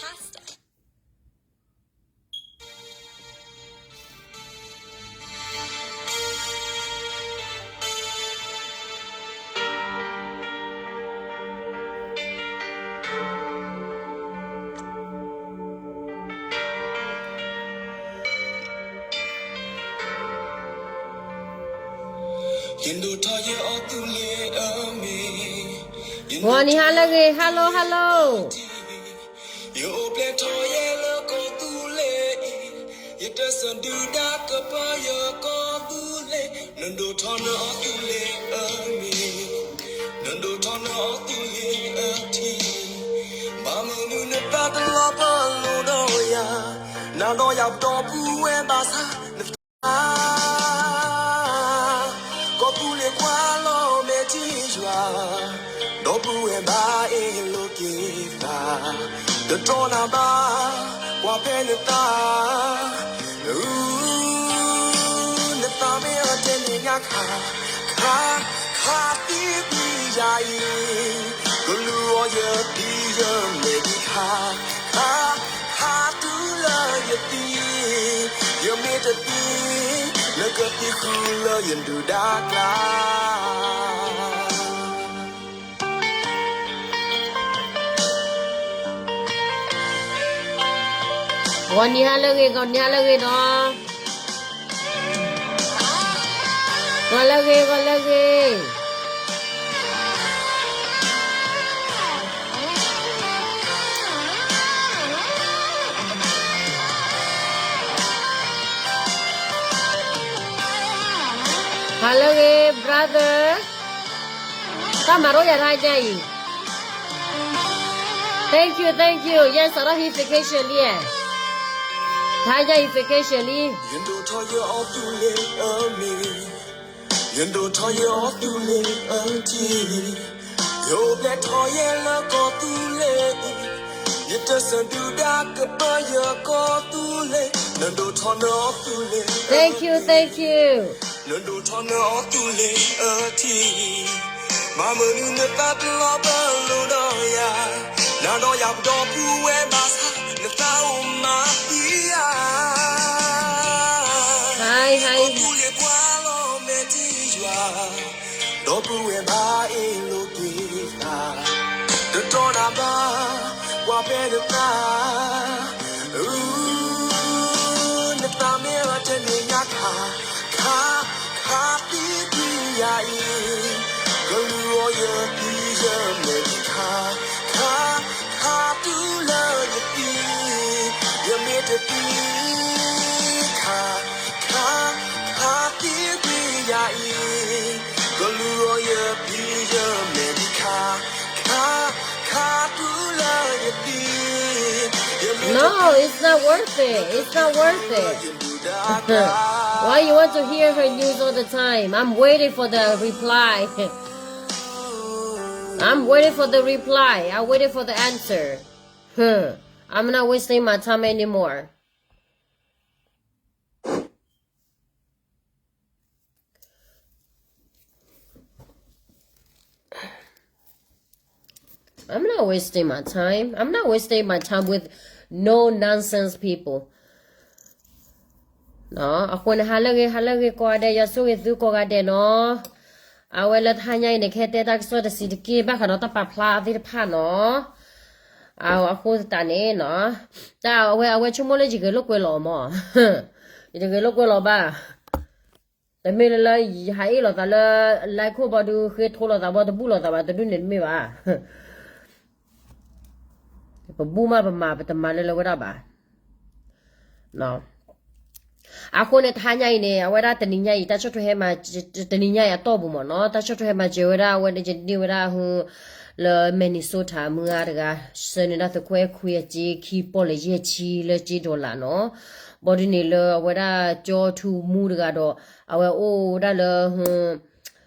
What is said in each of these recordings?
pasta. ဂီၤနံၤဟါလၢအဂ့ၤ hello hello. ယအိၣ်ဖျဲၣ်ထီၣ်ယဲလၢကီၢ်သူလ့ၤအံၤ, ယတစၢဒုၣ်ဒါကပၢယကီၢ်သူလ့ၤ, နဒိၣ်ထီၣ်နအီၣ်သူလ့ၤအမံၤ, နဒိၣ်ထီၣ်နအီၣ်သူလ့ၤအထံ, ဘၣ်မနုၤနသးတလီၤပလိာ်ဒီးယၤ, နၤဒီးယၤပဒီပုၢ်ဝဲၢ်ဘၣ်ဆၣ် ကီၢ်သူလ့ၤကွၢ်လီၤမဲာ်ထံယွၤ, ဒီပုၢ်ဝဲၢ်ဘၣ်အ့ၣ်လိာ်က့ၤသး, တတြီနၤဘၣ် ကွၢ်ဖဲနသး, နသးမ့ၢ်အီၤတဲန့ၣ်ညါခါ, ခါ, ခါသံကွံာ်ယၤအံၤ, ကလူၤအီၤယသံယမဲာ်ဒံးခါ, ခါ ခါတုၤလၢယသံ, ယမ့ၢ်တသံ, နကသံဃုာ်လၢယဒုၣ်ဒါကျါ. ဂီၤနံၤဟါလၢအဂ့ၤ ဂီၤနံၤဟါလၢအဂ့ၤနီၤ, ဂီၤလၢအဂ့ၤ ဂီၤလၢအဂ့ၤ. Hello, brother. တၢ်မၤရိယၤတဟါညါအံၤ. Thank you, thank you. Yes, စးထီၣ်ဟံး vacation လံ. တဟါညါအံၤ vacation လံ. ယဒိၣ်ထီၣ်ယအီၣ်သူလ့ၤအမံၤ, ယဒိၣ်ထီၣ်ယအီၣ်သူလ့ၤအထံ, ယအိၣ်ဖျဲၣ်ထီၣ်ယဲလၢကီၢ်သူလ့ၤအံၤ, ယတစၢဒုၣ်ဒါကပၢယကီၢ်သူလ့ၤ, နဒိၣ်ထီၣ်နအီၣ်သူလ့ၤ. Thank you, thank you. နဒိၣ်ထီၣ်နအီၣ်သူလ့ၤအထံ, ဘၣ်မနုၤနသးတလီၤပလိာ်ဒီးယၤ, နၤဒီးယၤပဒီပုၢ်ဝဲၢ်ဘၣ်ဆၣ် နသးအိၣ်မၤသံယၤ, ဟါ, ဟါ, သူလ့ၤကွၢ်လီၤမဲာ်ထံယွၤ, ဒီပုၢ်ဝဲၢ်ဘၣ်အ့ၣ်လိာ်က့ၤသး, တတြီနၤဘၣ် ကွၢ်ဖဲနသး, နသးမ့ၢ်အီၤတဲန့ၣ်ညါခါ, ခါ, ခါသံကွံာ်ယၤအံၤ, ကလူၤအီၤယသံယမဲာ်ဒံးခါ, ခါ, ခါတုၤလၢယသံ, ယမ့ၢ်တသံ, ခါ, ခါ, ခါသံကွံာ်ယၤအံၤ, ကလူၤအီၤယသံယမဲာ်ဒံးခါ, ခါ, ခါတုၤလၢယသံ, ယမ့ၢ်တသံ, No, it's not worth it. It's not worth it. Why you want to hear her news all the time? I'm waiting for the reply. I'm waiting for the reply. I'm waiting for the answer. Huh. I'm not wasting my time anymore. I'm not wasting my time. I'm not wasting my time with no nonsense people. အဃိန့ၣ် ဟါလၢအဂ့ၤ ဟါလၢအဂ့ၤကိးဂၤဒဲး ယွၤဆိၣ်ဂ့ၤသုကိးဂၤဒဲးနီၤ. အဝဲလၢတဟါညါအံၤန့ၣ် ကဟဲတဲတၢ်ကစီၣ်တဆံးတက့ၢ် ဘၣ်ဃးဒီးတၢ်ပာ်ဖျါသ့ၣ်တဖၣ်နီၤ. အဃိသတးန့ၣ်နီၤ, တၢ်အဝဲ အဝဲဆိကမိၣ်လၢယဂဲၤလိာ်ကွဲလီၤမး, ယတဂဲၤလိာ်ကွဲလီၤဘၣ်. တမ့ၢ်လၢလၢယဟးအ့ၣ်လိာ်သးလၢ like ခိၣ်ဘီဒုး ဃ့ထိလိာ်သးဘီ တဘူၣ်လိာ်သးဘၣ် တဒုန့ၣ်တမ့ၢ်ဘၣ်. ပဘူၣ်မးပမၤ ပတမၤလၢလၢဝဲဒၣ်ဘၣ်. အဃိန့ၣ် တဟါညါအံၤန့ၣ် အဝဲဒၣ်တနံၤညါအံၤ တၢ်ဆီၣ်ထွဲဟဲမၤ, တနံၤညါအံၤအတီၢ်ပူၤမ့ၢ်နီၤ, တၢ်ဆီၣ်ထွဲဟဲမၤစၢၤဝဲဒၣ် အဝဲန့ၣ် ယန့ၢ်ဝဲဒၣ်ဟူ လၢ Minnesota မုၢ်ဂၤတဂၤ ဆှၢန့ၢ်ဒၣ်သုးခိၣ်အဲၣ်ခွံအစ့ခံပီၢ်လဲၣ်ယဲၢ်ဆံလၢစ့ dollar နီၤ. ဘီဒ်န့ၣ်လၢအဝဲဒၣ်ကၠီထူမူတဂၤဒီး အဝဲအိၣ်ဝဲဒၣ်လၢ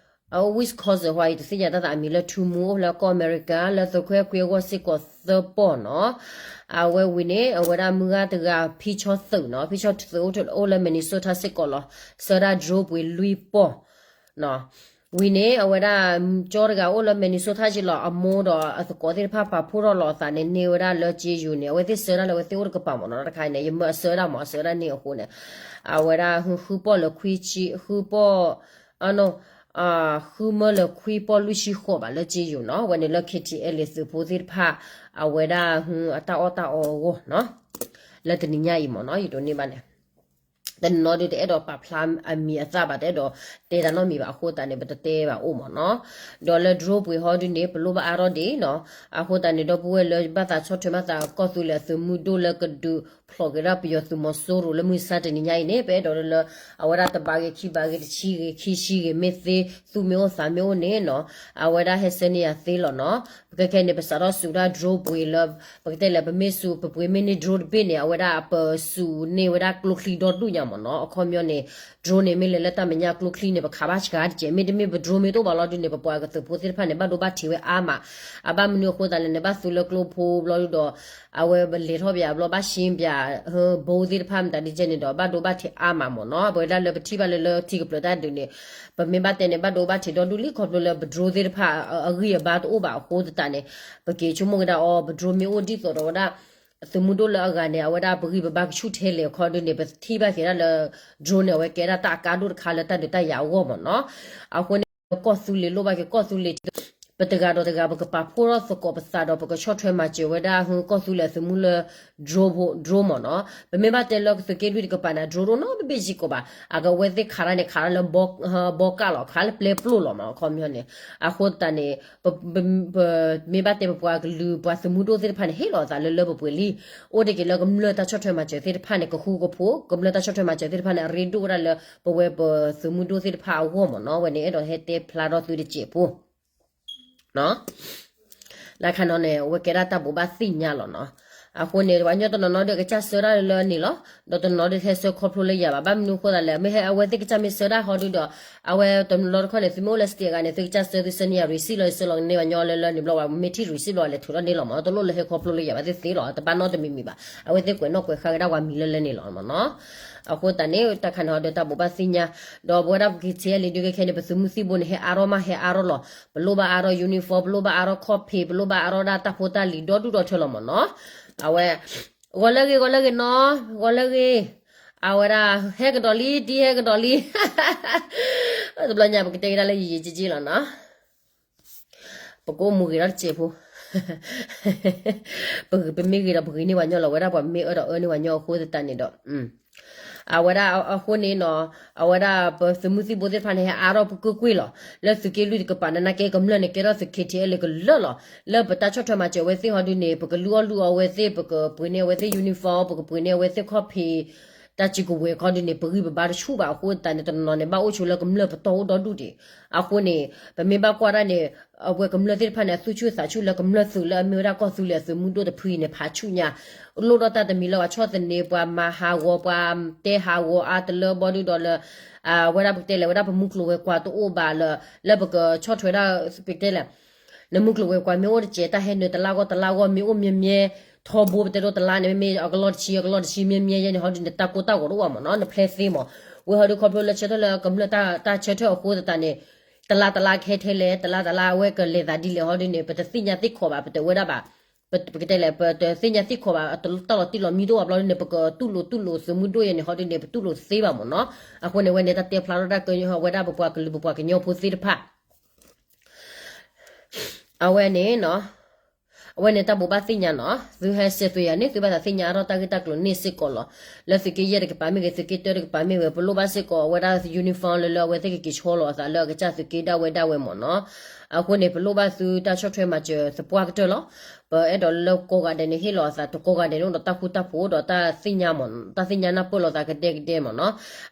အအိၣ် Wisconsin ဟီ ယတသ့ၣ်ညါတၢ်သးအမံၤလၢထူမူ အိၣ်လၢကီၢ်အမဲရကၤ လၢသုးခိၣ်အဲၣ်ခွံအဂီၢ်စ့ၢ်ကီးသၢပီၢ်နီၤ. အဝဲဝံၤန့ၣ် အဝဲဒၣ်မုၢ်ဂၤတဂၤ ဖံဆီသုးနီၤ, ဖံဆီသုးအိၣ်လၢ Minnesota စ့ၢ်ကီးလီၤ. ဆှၢဒၣ် drone ပှ့ၤလွံၢ်ပီၢ်နီၤ. ဝံၤန့ၣ် အဝဲဒၣ် ကၠီတဂၤအိၣ်လၢ Minnesota က့လီၤ အမိၢ်ဒီးအသကိးသ့ၣ်တဖၣ်ပာ်ဖှိၣ်ထီၣ်လီၤအသးန့ၣ် န့ၢ်ဝဲဒၣ်လၢကၠ့ယူၤန့ၣ် အဝဲသ့ၣ်ဆှၢဒၣ်လၢအဝဲသ့ၣ်အိၣ်တကပၤမ့ၢ်နီၤ တခါအံၤန့ၣ် ယမၢအဆှၢဒၣ်မ့ၢ် အဆှၢဒၣ်န့ၢ်အဃိန့ၣ် အဝဲဒၣ် ဃုပီၢ်လၢခွံဆံ ဃုပီၢ် အနီၢ် ဃုမၢလၢခွံပီၢ်လွံၢ်ဆံဃိးဘၣ်လၢကၠ့ယူၤနီၤ အဝဲန့ၣ်လၢ KTLA သုးဖိသ့ၣ်တဖၣ် အဝဲဒၣ် အတၢ်အီၣ်တၢ်အီအဂီၢ်နီၤ လၢတနံၤညါအံၤမ့ၢ်နီၤ ယဒိးန့ၢ်ဘၣ်န့ၣ် တနီၤနီၤဒုးတအဲၣ်ဒိးပာ်ဖျါအမံၤအသၣ်ဘၣ် တအဲၣ်ဒိးတဲတၢ်နီတမံၤဘၣ်အဃိသတးန့ၣ် ပတတဲဘၣ်အိၣ်မ့ၢ်နီၤ ဒီးလၢ drone ပှ့ၤဟီဒုန့ၣ် ပလိၣ်ဘၣ်အါထီၣ်ဒံးနီၤ အဃိသတးန့ၣ် ဒီပုၢ်ဝဲၢ်လၢဘၣ်သးဆီၣ်ထွဲမၤသး ကီၢ်သူလ့ၤအသုးမုၢ်ဒိၣ်လၢကဒုးဖျိးက့ၤဒၣ်ပယီၤသုးမီၤစိရိၤလၢမုၢ်ဆါတနံၤညါအံၤန့ၣ် ပအဲၣ်ဒိးလၢ အဝဲဒၣ်တဘးဂ့ၤခံဘးဂ့ၤတဆံဂ့ၤခံဆံဂ့ၤမ့ၢ်သ့ သူၣ်မ့ၢ်အိၣ်သးမ့ၢ်အိၣ်န့ၣ်နီၤ အဝဲဒၣ်ဟဲဆှၢန့ၢ်ယၤသ့လီၤနီၤ ပကဲခဲန့ၣ် ပစးထီၣ်စူၤဒၣ် drone ပှ့ၤလၢ ပကတဲလဲၣ် ပမ့ၢ်စူၤ ပပှ့ၤမ့ၢ်န့ၢ် drone တဘ့ၣ်န့ၣ် အဝဲဒၣ်ပစူၤန့ၢ်ဝဲဒၣ်ကျိချံဒီဒူၣ်ညါမ့ၢ်နီၤ အခီပညီန့ၣ် drone န့ၣ် မ့ၢ်လဲၤလၢတၢ်မဲာ်ညါကျိချံန့ၣ် ပခးဘၣ်စှၤတကဲး မ့တမ့ၢ်ပ drone မ့ၢ်တအိၣ်ဘၣ်လီၤဒုန့ၣ် ပပှၤကသုးဖိသ့ၣ်တဖၣ်န့ၣ် ဘၣ်ဒိဘၣ်ထံးဝဲအါမး အဘၣ်မနုၤအဃိသတးလဲၣ်န့ၣ် ဘၣ်သူလၢကျိဖိဘျီဒုဒီး အဝဲလဲၤထီၣ်ပယၤဘျီဘၣ်ရှ့ပယၤ ဘိသ့ၣ်တဖၣ်မတၤဒ်ကဲန့ၣ်ဒီး ဘၣ်ဒိဘၣ်ထံးအါမးမ့ၢ်နီၤ ပဝဲဒၣ်လၢပထံၣ်ဘၣ်လၢလၢထံကပျၢၤတၢ်ဒုးန့ၣ် ပမ့ၢ်ဘၣ်တဲန့ၣ် ဘၣ်ဒိဘၣ်ထံးဒီဒူၣ်လံ ခီဖျိလၢပ drone သ့ၣ်တဖၣ်အဂံၢ်အဘါတအိၣ်ဘၣ်အဃိသတးန့ၣ် ပက့ၤဆိကမိၣ်ကဒါအီၤ ပ drone မ့ၢ်အိၣ်ဒ်သိးဒီးဝဲဒၣ် သုးမုၢ်ဒိၣ်လၢအဂၤန့ၣ် အဝဲဒၣ်ပဂံၢ်ပဘါကဆူၣ်ထဲလဲၣ်အခီဒုန့ၣ် ပထံၣ်ဘၣ်က့ၤဒၣ်လၢ drone န့ၣ် အဝဲကဲဒၣ်တၢ်အကါဒိၣ်တခါလၢတၢ်ဒုးတၢ်ယၤအဂီၢ်မ့ၢ်နီၤ အဃိန့ၣ် ကီၢ်သူလ့ၤလိၣ်ဘၣ်က့ၤကီၢ်သူလ့ၤ ပတဂၤဒီးတဂၤ ပကပာ်ဖှိၣ်ထီၣ်သကိးပသးဒီး ပကဆီၣ်ထွဲမၤစၢၤဝဲဒၣ် ကီၢ်သူလ့ၤအသုးမုၢ်လၢ drone drone မ့ၢ်နီၤ ပမ့ၢ်ဘၣ်တဲလၢကသုးက့လွံၢ်တကပၤန့ၣ် drone ဒိၣ်နီတဘ့ၣ်စ့ၢ်ကီးဘၣ် အကဝဲသ့ၣ်ခးတၢ်န့ၣ် ခးတၢ်လၢ ဘီကၣ်လီၤ ခးလၢပျဲပျိၣ်လီၤမ့ၢ် အခီပညီန့ၣ် အဃိသတးန့ၣ် ပမ့ၢ်ဘၣ်တဲပပှၤကလုာ်ပှၤသုးမုၢ်ဒိၣ်သ့ၣ်တဖၣ်န့ၣ် ဟ့ၣ်လီၤအသးလၢလၢပှဲၤပှဲၤလံ အိၣ်တ့ၢ်က့ၤလၢကမျၢၢ်တၢ်ဆီၣ်ထွဲမၤစၢၤသ့ၣ်တဖၣ်န့ၣ် ကဃူကဖိး ကမျၢၢ်တၢ်ဆီၣ်ထွဲမၤစၢၤသ့ၣ်တဖၣ်န့ၣ် အရ့ဒိၣ်ဝဲဒၣ်လၢပဝဲပသုးမုၢ်ဒိၣ်သ့ၣ်တဖၣ်အဂီၢ်မ့ၢ်နီၤ ဝဲန့ၣ်အဲၣ်ဒိးဟဲတဲဖျါထီၣ်သုတစဲးဖိ တခါနီၤန့ၣ် အဝဲကဲဒၣ်တၢ်ဘိးဘၣ်သ့ၣ်ညါလီၤနီၤ အဃိန့ၣ် ပှၤကညီတနီၤနီၤဒုးကစၢ်ဆှၢဒၣ်လၢလၢန့ၣ်လီၤ ဒီးတနီၤဒုးဟဲဆှၢခီဖျိလၢယၤဘၣ် ဘၣ်မနုၤအဃိသတးလဲၣ် မ့ၢ်ဟဲအဝဲသ့ၣ်ကစၢ်မ့ၢ်ဆှၢဒၣ်ဟီဒုဒီး အဝဲတနီၤတခီန့ၣ် သုမ့ၢ်အိၣ်လၢ state အဂၤန့ၣ် သုကစၢ်ဆှၢသုဆှၢန့ၢ်ယၤ receipt လီၤ ယဆှၢလီၤကန့ၢ်ပှၤညီလၢလၢန့ၣ်ဘျီ ပှၤမ့ၢ်ထံၣ် receipt ဘျီလဲၤထုးထီၣ်န့ၢ်လီၤမ့ၢ် တလိၣ်လၢဟဲခီဖျိလၢယၤဘၣ်သ့ၣ်သ့လီၤ တဘၣ်နီတမံၤမံၤဘၣ် အဝဲသ့ၣ်ကွဲးနီၣ်ကွဲးဃါကဒါပှၤမံၤလၢလၢန့ၣ်လီၤမ့ၢ်နီၤ အဃိသတးန့ၣ် တၢ်ခါန့ၣ်ဟီဒုးတၢ်ဘိးဘၣ်သ့ၣ်ညါ ဒီးပဝဲဒၣ်ပက့ၤထံၣ်လံဒုးကဲခဲန့ၣ် ပသုးမုၢ်သံၣ်ဘိန့ၣ် ဟဲအါထီၣ်မးဟဲအါထီၣ်လီၤ ပလိၣ်ဘၣ်အါထီၣ် uniform ပလိၣ်ဘၣ်အါထီၣ်ခီၣ်ဖံး ပလိၣ်ဘၣ်အါထီၣ်ဒၣ်တၢ်ဖိတၢ်လံၤဒီဒူၣ်ဒီထၢလီၤမ့ၢ်နီၤ အဝဲ ဂီၤလၢဂ့ၤ ဂီၤလၢဂ့ၤနီၤ ဂီၤလၢဂ့ၤ အဝဲဒၣ် ဟဲကဒီးလံ ဒ်ဟဲကဒီးလံ တဘျီညါပကတဲကဒါလၢယံာ်ယံာ်က့က့လီၤနီၤ ပကအိၣ်မူဂ့ၤဒီးတစဲးဖိ ပဂ့ၤပမ့ၢ်ဂ့ၤဒီးပဂ့ၤန့ၢ်ပှၤညီလီၤ ဝဲဒၣ်ပှၤမ့ၢ်အၢဒီးအၢန့ၢ်ပှၤညီအဃိသတးန့ၣ်ဒီး အဝဲဒၣ်အဃိန့ၣ်နီၤ အဝဲဒၣ်ပသုးမုၢ်သံၣ်ဘိသ့ၣ်တဖၣ်န့ၣ် ဟဲအါထီၣ်ပူၤကွ့ၢ်ကွ့ၢ်လီၤ လၢသုးက့လွံၢ်တကပၤန့ၣ် နာ်က့ကမျၢၢ်န့ၣ် ကဲထီၣ်သုး KTLA ကလၢာ်လီၤ လၢပတၢ်ဆီၣ်ထွဲမၤစၢၤအဝဲသ့ၣ်ဟီဒုန့ၣ် ပကလုၢ်အီၣ်လုၢ်အီအဝဲသ့ၣ် ပကပှ့ၤန့ၢ်အဝဲသ့ၣ် uniform ပကပှ့ၤန့ၢ်အဝဲသ့ၣ်ခီၣ်ဖံး တၢ်စုကဝဲၤခီဒုန့ၣ် ပဂံၢ်ပဘါတဆူၣ်ဘၣ်အဃိသတးန့ၣ် တနီၤနီၤန့ၣ် ဘၣ်အိၣ်ဆိလၢကမျၢၢ်ပတီၢ်အိၣ်ဒီဒူၣ်ဒံး အဃိန့ၣ် ပမ့ၢ်ဘၣ်ကွၢ်ဒၣ်န့ၣ် အဝဲကမျၢၢ်သ့ၣ်တဖၣ်န့ၣ် အသူၣ်ဆူၣ်သးဆူၣ်လၢကမျၢၢ်သုးလၢအမ့ၢ်ဝဲဒၣ်ကီၢ်သူလ့ၤအသုးမုၢ်ဒိၣ်တဖုအံၤန့ၣ် ဖးဆူၣ်ညါ လိၣ်ဒီးတၢ်တမံၤလၢပှၤဆီၣ်သနံး ပှၤမၤဟးဂီၤ ပှၤတဲဟးဂီၤအါတလၢဘီဒုဒီးလၢ အဝဲဒၣ်ပကတဲလဲၣ် ဝဲဒၣ်ပမူကျိၤဝဲၤကွာ်တအိၣ်ဘၣ်လၢ လၢပကဆီၣ်ထွဲဒၣ် ပကတဲလဲၣ် နမူကျိၤဝဲၤကွာ်မ့ၢ်အိၣ်တစဲး တၢ်ဟဲနုာ်တလါဂီၢ်တလါဂီၢ် မ့ၢ်အိၣ်မ့ၢ်မ့ၢ် ထီဘိပတဲဒိတလါန့ၣ် မ့မ့ၢ်အကလီၢ်တဆံ အကလီၢ်တဆံ မ့ၢ်မ့ၢ်ယဲန့ၣ် ဟီဒုန့ၣ် တၢ်ကိၢ်တၢ်ဂီၤတအိၣ်ဘၣ်မ့ၢ်နီၤ နဖျဲးသ့မ့ၢ် ဝဲဟီဒုခီဖျိလၢဆၢထၢၣ်လၢကမျၢၢ်တၢ်ဆၢထၢၣ်အဃိသတးန့ၣ် တလါတလါကဟဲထဲလဲၣ် တလါတလါအဝဲကလဲၤသးဒ်လဲၣ်ဟီဒုန့ၣ် ပတသ့ၣ်ညါသ့ၣ်ခီဘၣ် ပတဝဲဒၣ်ဘၣ် ပကတဲလဲၣ် ပတသ့ၣ်ညါသ့ၣ်ခီဘၣ် တၢ်လီၤတံၢ်လီၤမံတအိၣ်ဘၣ်ဘျီဒုန့ၣ် ပကတူၢ်လိာ်တူၢ်လိာ်သုးမုၢ်ဒိၣ်ယဲန့ၣ် ဟီဒုန့ၣ် ပတူၢ်လိာ်သ့ဘၣ်မ့ၢ်နီၤ အဃိန့ၣ် ဝဲန့ၣ်တၢ်တဲဖျါထီၣ်ဒၣ်ကညီ ဝဲဒၣ်ပပှၤကလုာ်ပပှၤကညီဖိသ့ၣ်တဖၣ် အဝဲန့ၣ်နီၤ အဝဲန့ၣ်တၢ်ဘိးဘၣ်သ့ၣ်ညါနီၤ သုဟဲစဲးသွဲးယၤန့ၣ် သုဘၣ်သးသ့ၣ်ညါအါထီၣ်တၢ်ဂ့ၢ်တၢ်ကျိၤန့ၣ်စ့ၢ်ကီးလီၤ. လၢသုးက့ယဲၢ်တကပၤမ့ၢ်ဂ့ၤ သုးက့တၢတကပၤမ့ၢ်ဂ့ၤ ပလိၣ်ဘၣ်စ့ၢ်ကီးဝဲဒၣ် uniform လၢလၢအဝဲသ့ၣ်ကက့ၤဆီလီၤအသးလၢအကစၢ်သုးက့ဒၣ်ဝဲဒၣ်ဝဲမ့ၢ်နီၤ. အဃိန့ၣ် ပလိၣ်ဘၣ်သုတၢ်ဆီၣ်ထွဲမၤစၢၤသပှၢ်ကတၢၢ်လီၤ. ပအဲၣ်ဒိးလၢကိးဂၤဒဲးန့ၣ် ဟ့ၣ်လီၤအသးတကိးဂၤဒဲးန့ၣ် အိၣ်ဒီးတၢ်ဃူတၢ်ဖိးဒီးတၢ်သ့ၣ်ညါမ့ၢ် တၢ်သ့ၣ်ညါနၢ်ပၢၢ်လိာ်သးကဒဲကဒဲမ့ၢ်နီၤ.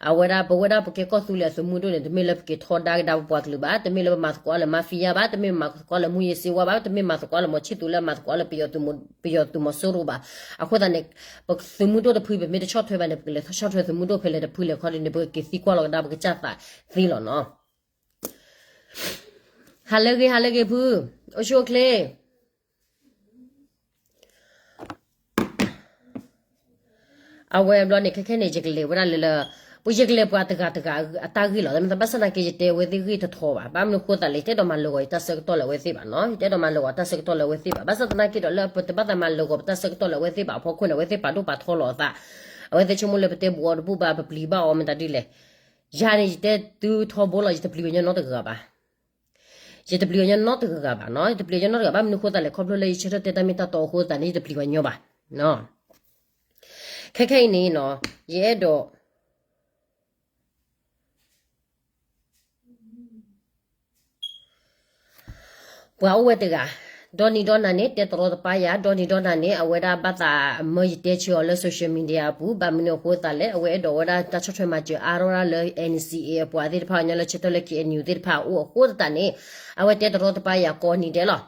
အဝဲဒၣ် ပဝဲဒၣ်ပကဲကီၢ်သူလ့ၤအသုးမုၢ်ဒိၣ်န့ၣ် တမ့ၢ်လၢပက့ၤထီဒါကဒါပပှၤကလုာ်ဘၣ်, တမ့ၢ်လၢပမၤသကိးလၢ mafia ဘၣ်, တမ့ၢ်မၤသကိးလၢ မူးယစ်ဆေးဝါး ဘၣ်, တမ့ၢ်မၤသကိးလၢမီၤဆံၣ်သူးလၢမၤသကိးလၢပယီၤသုးမီၤစိရိၤဘၣ်. အဃိသတးန့ၣ် ပသုးမုၢ်ဒိၣ်တဖု ပမ့ၢ်တဆီၣ်ထွဲဘၣ်န့ၣ် ပကလဲၤဆီၣ်ထွဲသုးမုၢ်ဒိၣ်ဖဲလဲၣ်တဖုလဲၣ်ခီဒ်န့ၣ် ပကက့ၤသံကွၢ်လီၤကဒါပကစၢ်သးသ့လီၤနီၤ. ဟါလၢဂ့ၤ ဟါလၢဂ့ၤဖု, အိၣ်ဆူၣ်အိၣ်ချ့ အဝဲဘျီန့ၣ် ခဲခဲန့ၣ် ယကလဲၤဝဲဒၣ်လၢလၢ ပယကလဲၤပှၤတဂၤတဂၤအတၢ်ဂ့ၢ်လီၤ. မ့ၢ်ဘၣ်ဆၣ်သနာ်က့ ယတဲအဝဲသ့ၣ်ဂ့ၢ်ထီထီဘၣ်. ဘၣ်မနုၤအဃိသတးလဲၣ်, ယတအဲၣ်ဒိးမၤလၢာ်ဂီၤယတၢ်ဆၢကတီၢ်လၢအဝဲသ့ၣ်ဘၣ်နီၤ. ယတအဲၣ်ဒိးမၤလၢာ်ဂီၤတၢ်ဆၢကတီၢ်လၢအဝဲသ့ၣ်ဘၣ်. ဘၣ်ဆၣ်သနာ်က့ဒီး လၢပတဘၣ်သးမၤလၢာ်ဂီၤပတၢ်ဆၢကတီၢ်လၢအဝဲသ့ၣ်ဘၣ်အဖီခိၣ်န့ၣ် အဝဲသ့ၣ်ပာ်ဒိၣ်ပာ်ထီလီၤအသး. အဝဲသ့ၣ်ဆိကမိၣ်လၢပတဲဘူးအီၤတဘူးဘၣ် ပပျံၤဘၣ်အီၤမတၤဒ်လဲၣ်. ယၤန့ၣ် ယတဲသုထီဘိလီၤ, ယတပျံၤဝဲညီနီတဂၤဘၣ်. ယတပျံၤဝဲညီနီတဂၤဘၣ်နီၤ. ယတပျံၤဝဲညီနီတဂၤဘၣ်. မနုၤအဃိသတးလဲၣ်, ခီဖျိလၢယဆၢထၢၣ်တဲတၢ်မ့ၢ်တၢ်တီအဃိသတးန့ၣ် ယတပျံၤဝဲညီဘၣ်. ခဲခဲအံၤန့ၣ်နီၤ, ယအဲၣ်ဒိး ပှၤအိၣ်ဝဲတဂၤ, ဒီနံၤဒီနၤန့ၣ် တဲတရီတပါယၤ, ဒီနံၤဒီနၤန့ၣ် အဝဲဒၣ်ဘၣ်သးမၢယတဲဆၢအီၤလၢ social media အပူၤ, ဘၣ်မနုၤအဃိသတးလဲၣ်, အဝဲအဲၣ်ဒိးဝဲဒၣ်တၢ်ဆီၣ်ထွဲမၤစၢၤအါထီၣ်ဒၣ်လၢ N C A အပှၤသ့ၣ်တဖၣ် ညီလၢဆၢထၢၣ်လၢ K N U သ့ၣ်တဖၣ်အအိၣ်အဃိသတးန့ၣ်, အဝဲတဲတရီတပါယၤကိးနံၤဒဲးလီၤ.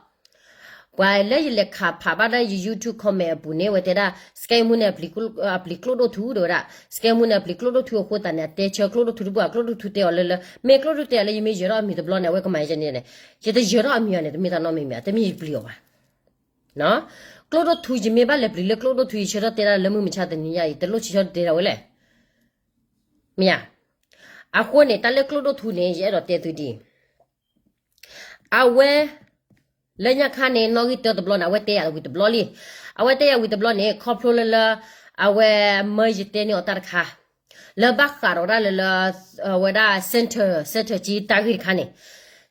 ပှၤလၢယလဲၤခးဖးဘၣ်ဒၣ်ယ YouTube comment အပူၤန့ၣ် အဝဲတဲဒၣ် စကဲမူန့ၣ် အပျံၤကျိၣ်ဒိၣ်ထူ တဲဝဲဒၣ်, စကဲမူန့ၣ်အပျံၤကျိၣ်ဒိၣ်ထူအဃိသတးန့ၣ် အတဲဆၢကျိၣ်ဒိၣ်ထူတဘူၣ်, ကျိၣ်ဒိၣ်ထူတဲအီၤလၢလၢ, မ့ၢ်ကျိၣ်ဒိၣ်ထူတဲအီၤလၢယမ့ၢ်ယၢၤထီၣ်အမံၤတဘျီန့ၣ် အဝဲကမၤယဲန့ၣ်, ယတယၢၤထီၣ်အမံၤအီၤန့ၣ် တမ့ၢ်တၢ်နီတမံၤမံၤ, တမ့ၢ်ယပျံၤအီၤဘၣ်. ကျိၣ်ဒိၣ်ထူ ယမ့ၢ်ဘၣ်လဲၤပျံၤလၢကျိၣ်ဒိၣ်ထူ ယဆၢထၢၣ်တဲဒၣ်လၢမုၢ်မဆါတနံၤညါအံၤ တလိၣ်ဆၢထၢၣ်တဲဒၣ်ဝဲလဲၣ်. မ့ၢ်ဧါ. အဃိန့ၣ် တၢ်လၢကျိၣ်ဒိၣ်ထူန့ၣ် ယအဲၣ်ဒိးတဲသုဒ်အံၤ, အဝဲ လၢညါခါန့ၣ် နီၣ်ဂံၢ်တၢတဘျီန့ၣ် အဝဲတဲယၤဝံၤတဘျီလံ. အဝဲတဲယၤဝံၤတဘျီန့ၣ် ခီဖျိလၢလၢ အဝဲမၢယတဲန့ၢ်အီၤတၢ်တခါ လၢဘၣ်ဃးဒီးဒၣ်လၢလၢ အဝဲဒၣ် center center က့တၢ်ဂ့ၢ်တခါန့ၣ်,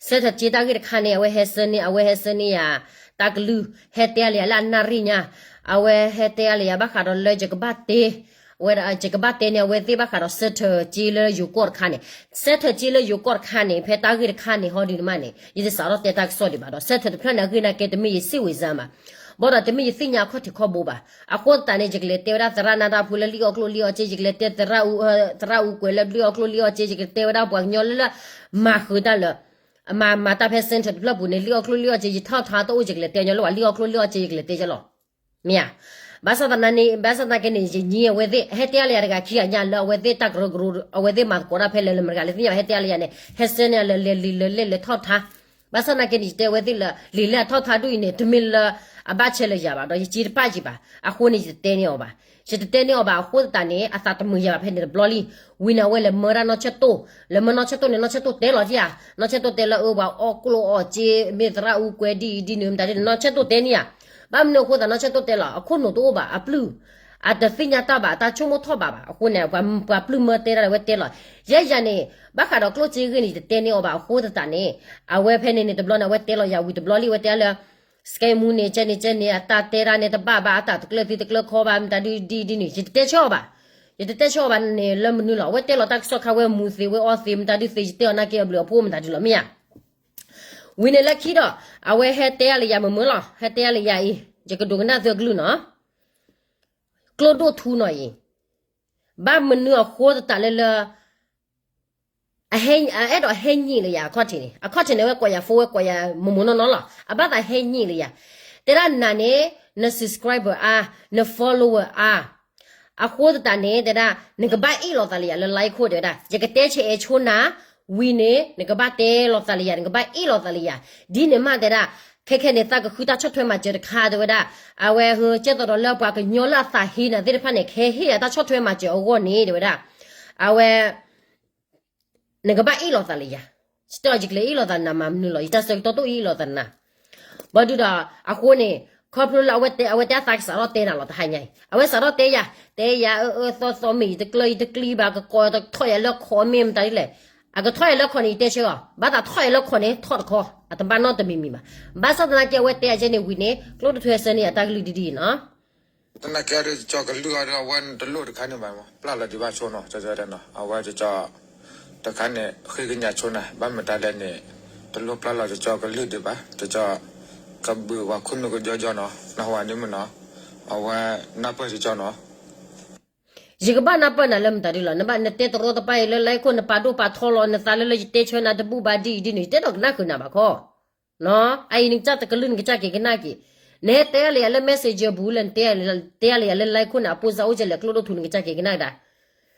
center က့တၢ်ဂ့ၢ်တခါန့ၣ် အဝဲဟဲဆၢန့ၢ် အဝဲဟဲဆၢန့ၢ်ယၤ တၢ်ကလုၢ် ဟဲတဲလၢယၤလၢအနၣ်ရံၣ်ညါ, အဝဲဟဲတဲလၢယၤဘၣ်ဃးဒီးလၢယကဘၣ်တဲ အဝဲဒၣ်ယကဘၣ်တဲန့ၢ်အဝဲသ့ၣ်ဘၣ်ဃးဒီး center က့လၢယိၤကီၢ်တခါန့ၣ်, center က့လၢယိၤကီၢ်တခါန့ၣ် ဖဲတၢ်ဂ့ၢ်တခါန့ၣ် ဟီဒုးနမးန့ၣ် ယတစးထီၣ်တဲတၢ်ကစီၣ်ဒံးဘၣ်ဒီး center တဖျၢၣ်န့ၣ် အဂ့ၢ်နာ်က့တမ့ၢ်ယစ့ၢ်ဝံၤစၢ်မး, ဘၣ်ဒီးတမ့ၢ်ယသ့ၣ်ညါအခီၣ်ထံးခီၣ်ဘိဘၣ်. အဃိသတးန့ၣ် ယကလဲၤတဲဝဲဒၣ်သရၣ်နါတၢ်ဖုလၢလံၣ်အီၣ်ကျိၣ်လံၣ်အီၣ်စ့, ယကလဲၤတဲ သရၣ်အူကွဲးလၢလံၣ်အီၣ်ကျိၣ်လံၣ်အီၣ်စ့, ယကတဲဝဲဒၣ်ပှၤကညီလၢလၢ မၤဃုာ်တၢ်လၢ မၤမၤတၢ်ဖဲ center တဖျၢၣ်ပူၤန့ၣ် လံၣ်အီၣ်ကျိၣ်လံၣ်အီၣ်စ့ ယထီၣ်ထါတအိၣ် ယကလဲၤတဲညီလၢပှၤလံၣ်အီၣ်ကျိၣ်လံၣ်အီၣ်စ့ ယကလဲၤတဲယလီၤ. မ့ၢ်ဧါ. ဘၣ်ဆၣ်သနာ်က့န့ၣ် ဘၣ်ဆၣ်သနာ်က့န့ၣ် ယညံအဝဲသ့ၣ် ဟဲတဲအါလၢယၤတဂၤခံဂၤညါလၢအဝဲသ့ၣ်တၢ်ကရၢကရိ အဝဲသ့ၣ်မၤသကိးတၢ်ဖဲလဲၣ်လၢမတၤတဂၤလဲၣ်သ့ၣ်ညါဘၣ် ဟဲတဲအါလၢယၤန့ၣ် ဟဲဆၢန့ၢ်အီၤလၢလဲၤလံလၢလဲၤလဲၤထီၣ်ထါ. ဘၣ်ဆၣ်သနာ်က့န့ၣ် ယတဲအဝဲသ့ၣ်လၢ လံလၢအထီၣ်ထါဒ်အံၤန့ၣ် တမ့ၢ်လၢအဘၣ်ဆဲးလၢယၤဘၣ်ဒီး ယစ့တပၣ်ယံၤဘၣ်. အဃိန့ၣ် ယတတဲန့ၢ်အီၤဘၣ်. ယတတဲန့ၢ်အီၤဘၣ်အဃိသတးန့ၣ် အသးတမုာ်ယၤဘၣ်ဖဲန့ၣ်တဘျီလံ. ဝံၤန့ၣ် အဝဲလဲၤမၢဒၣ်နီၢ်ဆၢၣ်တိၢ်, လဲၤမၢနီၢ်ဆၢၣ်တိၢ်န့ၣ် နီၢ်ဆၢၣ်တိၢ်တဲလီၤက့ၤဧါ. နီၢ်ဆၢၣ်တိၢ်တဲလၢအၢ ပှၤအီၣ်ကျိၣ်အီၣ်စ့ မ့ၢ်သရၣ်အူကွဲးဒ်အံၤဒ်န့ၣ် မတၤဒ်န့ၣ် နီၢ်ဆၢၣ်တိၢ်တဲန့ၢ်ဧါ. ဘၣ်မနုၤအဃိသတး နီၢ်ဆၢၣ်တိၢ်တဲလီၤ အခိၣ်နူာ်တအိၣ်ဘၣ် အပျုၢ် အတသ့ၣ်ညါတၢ်ဘၣ် အတၢ်ဆိကမိၣ်ထီၣ်ဘၣ်ဘၣ်. အဃိန့ၣ် ပှၤပျုၢ်မၢတဲဒၣ်လၢအဝဲတဲလီၤ. ယဲယၤန့ၣ် ဘၣ်ဃးဒီးကျိၣ်စ့ဂ့ၢ်န့ၣ် ယတတဲန့ၢ်အီၤဘၣ်အဃိသတးန့ၣ် အဝဲဖဲန့ၣ်န့ၣ်တဘျီန့ၣ် အဝဲတဲလီၤယၤဝံၤတဘျီလံ အဝဲတဲလၢ စကဲမူန့ၣ် ကဲန့ၣ်ကဲန့ၣ် အတၢ်တဲဒၣ်န့ၣ်တဘၣ်ဘၣ် အတၢ်တကျၢၢ်သံတကျၢၢ်ခီဘၣ် မတၤဒ်ဒ်ဒ်န့ၣ် ယတတဲဆၢအီၤဘၣ်. ယတတဲဆၢအီၤဘၣ်န့ၣ်လၢမနုၤလီၤ. အဝဲတဲလီၤတၢ်ကစီၣ်ခါဝဲမူသ့ဝဲအီသ့ မတၤဒ်သ့ ယတဲအီၤနာ်က့အဘျုးအဖှိၣ်မတၤဒ်လီၤ မ့ၢ်ဧါ. ဝံၤန့ၣ်လၢခံဒီး အဝဲဟဲတဲအါလၢယၤမုာ်မုာ်လီၤ. ဟဲတဲအါလၢယၤအံၤ ယကဒိကနၣ်သုအကလုၢ်နီၤ. ကျိဒိၣ်ထူနီၤအံၤ ဘၣ်မနုၤအဃိသတးလၢလၢ အဟဲ အအဲၣ်ဒိးဟဲညံးလၢယၤအခီၣ်ထံးန့ၣ် အခီၣ်ထံးန့ၣ် အဝဲကိးယၤ phone ဝဲကိးယၤ မိၢ်မိၢ်နီၢ်နီၢ်လီၤ. အဘၣ်သးဟဲညံးလၢယၤ တဲဒၣ်နၤန့ၣ် န subscriber အါ န follower အါ အဃိသတးန့ၣ် တဲဒၣ် နကဘၣ်အ့ၣ်လိာ်သးလၢယၤလၢ like ခိၣ် တဲဝဲဒၣ် ယကတဲဆဲးအဲၣ်ဆိနၤ ဝံၤန့ၣ် နကဘၣ်တဲလိာ်သးလၢယၤ နကဘၣ်အ့ၣ်လိာ်သးလၢယၤ ဒ်န့ၣ်မးတဲဒၣ် ခဲခဲန့ၣ် သးကဃုတၢ်ဆီၣ်ထွဲမၤစၢၤတခါ တဲဝဲဒၣ် အဝဲ ကဲသိးဒီးလၢပှၤကညီလၢအသးဟ့နၤသ့ၣ်တဖၣ်န့ၣ် ကဟဲဟ့ၣ်ယၤတၢ်ဆီၣ်ထွဲမၤစၢၤအဂီၢ်န့ၣ် တဲဝဲဒၣ် အဝဲ နကဘၣ်အ့ၣ်လိာ်သးလၢယၤ ယတဲအီၤယကလဲၤအ့ၣ်လိာ်သးနၤမးမနုၤလီၤ ယတၢ်ဆၢကတီၢ်တအိၣ်အ့ၣ်လိာ်သးနၤ ဘၣ်ဒုဒီး အဃိန့ၣ် ခီဖျိလၢအဝဲတဲ အဝဲတဲအသးကစးထီၣ်တဲနၤလီၤ တဟါညါအံၤ အဝဲစးထီၣ်တဲယၤ တဲယၤ အၢအၢသီသီမ့ၢ်ယတကျၢၢ်ယတကျံဘၣ် ကကိးတထီၣ်ယၤလၢခီၣ်မ့ၢ်မတၤဒ်လဲၣ် အကထီၣ်ယၤလၢခီၣ်န့ၣ် ယတဲဆၢအီၤ ဘၣ်သးထီၣ်ယၤလၢခီၣ်န့ၣ် ထီၣ်တခီ အတဘၣ်နီတမံၤမံၤဘၣ် ဘၣ်ဆၣ်သနာ်က့အဝဲတဲအကဲန့ၣ်ဝံၤန့ၣ် ကျိတထွဲဆၢန့ၢ်ယၤတၢ်ကလုၢ်ဒ်ဒ်အံၤနီၤ သနာ်က့ဒီး ကၠီကလုၢ်အီၤဒီး အဝဲတလိၣ်တခါန့ၣ်ဘၣ် ပျၢ်လီၤဒံးဘၣ်ဆိနီၤ ကၠီတဲနီၤ အဝဲကၠီ တခါန့ၣ် ဃ့ကညးဆိနၤ ဘၣ်မတၤလဲၣ်န့ၣ် တလိၣ်ပျၢ်လီၤကၠီကလုၢ်ဒံးဘၣ် ကၠီ ကဘုးပှၤခိၣ်နူာ်ကယီယီနီၤ နၢ်ဟူဝဲဒ်မုၢ်နီၤ အဝဲနၢ်ပၢၢ်ကၠီနီၤ ယကဘၣ်နၢ်ပၢၢ်နၤလၢမတၤဒ်လီၤ နဘၣ်နတဲတရီတပါအံၤလၢ like ခိၣ် နပာ်ဒိၣ်ပာ်ထီလီၤ နသးလၢလၢယတဲဆၢနၤတဘူၣ်ဘၣ်ဒ်အံၤဒ်န့ၣ် ယတအဲၣ်ဒိးကနၣ်ဃုာ်နၤဘၣ်ခီ နီၤ အအံၤနကစၢ်တကလုၢ်နကစၢ်က့ၤကနၣ်က့ၤ နဟဲတဲလၢယၤလၢ messenger ပူၤ လၢနတဲလၢယၤလၢ like ခိၣ် န့ၣ် အပိၢ်စၢ်အိၣ်ကဲလဲၣ် ကျိဒိၣ်ထူ နကစၢ်က့ၤကနၣ်ကဒါ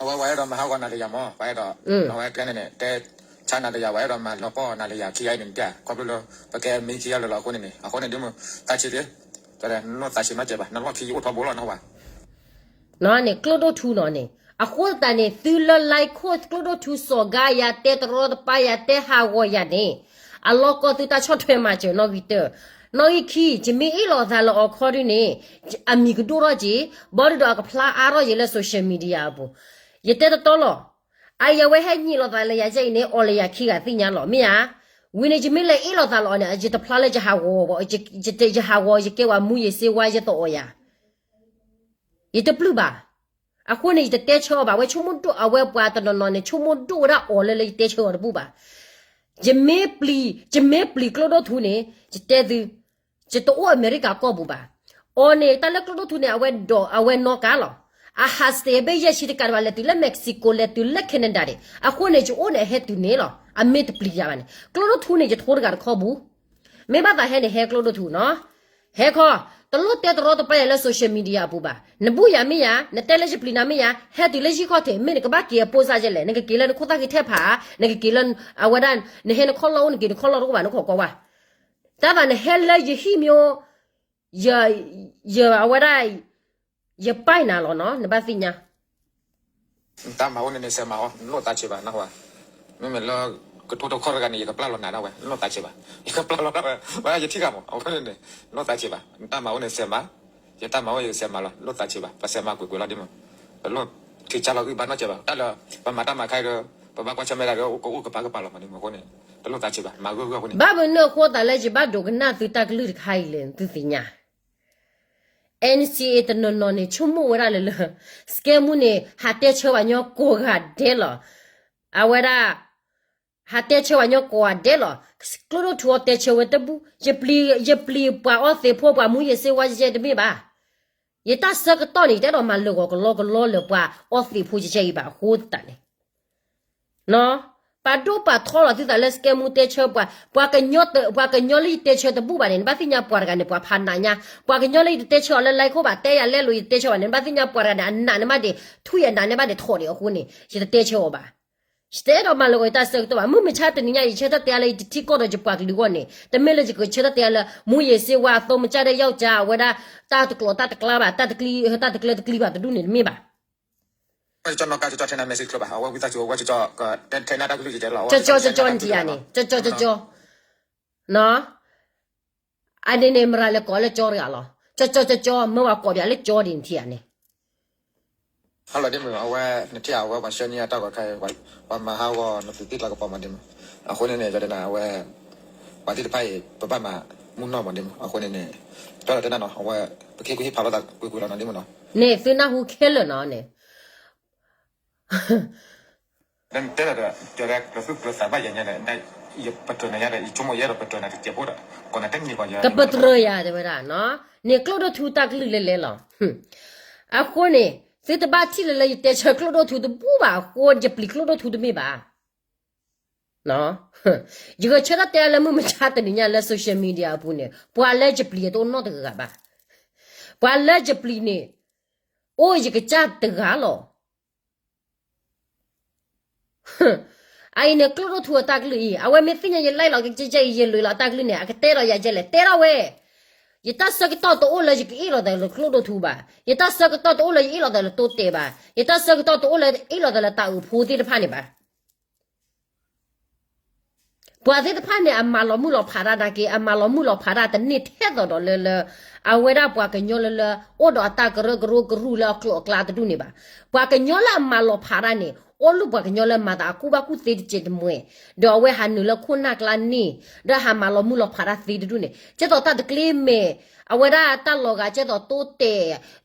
အဝဲ ဝဲအဲၣ်ဒိးမၤဟးဂီၤနၤလၢယၤမး ပှၤအဲၣ်ဒိး အဝဲကျဲန့ၣ်န့ၣ် တဲဆါနၤလၢယၤ ဝဲအဲၣ်ဒိးမၤလီၤပှီၢ်နၤလၢယၤ ခံဂၤအံၤန့ၣ်တၢ် ခီဖျိလၢ ပကဲမံခံဂၤလၢာ်လီၤအဃိန့ၣ်န့ၣ် အဃိန့ၣ်ဒ်မုၢ် သးဆံးက့ၤ နသးဆံးမးကဲဘၣ် နလီၢ်ခံယအိၣ်ထီဘိလီၤနဟူဝဲ နီၤန့ၣ် ကျိဒိၣ်ထူနီၤန့ၣ် အဃိသတးန့ၣ် သုလၢ like ခိၣ်ကျိဒိၣ်ထူစီၤဂါယၤ တဲတရီတပါယၤ တဲဟးဂီၤယၤန့ၣ် အလီၢ်ကီၢ်သုတၢ်ဆီၣ်ထွဲမၤစၢၤနီၣ်ဂံၢ်တၢၢ်, နီၣ်ဂံၢ်ခံ ယမ့ၢ်အ့ၣ်လိာ်သးလၢအီၤခီဒုန့ၣ် အမံၤကဒိၣ်ထီၣ်က့ၤ, ဘၣ်ဒီးအကဖျါအါထီၣ်ယဲလၢ social media အပူၤ, ယတဲတတီလီၤ. အအံၤအဝဲဟဲညံးလိာ်သးလၢယၤယဲအံၤန့ၣ် အီၣ်လၢယၤခံဂၤသ့ၣ်ညါလီၤ မ့ၢ်ဧါ. ဝံၤန့ၣ် ယမ့ၢ်လဲၤအ့ၣ်လိာ်သးလၢအီၤန့ၣ် ယတဖျါလၢယဟးဂီၤ, ယဟးဂီၤ ယကဲဝဲမူယ့ၤစ့ဝါ ယတအီၣ်ယၤ ယတပျုၢ်ဘၣ်. အဃိန့ၣ် ယတတဲဆၢအီၤဘၣ်. ဝဲဆိကမိၣ်ဒိၣ် အဝဲပှၤတနီၤနီၤန့ၣ် ဆိကမိၣ်ဒိၣ်ဝဲဒၣ်အီၤလၢလၢယတဲဆၢအီၤတဘူၣ်ဘၣ်. ယမ့ၢ်ပျံၤ, ယမ့ၢ်ပျံၤကျိဒိၣ်ထူန့ၣ် ယတဲသု, ယတအိၣ်အမဲရကၤကီၢ်ပူၤဘၣ်. အီၤန့ၣ် တၢ်လၢကျိဒိၣ်ထူန့ၣ် အဝဲဒီး အဝဲနီၣ်ကါလီၤ. အဟးစတ့းဘ့ၣ်ယဲၢ်ဆံတကးဒံးဘၣ် လဲၤတုၤလၢ Mexico လဲၤတုၤလၢ Canada ဒံး. အဃိန့ၣ် ယအိၣ်န့ၣ် အဟဲတုၤန့ၣ်လီၤ. အမ့ၢ်တပျံၤယၤဘၣ်န့ၣ် ကျိဒိၣ်ထူန့ၣ် ယထိတဂၤတခီပူၤ မ့ၢ်ဘၣ်သးဟဲန့ၣ် ဟဲကျိဒိၣ်ထူနီၤ. ဟဲခီ, တလိၣ်တဲတရီတပါယၤလၢ social media အပူၤဘၣ်. နဘူၣ်ယၤမ့ၢ်ယၤ, နတဲလၢယပျံၤနၤမ့ၢ်ယၤ, ဟဲတုၤလၢယဟံၣ်ခီၣ်ထံး မ့ၢ်နကဘၣ်က့ၤအပိၢ်စၢ်ယဲလဲၣ်, နကက့ၤလၢနခိၣ်သၣ်က့ၤထဲဖး, နကက့ၤလၢ အဝဲဒၣ် နဟဲနခီၣ်လီၢ်အိၣ် နက့ၤနခီၣ်လီၢ်တအိၣ်ဘၣ် နခိၣ်ကွၢ်ဝါ. တၢ်သးနဟဲလၢယဟံၣ်မ့ၢ် ယ ယ အဝဲဒၣ် ယပၢ်နၤလီၤနီၤ နဘၣ်သ့ၣ်ညါ နတၢ်မၤအိၣ်န့ၣ်န့ၣ် စဲးမၤအီၤ နလိၣ်သးဆံးဘၣ် နၢ်ဟူဧါ. မ့မ့ၢ်လၢ ကထိတခီတဂၤန့ၣ် ယကပျၢ်လီၤနၤဒၣ်ဝဲ နလိၣ်သးဆံးဘၣ်. ယကပျၢ်လီၤဒၣ်ဝဲ ဝဲဒၣ်ယထံၣ်ဃာ်မး အဝဲန့ၣ်န့ၣ် နလိၣ်သးဆံးဘၣ်. နတၢ်မၤအိၣ်န့ၣ်စဲးမၤ, ယတၢ်မၤအိၣ်ယကစဲးမၤလီၤ လိၣ်သးဆံးဘၣ်. ပစဲးမၤကွ့ၢ်ကွ့ၢ်လီၤဒ်မး. ပလိၣ်ထံဆါလီၤဂံၢ်ဘါနီတစဲးဘၣ်. တၢ်လၢ ပမၤတၢ်မၤခါအံၤဒီး ပဘၣ်ကွၢ်ဆၢၣ်မဲာ်တၢ်ဒီး ကအိၣ်ကပၤကပၤလီၤမးဒ်မးအဃိန့ၣ် တလိၣ်သးဆံးဘၣ် မၤဂၢၢ်ဂၢၢ်အဃိန့ၣ်. ဘၣ်မနုၤအဃိသးလၢယဘၣ်ဒိကနၣ်သုတၢ်ကလုၢ်တခါအံၤလဲၣ် သုသ့ၣ်ညါ NCA တနီၤနီၤန့ၣ် ဆိကမိၣ်ဝဲဒၣ်လၢလၢ စကဲမူန့ၣ် ဟးတဲဆၢပှၤကညီကိးဂၤဒဲးလီၤ. အဝဲဒၣ် ဟးတဲဆၢပှၤကညီကိးဂၤဒဲးလီၤ. ကျိဒိၣ်ထူအီၤတဲဆၢဝဲတဘူၣ်, ယပျံၤ ယပျံၤပှၤအီသံးဖိ ပှၤမူယ့ၤစ့ဝါယဲတမ့ၢ်ဘၣ်. ယတၢ်ဆၢကတီၢ်န့ၣ် ယတအဲၣ်ဒိးမၤလၢာ်ဂီၤကလီကလီလၢပှၤအီသံးဖိယဲအံၤဘၣ်အဃိသတးန့ၣ် ပာ်ဒိၣ်ပာ်ထီလီၤသုသးလၢစကဲမူတဲဆၢပှၤ, ပှၤကညီ ပှၤကညီလၢယတဲဆၢတဘူၣ်ဘၣ်န့ၣ် နဘၣ်သ့ၣ်ညါပှၤတဂၤန့ၣ် ပှၤဖးနးညါ, ပှၤကညီလၢယတတဲဆၢအီၤလၢ like ခိၣ်ဘၣ် တဲယၤလဲလိာ်ယတတဲဆၢဘၣ်န့ၣ် နဘၣ်သ့ၣ်ညါပှၤတဂၤန့ၣ် အနးန့ၢ်ဘၣ်ဒံး ထွံၣ်အနးန့ၢ်ဘၣ်ဒံးထီၣ်ဒံးအဃိန့ၣ် ယတတဲဆၢအီၤဘၣ်. ယတအဲၣ်ဒိးမၤလၢာ်ဂီၤယတၢ်ဆၢကတီၢ်ဘၣ်. မုၢ်မဆါတနံၤညါ ယဆၢထၢၣ်တဲအါလၢယတထံၣ်ကီၢ်ဒီးယပှၤကလုာ်အဂီၢ်န့ၣ် တမ့ၢ်လၢယကဆၢထၢၣ်တဲအါလၢ မူယ့ၤစ့ဝါအသိးမုၢ်ကၢ်ဒီးယဝ်ၢ်ကၢ် အဝဲဒၣ် တၢ်တကျိးတၢ်တကျါဘၣ်, တၢ်တကျံ တၢ်တကျၢတကျံဘၣ်တဒူၣ်န့ၣ်တမ့ၢ်ဘၣ်. ကၠီနီၣ်ကါကၠီကၠီထဲနၤ message ချၢဘၣ်, အဝဲဝံသးစူၤ အဝဲကၠီကၠီ ကတဲထဲနၤတၢ်ကလုၢ်ကတဲလီၤ, ကၠီကၠီကၠီနထံၣ်ဧါန့ၣ် ကၠီကၠီကၠီ အန့ၣ်န့ၣ် မရၤလၢကိးလၢကၠီတဂၤလီၤ. ကၠီကၠီကၠီ မ့ၢ်ဝဲကိးပၠးလၢကၠီဒ်နထံၣ်ဧါန့ၣ် ဟါလီၤဒ်မုၢ် အဝဲ နထံၣ်အဝဲပှၤဆှၢန့ၢ်အတၢ်ဂီၤခါအံၤ ပှၤမၤဟးဂီၤနသုးသံကျါကပီၤမးဒ်မုၢ်, အဃိန့ၣ်န့ၣ် ယတဲနၤ အဝဲ ပှၤသ့ၣ်တဖၣ်အံၤ ပဘၣ်မၤမုၢ်နီၢ်မးဒ်မုၢ်, အဃိန့ၣ်န့ၣ် ကၠီဒီးတဲနၤနီၤ အဝဲ ပကဟ့ၣ်ကူၣ်ဟ့ၣ်ဖးလိာ်သးကွ့ၢ်ကွ့ၢ်လီၤနီၤဒ်မုၢ်နီၤ, န့ၣ်သုနၢ်ဟူခဲလၢာ်နီၤန့ၣ် တဲဒီး တဲဒီး ကျၢၤသူၣ်ကျၢၤသးဘၣ်ယၤညါဒီး ပတြၢၤနၤယါဒီး ယဆိကမိၣ်ယအဲၣ်ဒိးပတြၢၤနၤတစဲးဖိဒီး ကိးနၤတနံၤပှၤယၤ ကပတြၢၤယၤတဲဝဲဒၣ်နီၤ, န့ၣ်ကျိဒိၣ်ထူတၢ်ကလုၢ်လဲၤလဲၤလီၤ. အဃိန့ၣ် သုတဘၣ်ထံၣ်လၢလၢယတဲဆၢကျိဒိၣ်ထူတဘူၣ်ဘၣ်အဃိ ယပျံၤကျိဒိၣ်ထူတမ့ၢ်ဘၣ်. ယကဆၢထၢၣ်တဲလၢမုၢ်မဆါတနံၤညါလၢ social media အပူၤန့ၣ် ပှၤလၢယပျံၤအတအိၣ်နီတဂၤဘၣ်. ပှၤလၢယပျံၤန့ၣ် အိၣ်ယကစၢ်တဂၤလီၤ. အအံၤန့ၣ် ကျိဒိၣ်ထူအတၢ်ကလုၢ်အံၤ အဝဲမ့ၢ်သ့ၣ်ညါယလဲၤလီၤကကဲကဲအံၤ ယလဲၤလီၤတၢ်ကလုၢ်န့ၣ် အကတဲဒီးယၤယဲလဲၣ် တဲထီၣ်ဝဲ, ယတၢ်ဆၢကတီၢ်တအိၣ်လၢယကအ့ၣ်လိာ်သးလၢကျိဒိၣ်ထူဘၣ်, ယတၢ်ဆၢကတီၢ်တအိၣ်လၢယအ့ၣ်လိာ်သးလၢတိတဲာ်ဘၣ်, ယတၢ်ဆၢကတီၢ်တအိၣ်လၢအ့ၣ်လိာ်သးလၢတၢ်အုးဖိသ့ၣ်တဖၣ်န့ၣ်ဘၣ်. ပှၤသ့ၣ်တဖၣ်န့ၣ် အမၤလီၤမုၢ်လီၤဖးတၢ်နာ်က့ အမၤလီၤမုၢ်လီၤဖးတၢ်တန့ၢ်ထဲသိးဒီးလၢလၢ အဝဲဒၣ်ပှၤကညီလၢလၢ အိၣ်ဒီးအတၢ်ကရၢကရိကရူၢ်လၢအကျိၤအကျဲတဒူၣ်န့ၣ်ဘၣ်. ပှၤကညီလၢအမၤလီၤဖးတၢ်န့ၣ် အိၣ်လၢပှၤကညီလၢမၤသးအကူၣ်ဘၣ်ကူၣ်သ့တစဲးတမှဲၤ, ဒီးအဝဲဟးနုာ်လၢခိၣ်နၢ်ကျါန့ၣ် ဒီးဟးမၤလီၤမုၢ်လီၤဖးတၢ်သ့တဒူၣ်န့ၣ် ကဲသိးတၢ်တကျ့မဲာ် အဝဲဒၣ်တၢ်လီၤဂာ်ကဲသိးတိတဲာ်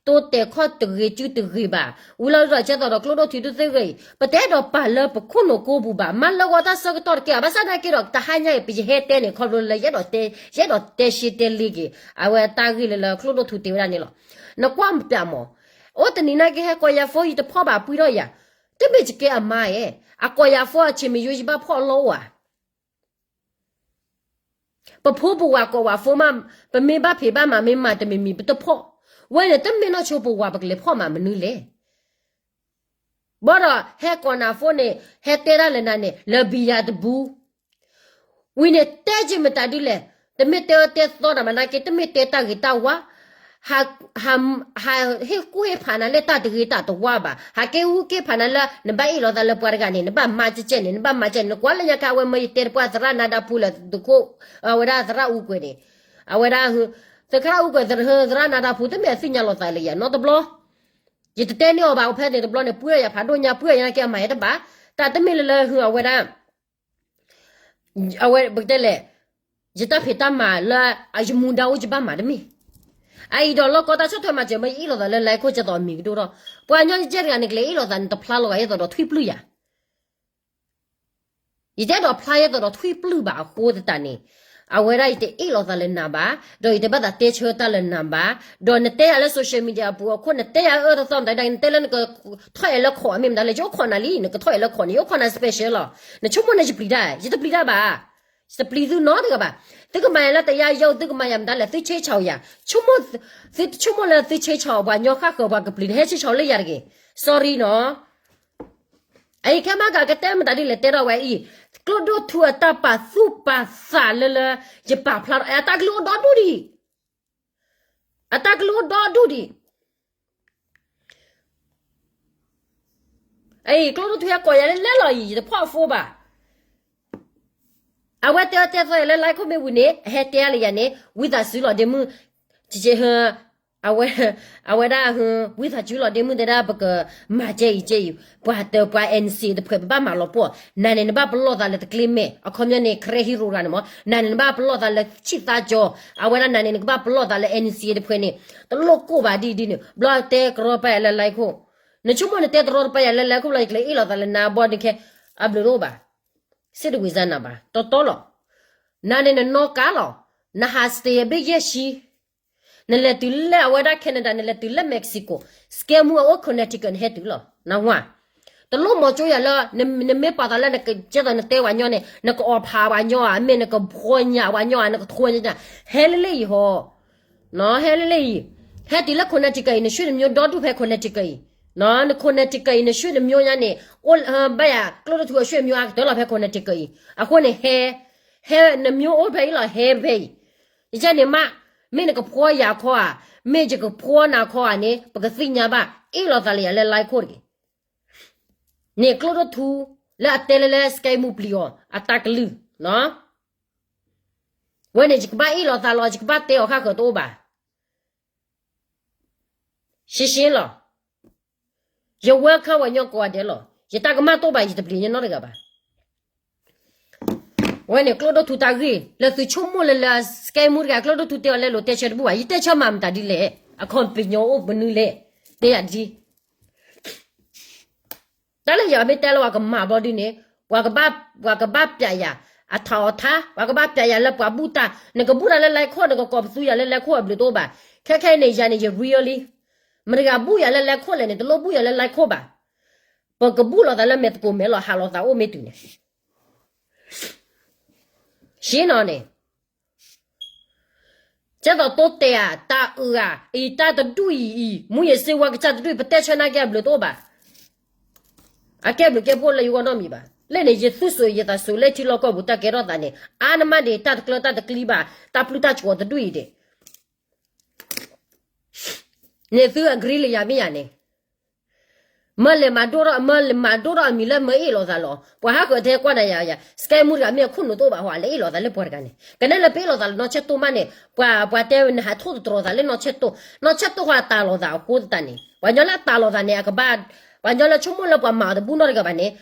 တိတဲာ်ခီၣ်တဂ့ၤစုတဂ့ၤဘၣ်. ဝံၤလီၤဒီးကဲသိးဒီးကျိဒိၣ်ထူဒုးသ့ၣ်ဂ့ၤအံၤ ပတအဲၣ်ဒိးပာ်လၢပခိၣ်နူာ်ကိပူၤဘၣ်. မၤလၢဂီၤတၢ်ဆၢကတီၢ်တကဲဘၣ်. ဘၣ်ဆၣ်သနာ်က့ဒီး တဟါညါအံၤ ပယဟဲတဲန့ၣ် ခီဖျိလၢယအဲၣ်ဒိးတဲ ယအဲၣ်ဒိးတဲရှဲတဲလ့က့ၤ အဝဲတၢ်ဂ့ၢ်လၢလၢကျိဒိၣ်ထူတဲဝဲဒၣ်န့ၣ်လီၤ. နကွၢ်ပၠးမး, အိၣ်တနံၤနာ်က့ဟဲကိးယၤဖိ ယတဖီၣ်ဘၣ်ပှံၢ်ထီၣ်ယၤ, တမ့ၢ်ယကဲအမါဧါ, အကိးယၤဖိအဆံးမ့ၢ်ယိယဘၣ်ဖီၣ်အလီၢ်အိၣ်ဧါ. ပဖိပဝၤကိးဝဲဖိမး, ပမ့ၢ်ဘၣ်ဖံးဘၣ်မၤ မ့ၢ်မၤတမံၤမံၤ ပတဖီၣ်. ဝဲန့ၣ် တမ့ၢ်နီၢ်ဆိပဝၤ ပကလဲၤဖီၣ်မၤမနုၤလဲၣ်. ဘၣ်ဒီး ဟဲကိးနၤဖိန့ၣ် ဟဲတဲဒၣ်လၢနၤန့ၣ် လၢဘံယၤတဘူး. ဝံၤန့ၣ် တဲက့ၤမတၤဒုလဲၣ်. တမ့ၢ်တဲအၢတဲသီနၤမးနာ်က့ တမ့ၢ်တဲတၢ်ဂ့ၤတၢ်ဝါ, ဟး ဟး ဟးဟ့ၣ်ကူၣ်ဟ့ၣ်ဖးနၤလၢတၢ်တဂ့ၤတၢ်တဝါဘၣ်, ဟးက့ၤဟူက့ၤဖးနၤလၢ နဘၣ်အ့ၣ်လိာ်သးလၢပှၤတဂၤန့ၣ် နဘၣ်မၤကဲကဲန့ၣ် နဘၣ်မၤကဲန့ၣ် နကွၢ်လၢညါခါ အဝဲမ့ၢ်ယတဲတပှၢ်သရၣ်နါဒါဖူလၢသုးခိၣ် အဝဲဒၣ်သရၣ်အူကွဲၤန့ၣ်, အဝဲဒၣ် သရၣ်အူကွဲၤ သရၣ်နါဒါဖူ တမ့ၢ်အသ့ၣ်ညါလိာ်သးလၢယၤနီတဘျီ, ယတတဲန့ၢ်အီၤဘၣ် အိၣ်ဖဲန့ၣ်တဘျီန့ၣ် ပှ့ၤယၤဖးဒိၣ်ညါ ပှ့ၤယၤနာ်က့အမၤယတဘၣ်, တၢ်တမ့ၢ်လၢလၢဟုအဝဲဒၣ် အဝဲပကတဲလဲၣ်, ယတၢ်ဖံးတၢ်မၤလၢ ယမူဒါအိၣ်ယဘၣ်မၤတမ့ၢ်, အအံၤဒီးလၢကီၢ်တၢ်ဆီၣ်ထွဲမၤစၢၤ မ့ၢ်ယအ့ၣ်လိာ်သးလၢ line ခိၣ်ကဲသိးအမံၤကဒိၣ်ထီၣ်, ပှၤညီကဲတဂၤန့ၣ် ကလဲၤအ့ၣ်လိာ်သးန့ၣ် တဖျါလီၤဂာ်ယဲသိးဒီးထွံၣ်ပျုၢ်ယၤ, ယတဲဒီးဖျါယဲသိးဒီးထွံၣ်ပျုၢ်ဘၣ်အဃိသတးန့ၣ်, အဝဲဒၣ်ယတအ့ၣ်လိာ်သးလၢနၤဘၣ်, ဒီးယတဘၣ်သးတဲဆၢတၢ်လၢနၤဘၣ်, ဒီးနတဲယၤလၢ social media အပူၤအခိၣ် နတဲယၤအၢတသီမတၤဒၣ် နတဲလၢနကထီၣ်အဲၣ်လၢခိးအမ့ၢ်မတၤလဲၣ် ယအိၣ်ခိးနၤလံ နကထီၣ်အဲၣ်လၢခိးန့ၣ် ယအိၣ်ခိးနၤ special လီၤ, နဆိကမိၣ်န့ၣ်ယပျံၤတၢ် ယတပျံၤတၢ်ဘၣ်, ယတပျံၤသုနီတဂၤဘၣ်, သုကမၤယၤလၢတယါယိ သုကမၤယၤမတၤလဲၣ် သုဆ့ဆီၣ်ယၤ, ဆိကမိၣ်, သုဆိကမိၣ်လၢသုဆ့ဆီၣ်ပှၤညီဃၣ်ဃၢၤပှၤကပျံၤ တဟဲဆ့ဆီၣ်လၢယၤတဂ့ၤ, sorry နီၤ အအံၤခဲမးကကတဲမတၤဒ်လဲၣ် တဲထီၣ်ဝဲအံၤ, ကျိဒိၣ်ထူအတၢ်ပာ်သူၣ်ပာ်သးလၢလၢ ယပာ်ဖျါထီၣ် အတၢ်ကလုၢ်အိၣ်ဒီဒူၣ်ဒံး, အတၢ်ကလုၢ်အိၣ်ဒီဒူၣ်ဒံး, အအံၤ ကျိဒိၣ်ထူဟဲကိးယၤလၢလဲလီၤအံၤ ယတဖီၣ်အ phone ဘၣ် အဝဲတဲအီၤတဲသီယၤလၢ line ခိၣ်မ့ၢ်ဝံၤန့ၣ် အဟဲတဲအါလၢယၤန့ၣ် ဝံသးစူၤလီၤဒ့မုၢ်, အဝဲ, အဝဲဒၣ်, ဝံသးစူၤလီၤဒ့မုၢ်တဲဒၣ် ပကမၤကဲအံၤကဲအံၤ, ပှၤတပှၤ N C A တဖှဲး ပဘၣ်မၤလီၤပှီၢ်, နၤန့ၣ်နဘၣ်ပလီၢ်သးလၢတကျ့မဲာ်, အခီပညီန့ၣ် ကရဲဟံရိၤရၤန့ၣ်မး နၤန့ၣ်နဘၣ်ပလီၢ်သးလၢဆံၣ်သးကၠီၤ, အဝဲဒၣ်နၤန့ၣ် နကဘၣ်ပလီၢ်သးလၢ N C A တဖှဲးန့ၣ်, တလိၣ်ကိၢ်ဘၣ်ဒ်ဒ်န့ၣ် ဘျီတဲကရီပာ်ယၤလၢ line ခိၣ်, နဆိကမိၣ်နတဲတရီတပါယၤလၢ line ခိၣ် ဘျီယကျဲအ့ၣ်လိာ်သးလၢနၤဘီဒုးခဲ, အဘျုးတအိၣ်ဘၣ် စ့တဝံၤစါနၤဘၣ် တီတီလီၤ, နၤန့ၣ်နနီၢ်ကါလီၤ, နဟးစတ့အဘ့ၣ်ယဲၢ်ဆံ, နလဲၤတုၤလၢအဝဲဒၣ် Canada နလဲၤတုၤလၢ Mexico, စကဲမူအအိၣ် Connecticut နဟဲတုၤလီၤ, နဝါ, တလိၣ်မီၤကၠိယၤလၢ, နမ့ၢ်ပာ်သးလၢနကဲသိးနတဲပှၤညီန့ၣ် နကအီၣ်ဖးပှၤညီဧါ မ့ၢ်နကဖှီညၣ်ပှၤညီဧါ နကထိညၣ်, ဟဲလၢလၢအံၤဟီ ဟဲလၢလၢအံၤ, ဟဲတုၤလၢ Connecticut အံၤ နဆွေနမျိုးဒီဒူၣ်ဖဲ Connecticut အံၤ, န Connecticut အံၤ နဆွေနမျိုးညါန့ၣ်, အိၣ်ဘၣ်ယၤ ကျိဒိၣ်ထူအဆွေမျိုးအကတၢၢ်လီၤဖဲ Connecticut အံၤ, အဃိန့ၣ်ဟဲ, ဟဲနမျိုးအိၣ်ဖဲအံၤလီၤ ဟဲဖဲအံၤ, ယကဲန့ၣ်မး, မ့ၢ်နကဖှီယၤခီဧါ, မ့ၢ်ယကဖှီနၤခီဧါန့ၣ် ပကသ့ၣ်ညါဘၣ် အ့ၣ်လိာ်သးလၢယၤလၢ line ခိၣ်တဂ့ၤ န့ၣ်ကျိဒိၣ်ထူ, လၢအတဲလၢလၢ စကဲမူပျံၤအီၤ အတၢ်ကလုၢ်, ဝဲန့ၣ် ယကဘၣ်အ့ၣ်လိာ်သးလီၤ ယကဘၣ်တဲအီၤဃၣ်ဃၢၤတအိၣ်ဘၣ်, ရှင်းရှင်းလီၤ, ယ welcome ပှၤညီကိးဂၤဒဲးလီၤ, ယတၢ်ကမၣ်တအိၣ်ဘၣ် ယတပျံၤညီနီတဂၤဘၣ် ဝဲန့ၣ်ကျိဒိၣ်ထူတၢ်ဂ့ၢ် လၢသုဆိကမိၣ်လၢလၢ စကဲမူတဂၤ ကျိဒိၣ်ထူတဲအီၤလဲလိာ်တဲဆၢတဘူၣ်ဘၣ် ယတဲဆၢမၤမတၤဒ်လဲၣ်, အခီပညီအိၣ်မနုၤလဲၣ်, တဲယၤဒ် တၢ်လၢယၤမ့ၢ်တဲလၢပှၤကမၤဘျီဒ်န့ၣ်, ပှၤကဘၣ်, ပှၤကဘၣ်ပျးယၤ, အထးအီၤထါ, ပှၤကဘၣ်ပျးယၤလၢပှၤဘူၣ်တၢ်, နကဘူၣ်တၢ်လၢ line ခိၣ် နကကိးပသူယၤလၢ line ခိၣ် အဘျုးတအိၣ်ဘၣ်, ခဲခဲအံၤန့ၣ် ယၤန့ၣ် ယ real လံ, မတၤတဂၤဘူၣ်ယၤလၢ line ခိၣ် လဲၣ်န့ၣ် တလိၣ်ဘူၣ်ယၤလၢ line ခိၣ် ဘၣ်, ပကဘူၣ်လိာ်သးလၢမဲာ်သကိးမဲာ်လီၤ ဟးလိာ်သးအိၣ်မ့ၢ်တုၤန့ၣ် ရှင်းနီၤန့ၣ်, ကဲသိးတိတဲာ်ဧါ တၢ်အုးဧါ အံၤတၢ်တဒူၣ်အံၤအံၤ မူးယစ်ဆေးဝါးကစၢ်တဒူၣ်အံၤ ပတဲဆၢနာ်က့အဘျုးတအိၣ်ဘၣ်, အကဲဘျုးကဲဖှိၣ်လၢယဂီၢ်နီတမံၤဘၣ်, လၢန့ၣ် ယသူၣ်စူၤယသးစူၤလၢထံလီၢ်ကီၢ်ပူၤ တၢ်ကဲထီၣ်သးန့ၣ် အါနမးဒံး တၢ်တကျၢၤတၢ်တကျံဘၣ် တၢ်ပျုၢ်တၢ်ကီတဒူၣ်အံၤဒံး န့ၣ်သု agree လၢယၤမ့ၢ်ယၤန့ၣ်, မၢလဲၤမၤဒိၣ်ထီၣ် မၢလဲၤမၤဒိၣ်ထီၣ်အမံၤလၢမၢအ့ၣ်လိာ်သးလီၤ, ပှၤဟးဃၢၤထဲကွၢ်နၤယၤယၤ စကဲမူတဂၤမ့ၢ်အခိၣ်နူာ်တအိၣ်ဘၣ်ဟီ လဲၤအ့ၣ်လိာ်သးလၢပှၤတဂၤန့ၣ် ကနဲလဲၤပအ့ၣ်လိာ်သးလၢနီၢ်ဆဲၣ်တိၢ်မးန့ၣ် ပှၤ, ပှၤတဲဝဲ နဟးထိၣ်သတြီၤသးလၢနီၢ်ဆဲၣ်တိၢ်, နီၢ်ဆဲၣ်တိၢ်ဃီအတၢ်လီၤသးအဃိသတးန့ၣ် ပှၤညီလၢအတၢ်လီၤသးန့ၣ် အကဘၣ်, ပှၤညီလၢဆိကမိၣ်လၢပှၤမၤအီၤတဘူၣ်နီတဂၤဘၣ်န့ၣ်,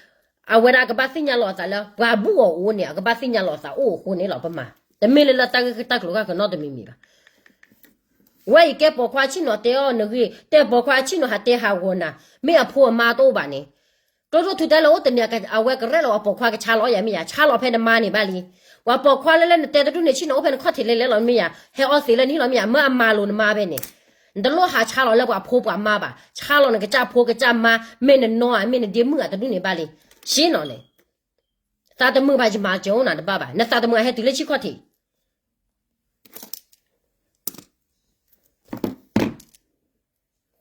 အဝဲဒၣ်ကဘၣ်သ့ၣ်ညါလီၤအသးလၢ ပှၤဘူၣ်အီၤအိၣ်န့ၣ် အကဘၣ်သ့ၣ်ညါလီၤအသးအိၣ်အဃိန့ၣ်လီၤ ပမၤ, တမ့ၢ်လၢလၢတၢ်ဂ့ၢ်တၢ်ကျိၤဃၣ်ဃၢၤနီတမံၤမံၤဘၣ် ဝဲအံၤကဲပိာ်ခွါဆံၣ်နီၤတဲအီၤနဂ့ၢ်, တဲပိာ်ခွါဆံၣ်နီၤဟးတဲဟးဂီၤနၤ, မ့ၢ်အဖိအမါတအိၣ်ဘၣ်န့ၣ်, ကျိဒိၣ်ထူတဲလၢအိၣ်တနံၤ အဝဲကရဲၣ်လီၤအပိာ်ခွါကဆါလီၤယၤမ့ၢ်ယၤ, ဆါလီၤဖဲနမါန့ၣ်ဘၣ်လံ, ပှၤပိာ်ခွါလၢလၢနတဲတဒူၣ်န့ၣ် ဆံၣ်နီၤအိၣ်ဖဲနခီၣ်ထံးလဲၤလဲၤလီၤမ့ၢ်ယၤ, ဟဲအီသံးလၢနဟံၣ်လီၤမ့ၢ်ယၤ, မၢအမၤလိာ်နမါဖဲန့ၣ်, နတလိၣ်ဟးဆါလီၤလၢပှၤဖိပှၤမါဘၣ်, ဆါလီၤနကစၢ်ဖိကစၢ်မါ, မ့ၢ်နနီၢ်ဧါ မ့ၢ်နဒ့မုၣ်ဧါတဒူၣ်န့ၣ်ဘၣ်လံ, ဆ့ၣ်နီၤန့ၣ် သးတမုာ်ဘၣ်ယမၤစၢၤအိၣ်နၤတဘၣ်ဘၣ်, နသးတမုာ်အဟဲတုၤလၢဆံၣ်ခီၣ်ထံး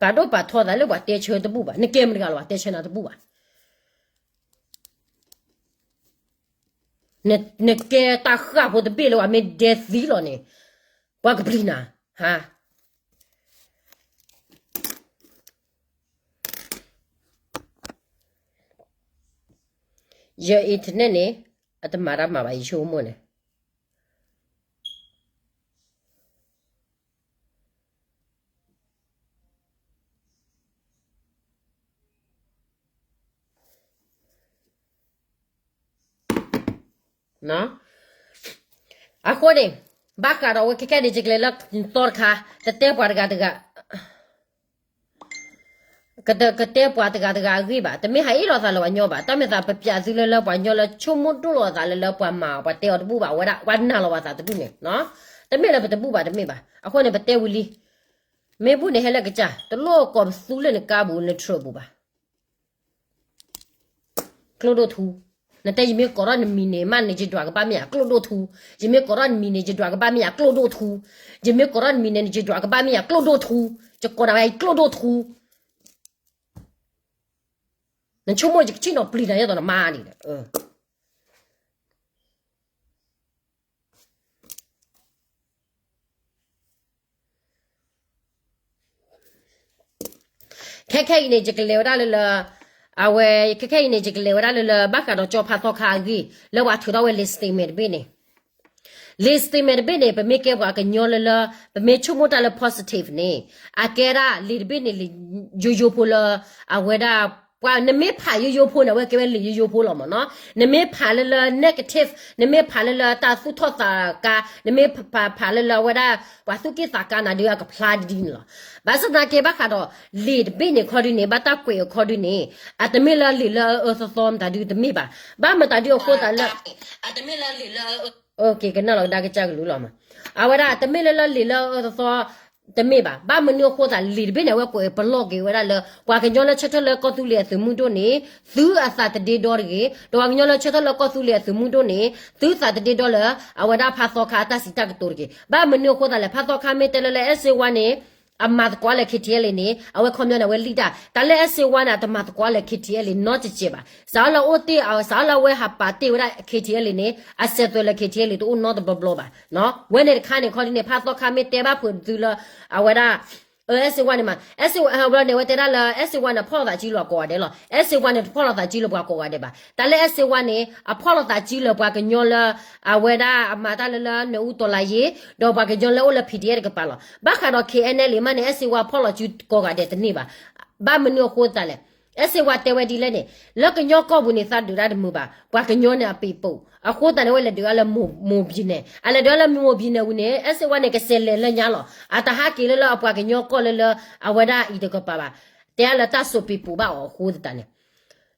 ပာ်ဒိၣ်ပာ်ထီသးလၢပှၤတဲဆၢတဘူၣ်ဘၣ်, နကဲမတၤတဂၤလၢၤဘၣ် တဲဆၢနၤတဘူၣ်ဘၣ်, နကဲတၢ်ဃၣ်ဖိတဘ့ၣ်လၢပှၤမ့ၢ်ဒဲသံလီၤန့ၣ်, ပှၤကပျံၤနၤ, ဟါ, ယ internet န့ၣ် အတမၤတၢ်မၤဘၣ် ယဆိကမိၣ်န့ၣ် အဃိန့ၣ် ဘၣ်ဃးဒီးအဝဲခဲခဲန့ၣ် ယကလဲၤလၢသီတခါ တတဲပှၤတဂၤတဂၤ ကတ ကတဲပှၤတဂၤတဂၤအဂ့ၢ်ဘၣ်, တမ့ၢ်ဟးအ့ၣ်လိာ်သးလၢပှၤကညီဘၣ်, တၢ်မ့ၢ်သးပပျးသုလၢလၢပှၤကညီလၢဆိကမိၣ်ဒိၣ်လိာ်အသးလၢလၢပှၤမၤအီၤ ပှၤတဲအီၤတဘူၣ်ဘၣ်, အဝဲဒၣ်ပှၤနာ်လီၤပှၤသးတဒူၣ်န့ၣ်, တမ့ၢ်လၢပတဘူၣ်ဘၣ်တမ့ၢ်ဘၣ်, အဃိန့ၣ် ပတဲဝံၤလံ, မ့ၢ်ဘူၣ်န့ၣ်ဟဲလၢကစၢ် တလိၣ်ကိးပသူလၢနကါပူၤနထြၢၣ်ပူၤဘၣ် ကျိၣ်ဒိၣ်ထူ, နတဲယမ့ၢ်ကိးထီၣ်နမံၤန့ၣ် မ့ၢ်န့ၣ် ယဒွးကဘၣ်မ့ၢ်ဧါ ကျိၣ်ဒိၣ်ထူ, ယမ့ၢ်ကိးထီၣ်နမံၤန့ၣ် ယဒွးကဘၣ်မ့ၢ်ဧါ ကျိၣ်ဒိၣ်ထူ, ယမ့ၢ်ကိးထီၣ်နမံၤန့ၣ် ယဒွးကဘၣ်မ့ၢ်ဧါ ကျိၣ်ဒိၣ်ထူ, ယကိးနၤဝဲ ကျိၣ်ဒိၣ်ထူ, နဆိကမိၣ်ယကထံၣ်နီၤပျံၤနၤယဲၢ်သိးနမါန့ၣ်ဒီး ခဲခဲအံၤန့ၣ် ယကလဲၤဝဲဒၣ်လၢလၢ, အဝဲ ခဲခဲအံၤန့ၣ် ယကလဲၤဝဲဒၣ်လၢလၢ ဘၣ်ဃးဒီးကၠီဖးသီခါအဂ့ၢ် လၢပှၤထုးထီၣ်ဝဲလံာ် statement တဘ့ၣ်န့ၣ်, လံာ် statement တဘ့ၣ်န့ၣ် ပမ့ၢ်ကဲပှၤကညီလၢလၢ ပမ့ၢ်ဆိကမိၣ်တၢ်လၢ positive န့ၣ်, အကဲဒၣ်လံာ်တဘ့ၣ်န့ၣ် လံာ်ယိယိဖိလၢ အဝဲဒၣ် ပှၤနမ့ၢ်ဖးယိယိဖိန့ၣ် အဝဲကဲဝဲလံာ်ယိယိဖိလီၤမ့ၢ်နီၤ, နမ့ၢ်ဖးလၢလၢ negative, နမ့ၢ်ဖးလၢလၢတၢ်သူၣ်ထီၣ်သးကါ, နမ့ၢ်ဖးဖးလၢလၢအဝဲဒၣ် ပှၤသူၣ်က့ၣ်သးကါနၤဒီးအကဖျါဒ်န့ၣ်လီၤ. ဘၣ်ဆၣ်သနာ်က့ ဘၣ်ဃးဒီးလံာ်တဘ့ၣ်န့ၣ်ခီဒုန့ၣ် ဘၣ်တၢ်ကွဲးအခီဒုန့ၣ် အတမ့ၢ်လၢလံာ်လၢအအၢအၢသီသီမတၤဒုတမ့ၢ်ဘၣ်. ဘၣ်မတၤဒုအဃိသတးလၢ ကနၣ်လီၤကဒါကစၢ်ကလူးလီၤမး, အဝဲဒၣ်တမ့ၢ်လၢလၢလံာ်လၢအအၢသီသီ တမ့ၢ်ဘၣ်. ဘၣ်မနုၤအဃိသတးလံာ်တဘ့ၣ်န့ၣ် အဝဲကွဲးပလီၢ်က့ၤဝဲဒၣ်လၢ ပှၤကညီလၢဆၢထၢၣ်လၢကီၢ်သူလ့ၤအသုးမုၢ်ဒိၣ်န့ၣ် သုအသးတဒ့ဒီတဂ့ၤ, ဒီးပှၤကညီလၢဆၢထၢၣ်လၢကီၢ်သူလ့ၤအသုးမုၢ်ဒိၣ်န့ၣ် သုသးတဒ့ဒီလၢ အဝဲဒၣ်ဖးသီခါအတၢ်စံးတၢ်ကတိၤတဂ့ၤ. ဘၣ်မနုၤအဃိသတးလဲၣ် ဖးသီခါမ့ၢ်တဲလၢလၢ အဲၣ်စ့ဝါန့ၣ် အမၤသကိးလၢ KTLA န့ၣ် အဝဲခီပညီန့ၣ် အဝဲလံၣ်တၢ် တၢ်လၢ အဲၣ်စ့ဝါန့ၣ် အတမၤသကိးလၢ KTLA နီတစဲးဘၣ်. စးထီၣ်လၢအအိၣ်တ့ၢ် စးထီၣ်လၢအဝဲဟးပာ်တ့ၢ်ဝဲဒၣ် KTLA န့ၣ် အစဲးသွဲးလၢ KTLA တအိၣ်နီတဘျီဘျီဘၣ်. ဝဲန့ၣ်တခါန့ၣ် ခီဒုန့ၣ် ဖးသီခါမ့ၢ်တဲဘၣ်ဖုးသုလၢ အဝဲဒၣ် အဲၣ်စ့ဝါန့ၣ်မး အဲၣ်စ့ဝါ ဘျီန့ၣ် အဝဲတဲဒၣ်လၢ အဲၣ်စ့ဝါန့ၣ် ဖီၣ်လိာ်သးစုလၢပှၤကိးဂၤဒဲးလီၤ. အဲၣ်စ့ဝါန့ၣ် တဖီၣ်လိာ်သးစုလၢပှၤကိးဂၤဒဲးဘၣ်. တၢ်လၢအဲၣ်စ့ဝါန့ၣ် အဖီၣ်လိာ်သးစုလၢပှၤကညီလၢ အဝဲဒၣ်အမၤတၢ်လၢလၢနၢၤအူတီၤလၤယ့ၤ ဒီးပှၤကညီလၢအိၣ်လၢ PDF တကပၤလီၤ. ဘၣ်ဃးဒီး KNLA မးန့ၣ် အဲၣ်စ့ဝါဖီၣ်လိာ်စုကိးဂၤဒဲးတန့ၢ်ဘၣ်. ဘၣ်မနုၤအဃိသတးလဲၣ် အဲၣ်စ့ဝါတဲဝဲဒ်လဲၣ်န့ၣ် လၢကညီကီၢ်ပူၤန့ၣ် သးဒုးတၢ်တမုာ်ဘၣ်, ပှၤကညီန့ၣ်အပ့ၤပိာ်, အဃိသတးန့ၣ် အဝဲလဲၤဒုးအါလၢမိၢ်ဘံန့ၣ်, အလဲၤဒုးအါလၢမိၢ်ဘံန့ၣ်ဝံၤန့ၣ် အဲၣ်စ့ဝါန့ၣ် ကစဲးလဲၤလၢညါလီၤ. အတဟးက့ၤလၢလၢအပှၤကညီကီၢ်လၢလၢ အဝဲဒၣ်အံၤတကပၤဘၣ်. တဲအါလၢတၢ်စိာ်ပ့ၤပိာ်ဘၣ်အီၤအဃိသတးန့ၣ်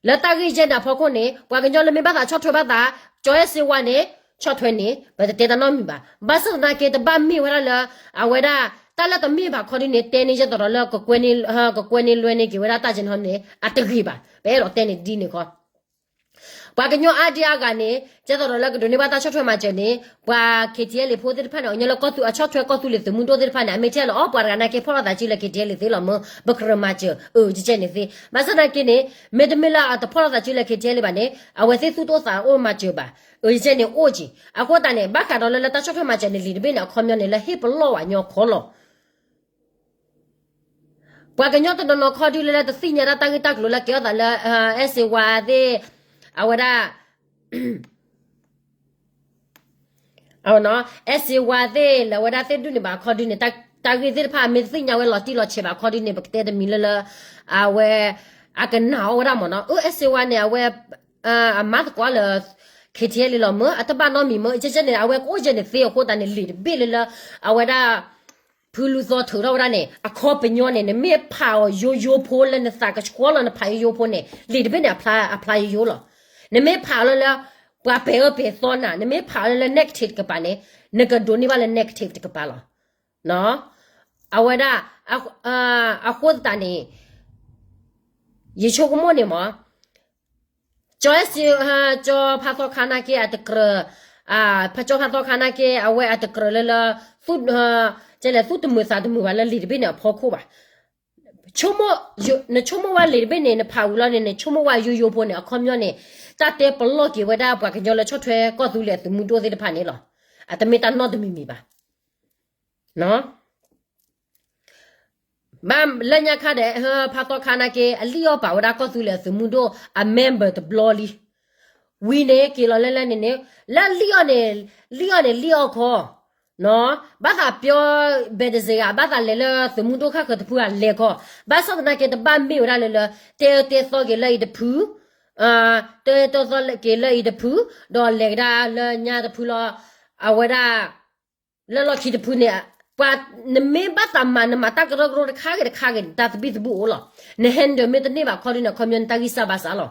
လၢတၢ်ဂ့ၢ်ယဲၢ်န့ၣ်အဖီခိၣ်န့ၣ် ပှၤကညီလၢမ့ၢ်ဘၣ်သးဆီၣ်ထွဲဘၣ်သး ကၠီအဲၣ်စ့ဝါန့ၣ် ဆီၣ်ထွဲန့ၣ် ပတတဲတၢ်နီတမံၤဘၣ်. ဘၣ်ဆၣ်သနာ်က့ တဘၣ်မ့ၢ်ဝဲဒၣ်လၢ အဝဲဒၣ် တၢ်လၢတမ့ၢ်ဘၣ်ခီဒုန့ၣ် တဲန့ၢ်ယဲၢ်သိးဒီးလၢ ကကွဲန့ၢ်လွဲန့ၢ်က့ၤဝဲဒၣ်တၢ်ကဲန့ၣ်န့ၣ် အတဂ့ၤဘၣ်. ပအဲၣ်ဒိးတဲန့ၢ်ဒ်န့ၣ်ခီ ပှၤကညီအါဒံအါဂၤန့ၣ် ကဲသိးဒီးလၢကဒိးန့ၢ်ဘၣ်တၢ်ဆီၣ်ထွဲမၤစၢၤန့ၣ် ပှၤ KTLA ဖိသ့ၣ်တဖၣ်န့ၣ် အညီလၢကီၢ်သူ အဆီၣ်ထွဲကီၢ်သူလ့ၤသုးမုၢ်ဒိၣ်သ့ၣ်တဖၣ်န့ၣ် အမ့ၢ်ထဲလီၤ အီ ပှၤတဂၤနာ်က့ဖီၣ်လိာ်သးစုလၢ KTLA သ့လီၤမ့ၢ် ပကြၢးမၤစၢၤ အၢ ကဲန့ၣ်သ့. ဘၣ်ဆၣ်သနာ်က့န့ၣ် မ့တမ့ၢ်လၢအတဖီၣ်လိာ်သးစုလၢ KTLA ဘၣ်န့ၣ် အဝဲသ့ၣ်သူၣ်တအိၣ်သးအိၣ်မၤစၢၤဘၣ် အၢ ကဲန့ၣ်အိၣ်က့ၤ. အဃိသတးန့ၣ် ဘၣ်ဃးဒီးလၢလၢတၢ်ဆီၣ်ထွဲမၤစၢၤန့ၣ် လံာ်တဘ့ၣ်န့ၣ် အခီပညီန့ၣ် လၢဟ့ၣ်ပလီၢ်ဝဲညီခီလီၤ ပှၤကညီတနီၤနီၤခီဒုလၢလၢတသ့ၣ်ညါဒၣ်တၢ်ဂ့ၢ်တၢ်ကျိၤလၢကဲထီၣ်သးလၢ အဲၣ်စ့ဝါသ့ၣ် အဝဲဒၣ် အဲၣ်စ့ဝါသ့ၣ်လၢအဝဲဒၣ်သ့ၣ်ဒူၣ်န့ၣ်ဘၣ်ခီဒုန့ၣ် တၢ်ဂ့ၢ်သ့ၣ်တဖၣ်မ့ၢ်တသ့ၣ်ညါဝဲလီၤတံၢ်လီၤဆဲးဘၣ်ခီဒုန့ၣ် ပကတဲတမံၤလၢလၢ အဝဲ အကနာ်အီၤဝဲဒၣ်မ့ၢ်နီၤ အၢ အဲၣ်စ့ဝါန့ၣ် အဝဲ အမၤသကိးလၢ KTLA လီၤမ့ၢ် အတဘၣ်နီတမံၤမ့ၢ် ကဲန့ၣ် အဝဲကအိၣ်ကဲန့ၣ်သ့အဃိသတးန့ၣ် လံာ်တဘ့ၣ်လၢလၢ အဝဲဒၣ် ဖုလူၤသီထုးထီၣ်ဝဲဒၣ်န့ၣ် အခီပညီန့ၣ် နမ့ၢ်ဖးအီၤယိယိဖိလၢနသးကဆှီလီၤနဖးယိယိဖိန့ၣ် လံာ်တဘ့ၣ်န့ၣ် အဖျါယိယိလီၤ. နမ့ၢ်ဖးအီၤလၢလၢ ပှၤပဲာ်အၢပဲာ်သီနၤ နမ့ၢ်ဖးအီၤလၢလၢ negative တကပၤန့ၣ် နကဒိးန့ၢ်ဘၣ်လၢ negative တကပၤလီၤ. အဝဲဒၣ် အဃိသတးန့ၣ် ယဆိကမိၣ်န့ၣ်မ့ၢ် ကၠီ ကၠီဖးသီခါနာ်က့ အတကြၢး ကၠီဖးသီခါနာ်က့ အဝဲအတကြၢးလၢလၢ ကဲလဲၣ် သူၣ်တမုာ်သးတမုာ်ဘၣ်လၢလံာ်တဘ့ၣ်န့ၣ်အဖီခိၣ်ဘၣ်. နဆိကမိၣ်ဝဲလံာ်တဘ့ၣ်န့ၣ် နဖးဝံၤလီၤန့ၣ် နဆိကမိၣ်ဝဲယိယိဖိန့ၣ် အခီပညီန့ၣ် တၢ်တဲပလီၢ်က့ၤဝဲဒၣ်ပှၤကညီလၢဆီၣ်ထွဲကီၢ်သူလ့ၤအသုးမုၢ်ဒိၣ်သ့ၣ်တဖၣ်န့ၣ်လီၤ. အတမ့ၢ်တၢ်နီတမံၤမံၤဘၣ်. ဘၣ်လၢညါခါဒီး ဖးသီခါနာ်က့ အလံၣ်အီၣ်ပာ်ဝဲဒၣ်ကီၢ်သူလ့ၤအသုးမုၢ်ဒိၣ်အ member တဘျီလံ. ဝံၤန့ၣ်က့ၤလီၤလၢလၢန့ၣ်န့ၣ် လၢလံၣ်အီၣ်န့ၣ် လံၣ်အီၣ်န့ၣ်လံၣ်အီၣ်ခီ ဘၣ်သးပျီ ဘဲးတစ့ၢ်ဂၤ ဘၣ်သးလဲၤလၢသုးမုၢ်ဒိၣ်ခါဃၢၤတဖုဂၤလဲၤခီ ဘၣ်ဆၣ်သနာ်က့တဘၣ်မ့ၢ်ဝဲဒၣ်လၢလၢ တဲအၢတဲသီက့ၤလၢအံၤတဖု တဲအၢတဲသီက့ၤလၢအံၤတဖု ဒီးလဲၤကဒါလၢညါတဖုလီၤ အဝဲဒၣ် လၢလီၢ်ခံတဖုန့ၣ် ပှၤနမ့ၢ်ဘၣ်သးမၤ နမၤတၢ်ကရၢကရိတခါဂ့ၤတခါဂ့ၤန့ၣ် တၢ်သဘံၣ်သဘုၣ်အိၣ်လီၤ. န handle မ့ၢ်တန့ၢ်ဘၣ်ခီဒုန့ၣ် ခီပညီနတၢ်ဂံၢ်စၢ်ဘါစၢ်လီၤ.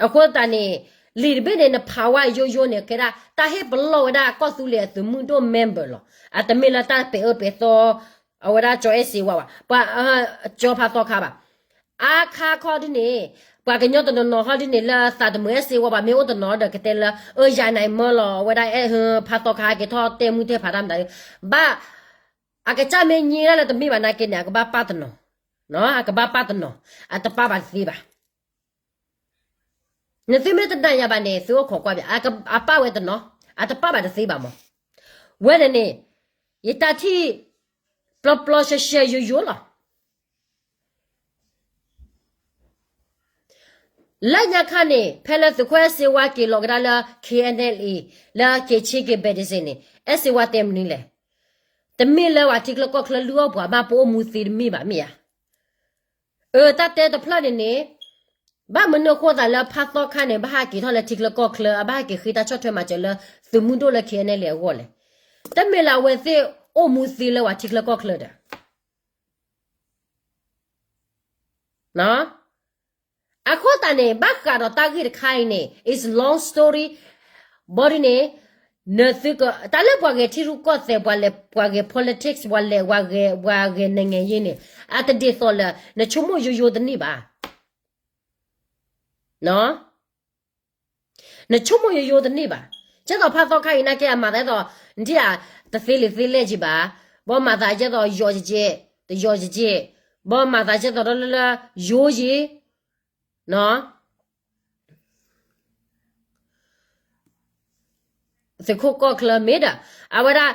အဃိသတးန့ၣ် လံာ်တဘ့ၣ်န့ၣ် နဖးဝဲယိယိန့ၣ် ကဲဒၣ် တၢ်ဟ့ၣ်ပလီၢ်ဝဲဒၣ်ကီၢ်သူလ့ၤအသုးမုၢ်ဒိၣ် member လီၤ. အတမ့ၢ်လၢတၢ်ပဲာ်အၢပဲာ်သီ အဝဲဒၣ်ကၠီအဲၣ်စ့ဝါဘၣ်. ပှၤ ကၠီဖးသီခါဘၣ်. အခါခီဒုန့ၣ် ပှၤကညီတနီၤနီၤခီဒုန့ၣ် လၢသးတမုာ်အဲၣ်စ့ဝါဘၣ် မ့ၢ်အိၣ်တနီၤဒီးကတဲလၢ အၢ ယၤနၤမၢလီၤ အဝဲဒၣ်အဲၣ်ဟၢ ဖးသီခါက့ၤထီၣ်တဲမုၢ်တဲဖးတၢ်မတၤ ဘၣ် အကစၢ်မ့ၢ်ညံဒၣ်လၢတမ့ၢ်ဘၣ်နာ်က့န့ၣ် အကဘၣ်ပာ်တနီၤ, အကဘၣ်ပာ်တနီၤ, အတပာ်ဘၣ်တသ့ဘၣ်. နသုမ့ၢ်တနာ်ယၤဘၣ်န့ၣ် သုအိၣ်ခိးကွၢ်ဘၣ်, အပာ်ဝဲတနီၤ, အတပာ်ဘၣ်တသ့ဘၣ်မး. ဝဲန့ၣ်န့ၣ် ယတၢ်ထံၣ် ပျီပျီရှဲရှဲယိယိလီၤ. လၢညါခါန့ၣ် ဖဲလၢသုးခိၣ်အဲၣ်စ့ဝါက့ၤလီၤကဒါလၢ KNLA လၢက့ၤဆ့က့ၤ ဘဲးတစ့ၣ်န့ၣ် အဲၣ်စ့ဝါတဲမနုၤလဲၣ်. တမ့ၢ်လၢပှၤထံချၢကီၢ်ချၢလုၢ်အီၣ်ပှၤဘၣ် ပအိၣ်မူသ့တမ့ၢ်ဘၣ်မ့ၢ်ဧါ. အၢ တၢ်တဲတဖျၢၣ်န့ၣ်န့ၣ် ဘၣ်မနုၤအဃိသးလၢဖးသီခါန့ၣ် ဘၣ်ဟးက့ၤထီၣ်လၢထံချၢကီၢ်ချၢ အဘၣ်ဟးက့ၤဃ့တၢ်ဆီၣ်ထွဲမၤစၢၤလၢ သုးမုၢ်ဒိၣ်လၢ KNLA အဂီၢ်လဲၣ်. တမ့ၢ်လၢအဝဲသ့ၣ်အိၣ်မူသ့လၢပှၤထံချၢကီၢ်ချၢဒီး အဃိသတးန့ၣ် ဘၣ်ဃးဒီးတၢ်ဂ့ၢ်တခါအံၤန့ၣ် is long story ဘီဒုန့ၣ် နသုက တၢ်လၢပှၤဂဲၤထံရူၢ်ကီၢ်သဲး ပှၤလဲၤ ပှၤဂဲၤ politics ပှၤလဲၤ ပှၤဂဲၤ ပှၤဂဲၤနံၤငဲၤယ့န့ၣ် အတဒ်သိးလၢ နဆိကမိၣ်ယိယိတန့ၢ်ဘၣ်. နဆိကမိၣ်ယိယိတန့ၢ်ဘၣ်. ကဲသိးဖးသီခါအံၤနာ်က့ အမၤသးဒ်သိး နထံၣ်ဧါ တသ့လံာ်သ့လဲၢ်က့ၤဘၣ်. ဘီမၤသးကဲသိးယီၤကကဲ, တယီၤကကဲ, ဘီမၤသးကဲသိးဒီးလၢလၢ ယိယ့ သုးခိၣ်ကီၢ်ချၢမ့ၢ်ဒီး အဝဲဒၣ်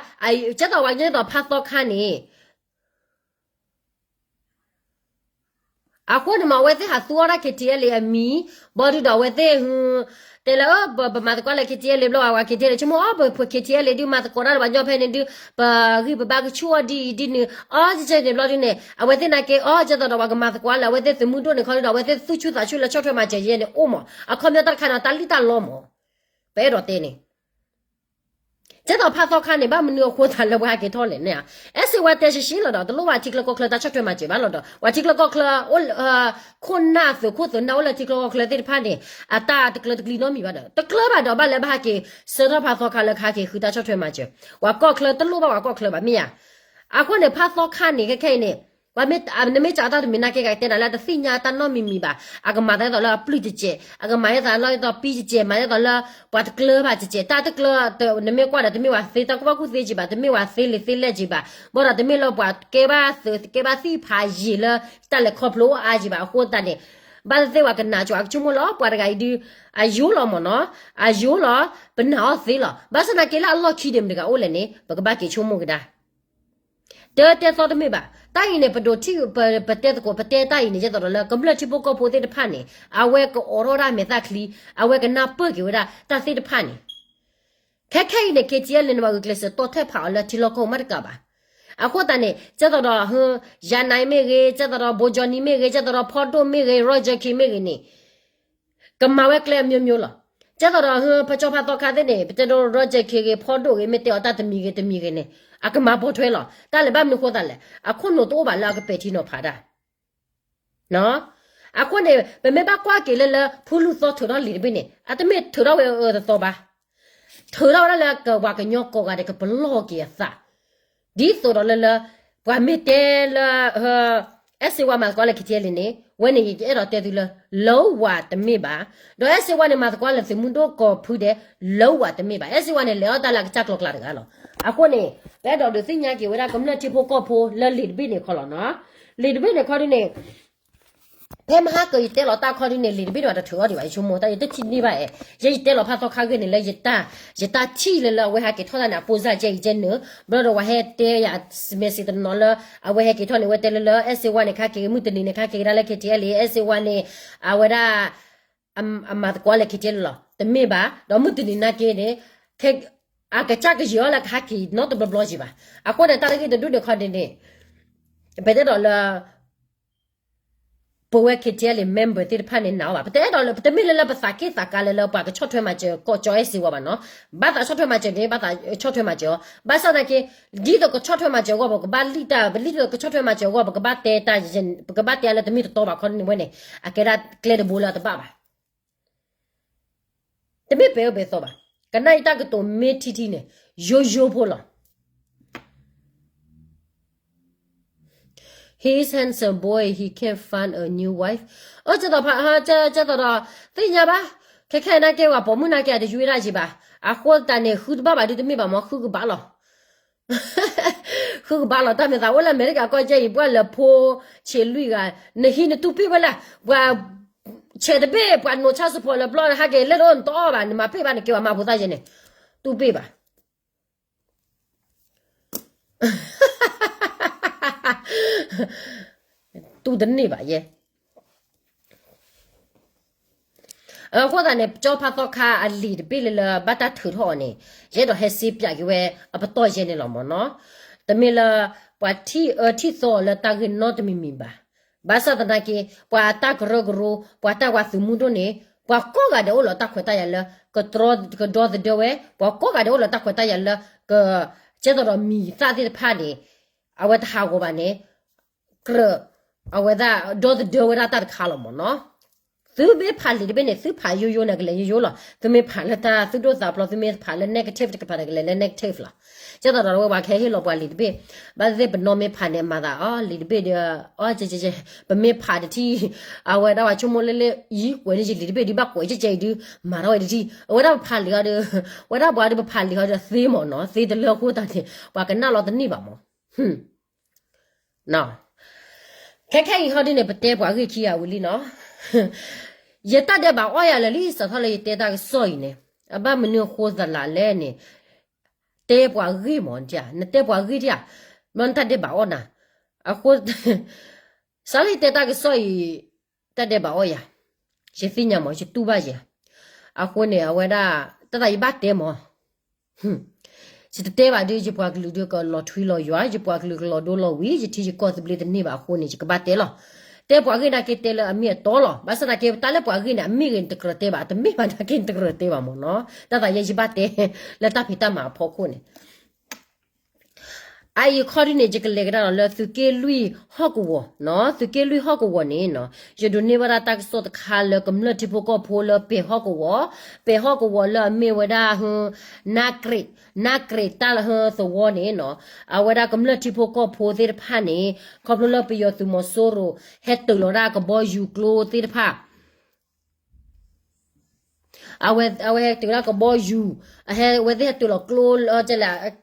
ကဲသိးဝဲကဲသိးဖးသီခါန့ၣ် အဃိန့ၣ်မ့ၢ် အဝဲသ့ၣ်ဟးသူအီၣ်ဒၣ် KTLA အမံၤ ဘီဒုဒီးအဝဲသ့ၣ် တဲလၢ ပမၤသကိးလၢ KTLA ဘျီ ပှၤ KTLA ဆိကမိၣ်အီၤ ပ KTLA ဒုးမၤသကိးတၢ်လၢပှၤကညီဖဲန့ၣ်ဒုး ပဂံၢ်ပဘါကဆူၣ်အီၤဒ်အံၤဒ်နုၤ အီၣ်ကဲန့ၣ်ဘျီဒုန့ၣ် အဝဲသ့ၣ်နာ်က့ အီၣ် ကဲသိးဒီးပှၤကမၤသကိးလၢအဝဲသ့ၣ်သုးမုၢ်ဒိၣ်န့ၣ်ခီဒုဒီး အဝဲသ့ၣ်သူၣ်ဆူၣ်သးဆူၣ်လၢဆီၣ်ထွဲမၤစၢၤယဲန့ၣ်အိၣ်မး အခီပညီတၢ်တခါန့ၣ် တၢ်လံၣ်တၢ်လီမး ပအဲၣ်ဒိးတဲန့ၣ် ကဲသိးဖးသီခါန့ၣ် ဘၣ်မနုၤအဃိသးလၢပှၤဟဲက့ၤထီၣ်လဲၣ်န့ၣ်ဧါ. အဲၣ်စ့ဝါတဲရှဲရှဲလီၤဒီး တလိၣ်ဘၣ်ထံချၢကီၢ်ချၢတၢ်ဆီၣ်ထွဲမၤစၢၤဘၣ်လီၤဒီး ပှၤထံချၢကီၢ်ချၢ အိၣ် ခိၣ်နၢ်သုးခိၣ်သုးနၢ်အိၣ်လၢထံချၢကီၢ်ချၢသ့ၣ်တဖၣ်န့ၣ် အတၢ်တကျၢၤတကျံၤနီတမံၤဘၣ်ဒီး တကျၢၤဘၣ်ဒီးဘၣ်လၢဘၣ်ဟဲက့ၤဆှၢထီၣ်ဖးသီခါလၢကဟဲက့ၤဃုတၢ်ဆီၣ်ထွဲမၤစၢၤ ပှၤကီၢ်ချၢတလိၣ်ဘၣ်ပှၤကီၢ်ချၢဘၣ်မ့ၢ်ဧါ. အဃိန့ၣ် ဖးသီခါန့ၣ် ခဲခဲအံၤန့ၣ် ပှၤမ့ၢ် နမ့ၢ်စးတၢ်တမံၤနာ်က့ ကတဲနၤလၢတသ့ၣ်ညါတၢ်နီတမံၤမံၤဘၣ်. အကမၤသးဒ်သိးလၢအပျုၢ်တစဲး, အကမၤဒ်သိးလၢအပံတစဲး, မၤဒ်သိးလၢ ပှၤတကျၢၤဘၣ်တစဲး, တၢ်တကျၢၤ နမ့ၢ်ကွၢ်ဒီး တမ့ၢ်ပှၤသ့တၢ်ကူၣ်ဘၣ်ကူၣ်သ့က့ၤဘၣ်, တမ့ၢ်ပှၤသ့လံာ်သ့လဲၢ်က့ၤဘၣ်, ဘၣ်ဒီးတမ့ၢ်လၢပှၤကဲဘၣ်သုး ကဲဘၣ်သ့ၣ်ဖးယံာ်လၢ တၢ်လဲၤခီဖျိအါက့ၤဘၣ်. အဃိသတးန့ၣ် ဘၣ်သ့ၣ်သ့ၣ်ပှၤကနၣ်ကၠိ အကဆိကမိၣ်လၢပှၤတဂၤအံၤဒုး အယိလီၤမ့ၢ်နီၤ, အယိလီၤ, ပနာ်အီၤသ့လီၤ. ဘၣ်ဆၣ်သနာ်က့လၢအလီၢ်ခံဒံးမတၤတဂၤအိၣ်လဲၣ်န့ၣ် ပကဘၣ်က့ၤဆိကမိၣ်ကဒါ တၢ်တဲသီတမ့ၢ်ဘၣ်. တၢ်အံၤန့ၣ် ပဒိးထံၣ် ပ ပတဲသကိး ပတဲတၢ်အံၤန့ၣ် ယဲသိးဒီးလၢ ကမျၢၢ်ထံဖိကီၢ်ဖိသ့ၣ်တဖၣ်န့ၣ် အဝဲကအိးထီၣ်ဒၣ်မဲာ်သၣ်ချံ, အဝဲကနၢ်ပၢၢ်က့ၤဝဲဒၣ်တၢ်သ့ၣ်တဖၣ်န့ၣ်, ခဲခဲအံၤန့ၣ် KTLA န့ၣ် ပှၤဂုာ်ကျဲးစၢးတီၢ်ထဲၣ်ဖးအီၤလၢထံလီၢ်ကီၢ်မးတကးဘၣ်. အဃိသတးန့ၣ် ယဲသိးဒီး ယၤနၤမ့ၢ်ဂ့ၤ, ယဲသိးဒီး ဘိကၠီနံမ့ၢ်ဂ့ၤ, ယဲသိးဒီး ဖီဒိၣ်မ့ၢ်ဂ့ၤ, ရီကၠၢခံမ့ၢ်ဂ့ၤန့ၣ် ကမၤဝဲကျဲအမျိုးမျိုးလီၤ. ကဲသိးဒီး ဖဲကၠီဖးသီခါသ့ၣ်န့ၣ် ပတဲဒိ ရီကၠၢခံဂ့ၤ ဖီဒိၣ်ဂ့ၤ မ့ၢ်တဲအီၤတၢ်တမံၤဂ့ၤတမံၤဂ့ၤန့ၣ် အကမၤပိာ်ထွဲလီၤ. တၢ်လဲၤဘၣ်မနုၤဃိသးလဲၣ်, အခိၣ်နူာ်တအိၣ်ဘၣ်လၢအကပဲာ်ထံနီၤဖးတၢ်. အဃိန့ၣ် ပမ့ၢ်ဘၣ်ကွၢ်က့ၤလၢလၢ ဖုလူၤသီထုးထီၣ်လံာ်တဘ့ၣ်န့ၣ် အတမ့ၢ်ထုးထီၣ်ဝဲအအၢတသီဘၣ်. ထုးထီၣ်ဝဲဒၣ်လၢကဝၤကညီကိးဂၤဒဲး ကပလီၢ်က့ၤအသး ဒ်သိးဒီးလၢလၢ ပှၤမ့ၢ်တဲလၢ အဲၣ်စ့ဝါမၤသကိးလၢ KTLA န့ၣ် ဝဲန့ၣ်ယအဲၣ်ဒိးတဲသုလၢ လၢဝၤတမ့ၢ်ဘၣ်, ဒီးအဲၣ်စ့ဝါန့ၣ် မၤသကိးလၢသုးမုၢ်ဒိၣ်ကိးဖုဒဲး လၢဝၤတမ့ၢ်ဘၣ်. အဲၣ်စ့ဝါန့ၣ် လဲၤအီၣ်တၢ်လၢအကစၢ်ကျိၤကျါတဂၤလီၤ. အဃိန့ၣ် ပအဲၣ်ဒိးဒုးသ့ၣ်ညါက့ၤဝဲဒၣ်ကမျၢၢ်ထံဖိကီၢ်ဖိလၢလံာ်တဘ့ၣ်န့ၣ်ခီလီၤနီၤ. လံာ်တဘ့ၣ်န့ၣ်ခီဒုန့ၣ် ဖဲမဟါကၢၤယတဲလီၤတၢ်ခီဒုန့ၣ် လံာ်တဘ့ၣ်န့ၣ် ပှၤတထုးအီၤဒံးဘၣ် ယဆိကမိၣ် တၢ်ယတထံၣ်န့ၢ်ဘၣ်အဲၣ်, ယဲယတဲလီၤဖးသီခါဂ့ၢ်န့ၣ်လၢယတၢ် ယတၢ်ထံၣ်လၢလၢအဝဲဟဲက့ၤထီၣ်တၢ်န့ၣ် အပိၢ်စၢ်ကဲအံၤကဲနုာ်, ဘျီဒီးဝဲဟဲတဲယၤ message တနီၤလၢ အဝဲဟဲက့ၤထီၣ်န့ၣ် ဝဲတဲလၢလၢ အဲၣ်စ့ဝါန့ၣ် ခါက့ၤမုၢ်တနံၤန့ၣ် ခါက့ၤကဒါလၢ KTLA အဲၣ်စ့ဝါန့ၣ် အဝဲဒၣ် အမၤသကိးလၢ KTLA လီၤ. တမ့ၢ်ဘၣ်, ဒီးမုၢ်တနံၤနာ်က့န့ၣ် အကစၢ်ကယဲၤအီၤလၢကဟဲက့ၤနီတဘျီဘျီက့ၤဘၣ်. အဃိန့ၣ် တၢ်တဂ့ၢ်တဒူၣ်န့ၣ်ခီဒ်န့ၣ် ပတဲဒီးလၢ ပဝဲ KTLA member သ့ၣ်တဖၣ်န့ၣ်နာ်အီၤဘၣ်. ပတအဲၣ်ဒိးလၢ ပတမ့ၢ်လၢလၢပသးက့ၣ်သးကါလၢလၢပှၤကဆီၣ်ထွဲမၤစၢၤကီၢ်ကၠီအဲၣ်စ့ဝါဘၣ်နီၤ. ဘၣ်သးဆီၣ်ထွဲမၤစၢၤန့ၣ် ဘၣ်သးဆီၣ်ထွဲမၤစၢၤအီၤ. ဘၣ်ဆၣ်သနာ်က့ ဒ်သိးကဆီၣ်ထွဲမၤစၢၤအဂီၢ် ပကဘၣ်လံၣ်တၢ်, ပလံၣ်သိးကဆီၣ်ထွဲမၤစၢၤအဂီၢ် ပကဘၣ်တဲတၢ်, ပကဘၣ်တဲအါလၢတမ့ၢ်တတီဘၣ်ခီန့ၣ်ဝဲန့ၣ် အကဲဒၣ်ကျဲတဘိလၢအတဘၣ်ဘၣ်. တမ့ၢ်ပဲာ်အိၣ်ပဲာ်သီဘၣ်. ကနၣ်အံၤတၢ်ကတိၤမ့ၢ်ထံထံန့ၣ် ယိယိဖိလီၤ. He's handsome boy, he can't find a new wife. အကၢ်သိးဖး, ကၢ်သိးဒီး သ့ၣ်ညါဘၣ်, ခဲခဲနာ်က့ ပှၤပိာ်မုၣ်နာ်က့ အတယွ့ဒၣ်ယံၤဘၣ်. အဃိသတးန့ၣ် ဃုတဘၣ်ဘၣ်ဒုးတမ့ၢ်ဘၣ်မ့ၢ် ဃုကဘၣ်လီၤ. ဃုကဘၣ်လီၤ. တၢ်မဲာ်သးအိၣ်လၢအမဲရကၤကီၢ်ကၠီအံၤ ပှၤလၢဖိဆံးလွံၢ်ဂၤ, နဟံးနတူၢ်ပ့ၢ်ဝဲလဲၣ်, ပှၤ ဆဲးတဘ့ၣ် ပှၤနိးဆၣ်စဖိးလၢပျီ ဟဲက့ၤလဲၣ်ဒိၣ်နတအီၣ်ဘၣ်, နမၤပ့ၢ်ဘၣ် နက့ၤဝဲမၤဖိသၣ်ယဲန့ၣ်, တူၢ်ပ့ၢ်ဘၣ်. တူၢ်တန့ၢ်ဘၣ်ယဲ. အဃိသတးန့ၣ် ကၠီဖါသီခါအလံာ်တဘ့ၣ်လၢလၢဘၣ်တၢ်ထုးထီၣ်အီၤန့ၣ် ယအဲၣ်ဒိးဟဲစ့ပၠးက့ၤဝဲအပတီၢ်ယဲန့ၣ်လီၤမ့ၢ်နီၤ. တမ့ၢ်လၢ ပှၤထံၣ်အၢထံၣ်သီအီၤလၢတၢ်ဂ့ၢ်နီတမံၤမံၤဘၣ်. ဘၣ်ဆၣ်သနာ်က့ ပှၤတၢ်ကရၢကရိ ပှၤတၢ်ဝးသုးမုၢ်ဒိၣ်န့ၣ် ပှၤကိးဂၤဒဲးအိၣ်လီၤတၢ်ခွဲးတၢ်ယာ်လၢ ကဒီသဒၢဝဲ, ပှၤကိးဂၤဒဲးအိၣ်လီၤတၢ်ခွဲးတၢ်ယာ်လၢ က ကဲသိးဒီးမံၤသၣ်သ့ၣ်တဖၣ်န့ၣ် အဝဲတဟးဂီၤဘၣ်န့ၣ် ကြၢး အဝဲဒၣ်ဒီသဒၢဝဲဒၣ်တၢ်တခါလီၤမ့ၢ်နီၤ. သုမ့ၢ်ဖးလံာ်တဘ့ၣ်န့ၣ် သုဖးယိယိန့ၣ် ကလဲၤယိယိလီၤ. သုမ့ၢ်ဖးလၢတၢ်သူၣ်ဒိၣ်သးဖျိး သုမ့ၢ်ဖးလၢ negative တကပၤန့ၣ် ကလဲၤလၢ negative လီၤ. ကဲသိးဒီးဝဲပှၤကဟဲဟ့ၣ်လီၤပှၤလံာ်တဘ့ၣ်, ဘၣ်သ့ၣ်သ့ၣ်ပနီၢ်မ့ၢ်ဖးန့ၣ် မၤသးအီၤလံာ်တဘ့ၣ်ဒီး အီ ပမ့ၢ်ဖးတထံၣ် အဝဲဒၣ်ပှၤဆိကမိၣ်လၢလၢ ယံၤကွဲးန့ၣ်ယလံာ်တဘ့ၣ်ဒုး ဘၣ်ကွဲးကဲကဲအံၤဒုး မၤထီၣ်ဝဲတထံၣ် အဝဲဒၣ်ပဖးလံာ်ဟီဒီး ဝဲဒၣ်ပှၤဒုးပဖးလံာ်ဟီဒီးသ့မ့ၢ်နီၤ သ့တလၢအဃိသတးန့ၣ် ပှၤကနၣ်လီၤတန့ၢ်ဘၣ်မ့ၢ် ခဲခဲအံၤဟီဒ်န့ၣ် ပတဲပှၤဂ့ၢ်ခံဂၤဝံၤလံနီၤ. ယတၢ်ဒဲးဘးအီၣ်ယၤလၢာ်လံ စးထီၣ်လၢယတဲတၢ်ကစီၣ်အံၤန့ၣ် အဘၣ်မနုၤအဃိသးလဲၣ်န့ၣ် တဲပှၤဂ့ၢ်မ့ၢ်ဧါ, နတဲပှၤဂ့ၢ်ဒံးဧါ, မ့ၢ်နတၢ်ဒဲးဘးအီၣ်နၤ, အဃိ စးလၢယတဲတၢ်ကစီၣ်အံၤ တၢ်ဒဲးဘးအီၣ်ယၤ, ယသ့ၣ်ညါမ့ၢ် ယတူၢ်ဘၣ်ယၤ, အဃိန့ၣ် အဝဲဒၣ် တၢ်သးယဘၣ်တဲမ့ၢ် ယတတဲဘၣ်ဒုး ယပှၤကလုာ်ဒုးကလီၤထွံလီၤယွၤ, ယပှၤကလုာ်ကလီၤဒိလီၤဝံၤ, ယထံယကီၢ်သဘျ့တန့ၢ်ဘၣ်အဃိန့ၣ် ယကဘၣ်တဲလီၤ. တဲပှၤဂ့ၢ်နာ်က့တဲလၢအမ့ၢ်အတီလီၤ. ဘၣ်ဆၣ်သနာ်က့ တၢ်လၢပှၤဂ့ၢ်န့ၣ် အမ့ၢ်ဂ့ၤန့ၣ်တကြၢးတဲဘၣ်, တမ့ၢ်ဘၣ်နာ်က့န့ၣ်တကြၢးတဲဘၣ်မ့ၢ်နီၤ. တၢ်သးယဲယဘၣ်တဲ လၢတၢ်ဖံးတၢ်မၤအဖီခိၣ်န့ၣ် အအံၤခီဒ်န့ၣ် ယကလဲၤကဒါလီၤလၢသုးက့လွံၢ်ဟီၣ်ကဝီၤနီၤ, သုးက့လွံၢ်ဟီၣ်ကဝီၤန့ၣ်နီၤ, ယဒိးန့ၢ်ဝဲဒၣ်တၢ်ကစီၣ်တခါလၢကမျၢၢ်ထံဖိကီၢ်ဖိလၢပဲာ်ဟီၣ်ကဝီၤ, ပဲာ်ဟီၣ်ကဝီၤလၢအမ့ၢ်ဝဲဒၣ် နါကြ့း, နါကြ့းတၢ်လၢသဝီန့ၣ်နီၤ, အဝဲဒၣ်ကမျၢၢ်ထံဖိကီၢ်ဖိသ့ၣ်တဖၣ်န့ၣ် ခီဖျိလၢပယီၤသုးမီၤစိရိၤ ဟဲတုၤလီၤဒၣ်ကဘီယူၤကျိသ့ၣ်တဖၣ် အဝဲ အဝဲဟဲတုၤလၢကဘီယူၤ, အဟဲဝဲသ့ၣ်ဟဲတုၤလီၤကျိလၢကလဲၣ်,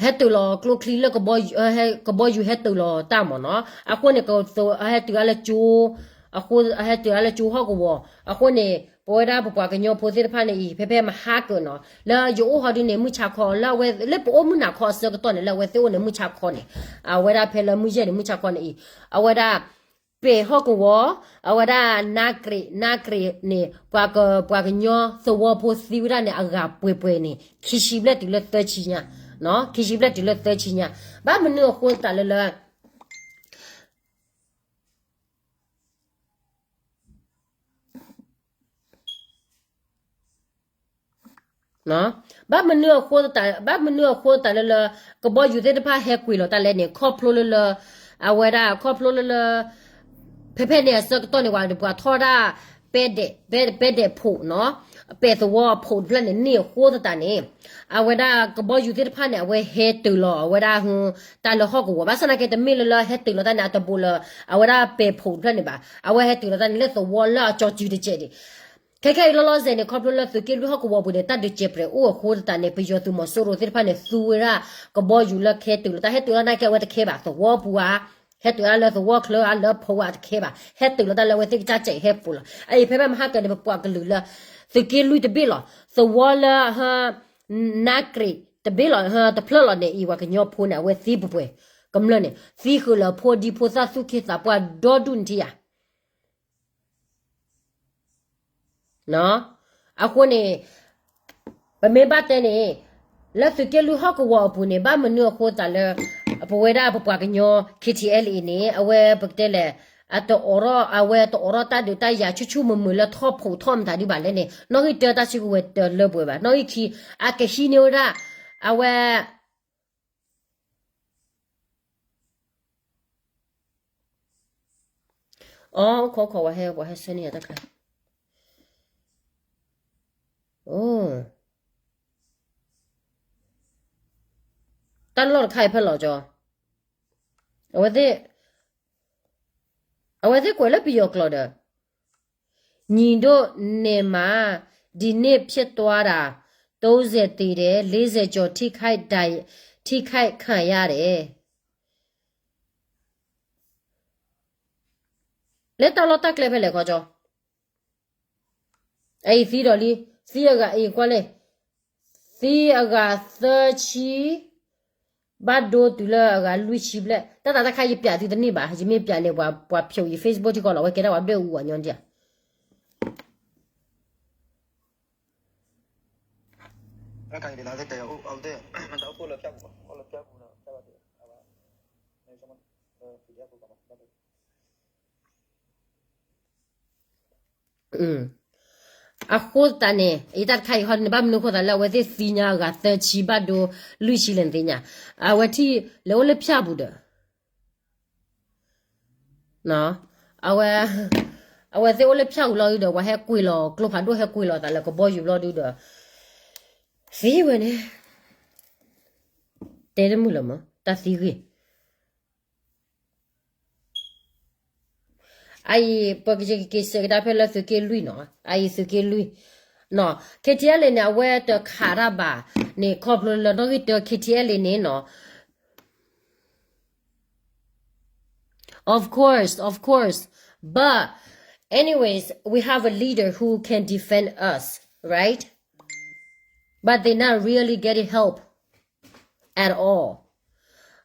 ဟဲတုၤလီၤကျိချံလၢကဘီယူၤ, ကဘီယူၤဟဲတုၤလီၤတၢ်မ့ၢ်နီၤ. အဃိန့ၣ် ဟဲတုၤအါလၢကၠိ, အဃိဟဲတုၤအါလၢကၠိဟီၣ်ကဝီၤ. အဃိန့ၣ် ပဝဲဒၣ်ပပှၤကညီဖိသ့ၣ်တဖၣ်န့ၣ်အံၤ ဖဲဖဲမဟါကၢးနီၤ, လၢယအိၣ်ဟီဒုန့ၣ် မုၢ်ဆါခီ လၢအဝဲ လၢပအိၣ်မုၢ်နၤခီအဆၢကတီၢ်န့ၣ် လၢအဝဲသ့ၣ်အိၣ်န့ၣ် မုၢ်ဆါခီန့ၣ်, အဝဲဒၣ်ဖဲလၢမုၢ်ယဲၢ်န့ၣ် မုၢ်ဆါခီန့ၣ်အံၤ, အဝဲဒၣ် ပဲာ်ဟီၣ်ကဝီၤ, အဝဲဒၣ်နါကြ့း, နါကြ့းန့ၣ် ပှၤက ပှၤကညီသဝီဖိသံဝဲဒၣ်န့ၣ် အဂၤပှဲၤပှဲၤန့ၣ် ခံဆံဘျဲၣ်တုၤလၢသၢဆံညါ, ခံဆံဘျဲၣ်တုၤလၢသၢဆံညါ, ဘၣ်မနုၤအဃိသတးလၢလၢ ဘၣ်မနုၤအဃိသတး, ဘၣ်မနုၤအဃိသတးလၢလၢ ကဘီယူၤသ့ၣ်တဖၣ်ဟဲကွံာ်လီၤတၢ်လဲၣ်န့ၣ် ခီဖျိလၢလၢ အဝဲဒၣ် ခီဖျိလၢလၢ ဖဲဖဲန့ၣ်အဆၢကတီၢ်န့ၣ် ပှၤ ပှၤထီၣ်ဒၣ် ပဲဒဲး, ပဲဒဲးဖိးနီၤ, ပဲာ်သဝီအဖိးတဖျၢၣ်န့ၣ် န့ၢ်အဃိသတးန့ၣ် အဝဲဒၣ်ကဘီယူၤသ့ၣ်တဖၣ်န့ၣ် အဝဲဟဲတုၤလီၤ အဝဲဒၣ် တၢ်လၢဟီၣ်ကဝီၤ, ဘၣ်ဆၣ်သနာ်က့ တမ့ၢ်လၢလၢဟဲတုၤလီၤတၢ်န့ၣ် အတဘူးလၢ အဝဲဒၣ်ပဲာ်ဖိးတဖျၢၣ်န့ၣ်ဘၣ်, အဝဲဟဲတုၤလီၤတၢ်န့ၣ် လၢသဝီလၢအကၠီစုတကဲးန့ၣ် ခဲခဲအံၤလီၤလီၤဆဲးန့ၣ် ခီဖျိလၢသုးက့လွံၢ်ဟီၣ်ကဝီၤပူၤန့ၣ် တၢ်ဒုးစဲးပြဲးအိၣ်အဃိသတးန့ၣ် ပယီၤသုးမီၤစိရိၤသ့ၣ်တဖၣ်န့ၣ် သူဝဲဒၣ်ကဘီယူၤလၢကဟဲတုၤလီၤတၢ်, ဟဲတုၤလီၤတၢ်နာ်က့ အဝဲတခဲဘၣ် သဝီပူၤဧါ, ဟဲတုၤလၢသဝီချၢဧါ လၢဖိဧါ တခဲဘၣ်, ဟဲတုၤလီၤတၢ်လၢအဝဲသ့ၣ်ကစၢ်စဲးဟဲပူၤလီၤ. အအံၤဖဲဖဲမဟါကၢးန့ၣ် ပပှၤကလုာ်လၢ သုးက့လွံၢ်တဘ့ၣ်လီၤ, သဝီလၢ နါကြ့းတဘ့ၣ်လီၤ, တဖျၢၣ်လီၤန့ၣ်အံၤ ပှၤကညီဖိန့ၣ် အဝဲသံပှဲၤပှဲၤ, ကမျၢၢ်န့ၣ် သံဃုာ်လၢဖိဒံဖိသၣ်သူၣ်က့သးပှၢ်ဒီဒူၣ်န့ၣ်ဧါ. အဃိန့ၣ် ပမ့ၢ်ဘၣ်တဲန့ၣ် လၢသုးက့လွံၢ်ဟီၣ်ကဝီၤအပူၤန့ၣ် ဘၣ်မနုၤအဃိသတးလၢ ပဝဲဒၣ်ပပှၤကညီ K T L A န့ၣ် အဝဲပကတဲလဲၣ် အတအိးထီၣ် အဝဲတအိးထီၣ်တၢ်ဒုးတၢ်ယၤဆူၣ်ဆူၣ်မုာ်မုာ်လၢထီၣ်ဖိးထီၣ်မတၤဒုးဘၣ်လဲၣ်န့ၣ် နီၣ်ဂံၢ်တၢတၢ်စုကဝဲၤတလၢပှဲၤဘၣ် နီၣ်ဂံၢ်ခံ အကဟံးန့ၢ်ဝဲဒၣ် အဝဲ အိၣ်ခိးခိးဝဲဟဲ ပှၤဟဲဆှၢန့ၢ်ယၤတၢ်ခါ အိ တၢ်လီၢ်တခါအံၤဖဲလီၤကၠီ အဝဲသ့ၣ် အဝဲသ့ၣ်ကွဲးလၢပယီၤကျိာ်ဒီး ညီတို့နယ်မှာ ဒီနေ့ဖြစ်သွားတာ သုံးဆယ်သေတယ် လေးဆယ်ကျော် ထိခိုက်ဒဏ်- ထိခိုက်ခံရတယ် လၢတၢ်လီၢ်တၢ်ကျဲဖဲလဲၣ်ခီကၠီ အအံၤသံဒီးလံ သံအဂၤအံၤကွၢ်လဲၣ် သံအဂၤသၢဆံ ဘၣ်ဒိတုၤလၢအဂၤလွံၢ်ဆံဘျဲၣ် တၢ်သးတၢ်ခါ ယပျးသုတန့ၢ်ဘၣ် ယမ့ၢ်ပျးန့ၣ် ပှၤ ပှၤဖျိးယ Facebook ထံကီၢ်လီၤ အဝဲကဲဒၣ်ပှၤဒွဲၣ်အူအညီဒ်ဧါ အဃိသတးန့ၣ် ယတၢ်တခါအံၤဟီန့ၣ် ဘၣ်မနုၤအဃိသတးလၢအဝဲသ့ၣ်သံညါအဂၤသၢဆံဘၣ်ဒိလွံၢ်ဆံလဲၣ်န့ၣ်သ့ၣ်ညါ အဝဲထံၣ်လဲၤအိၣ်လၢဖၠၣ်ပူၤဒီး အဝဲ အဝဲသ့ၣ်အိၣ်လၢဖၠၣ်ပူၤလီၤဒုဒီး ပှၤဟဲကွံာ်လီၤ ကျိဖးဒိၣ်ဟဲကွံာ်လီၤသးလၢကဘီယူၤဘျီဒုဒီး သံဝဲန့ၣ် တဲတမုာ်လၢၤမး တၢ်သံဂ့ၢ် အအံၤ ပကက့ၤစဲးကဒါဖဲလၢသုးက့လွံၢ်နီၤ အအံၤသုးက့လွံၢ်နီၤ K T L A န့ၣ် အဝဲတခးတၢ်ဘၣ်န့ၣ် ခီဖျိလၢနီၣ်ဂံၢ်တၢ K T L A န့ၣ်နီၤ Of course, of course. But anyways, we have a leader who can defend us, right? But they not really getting help at all.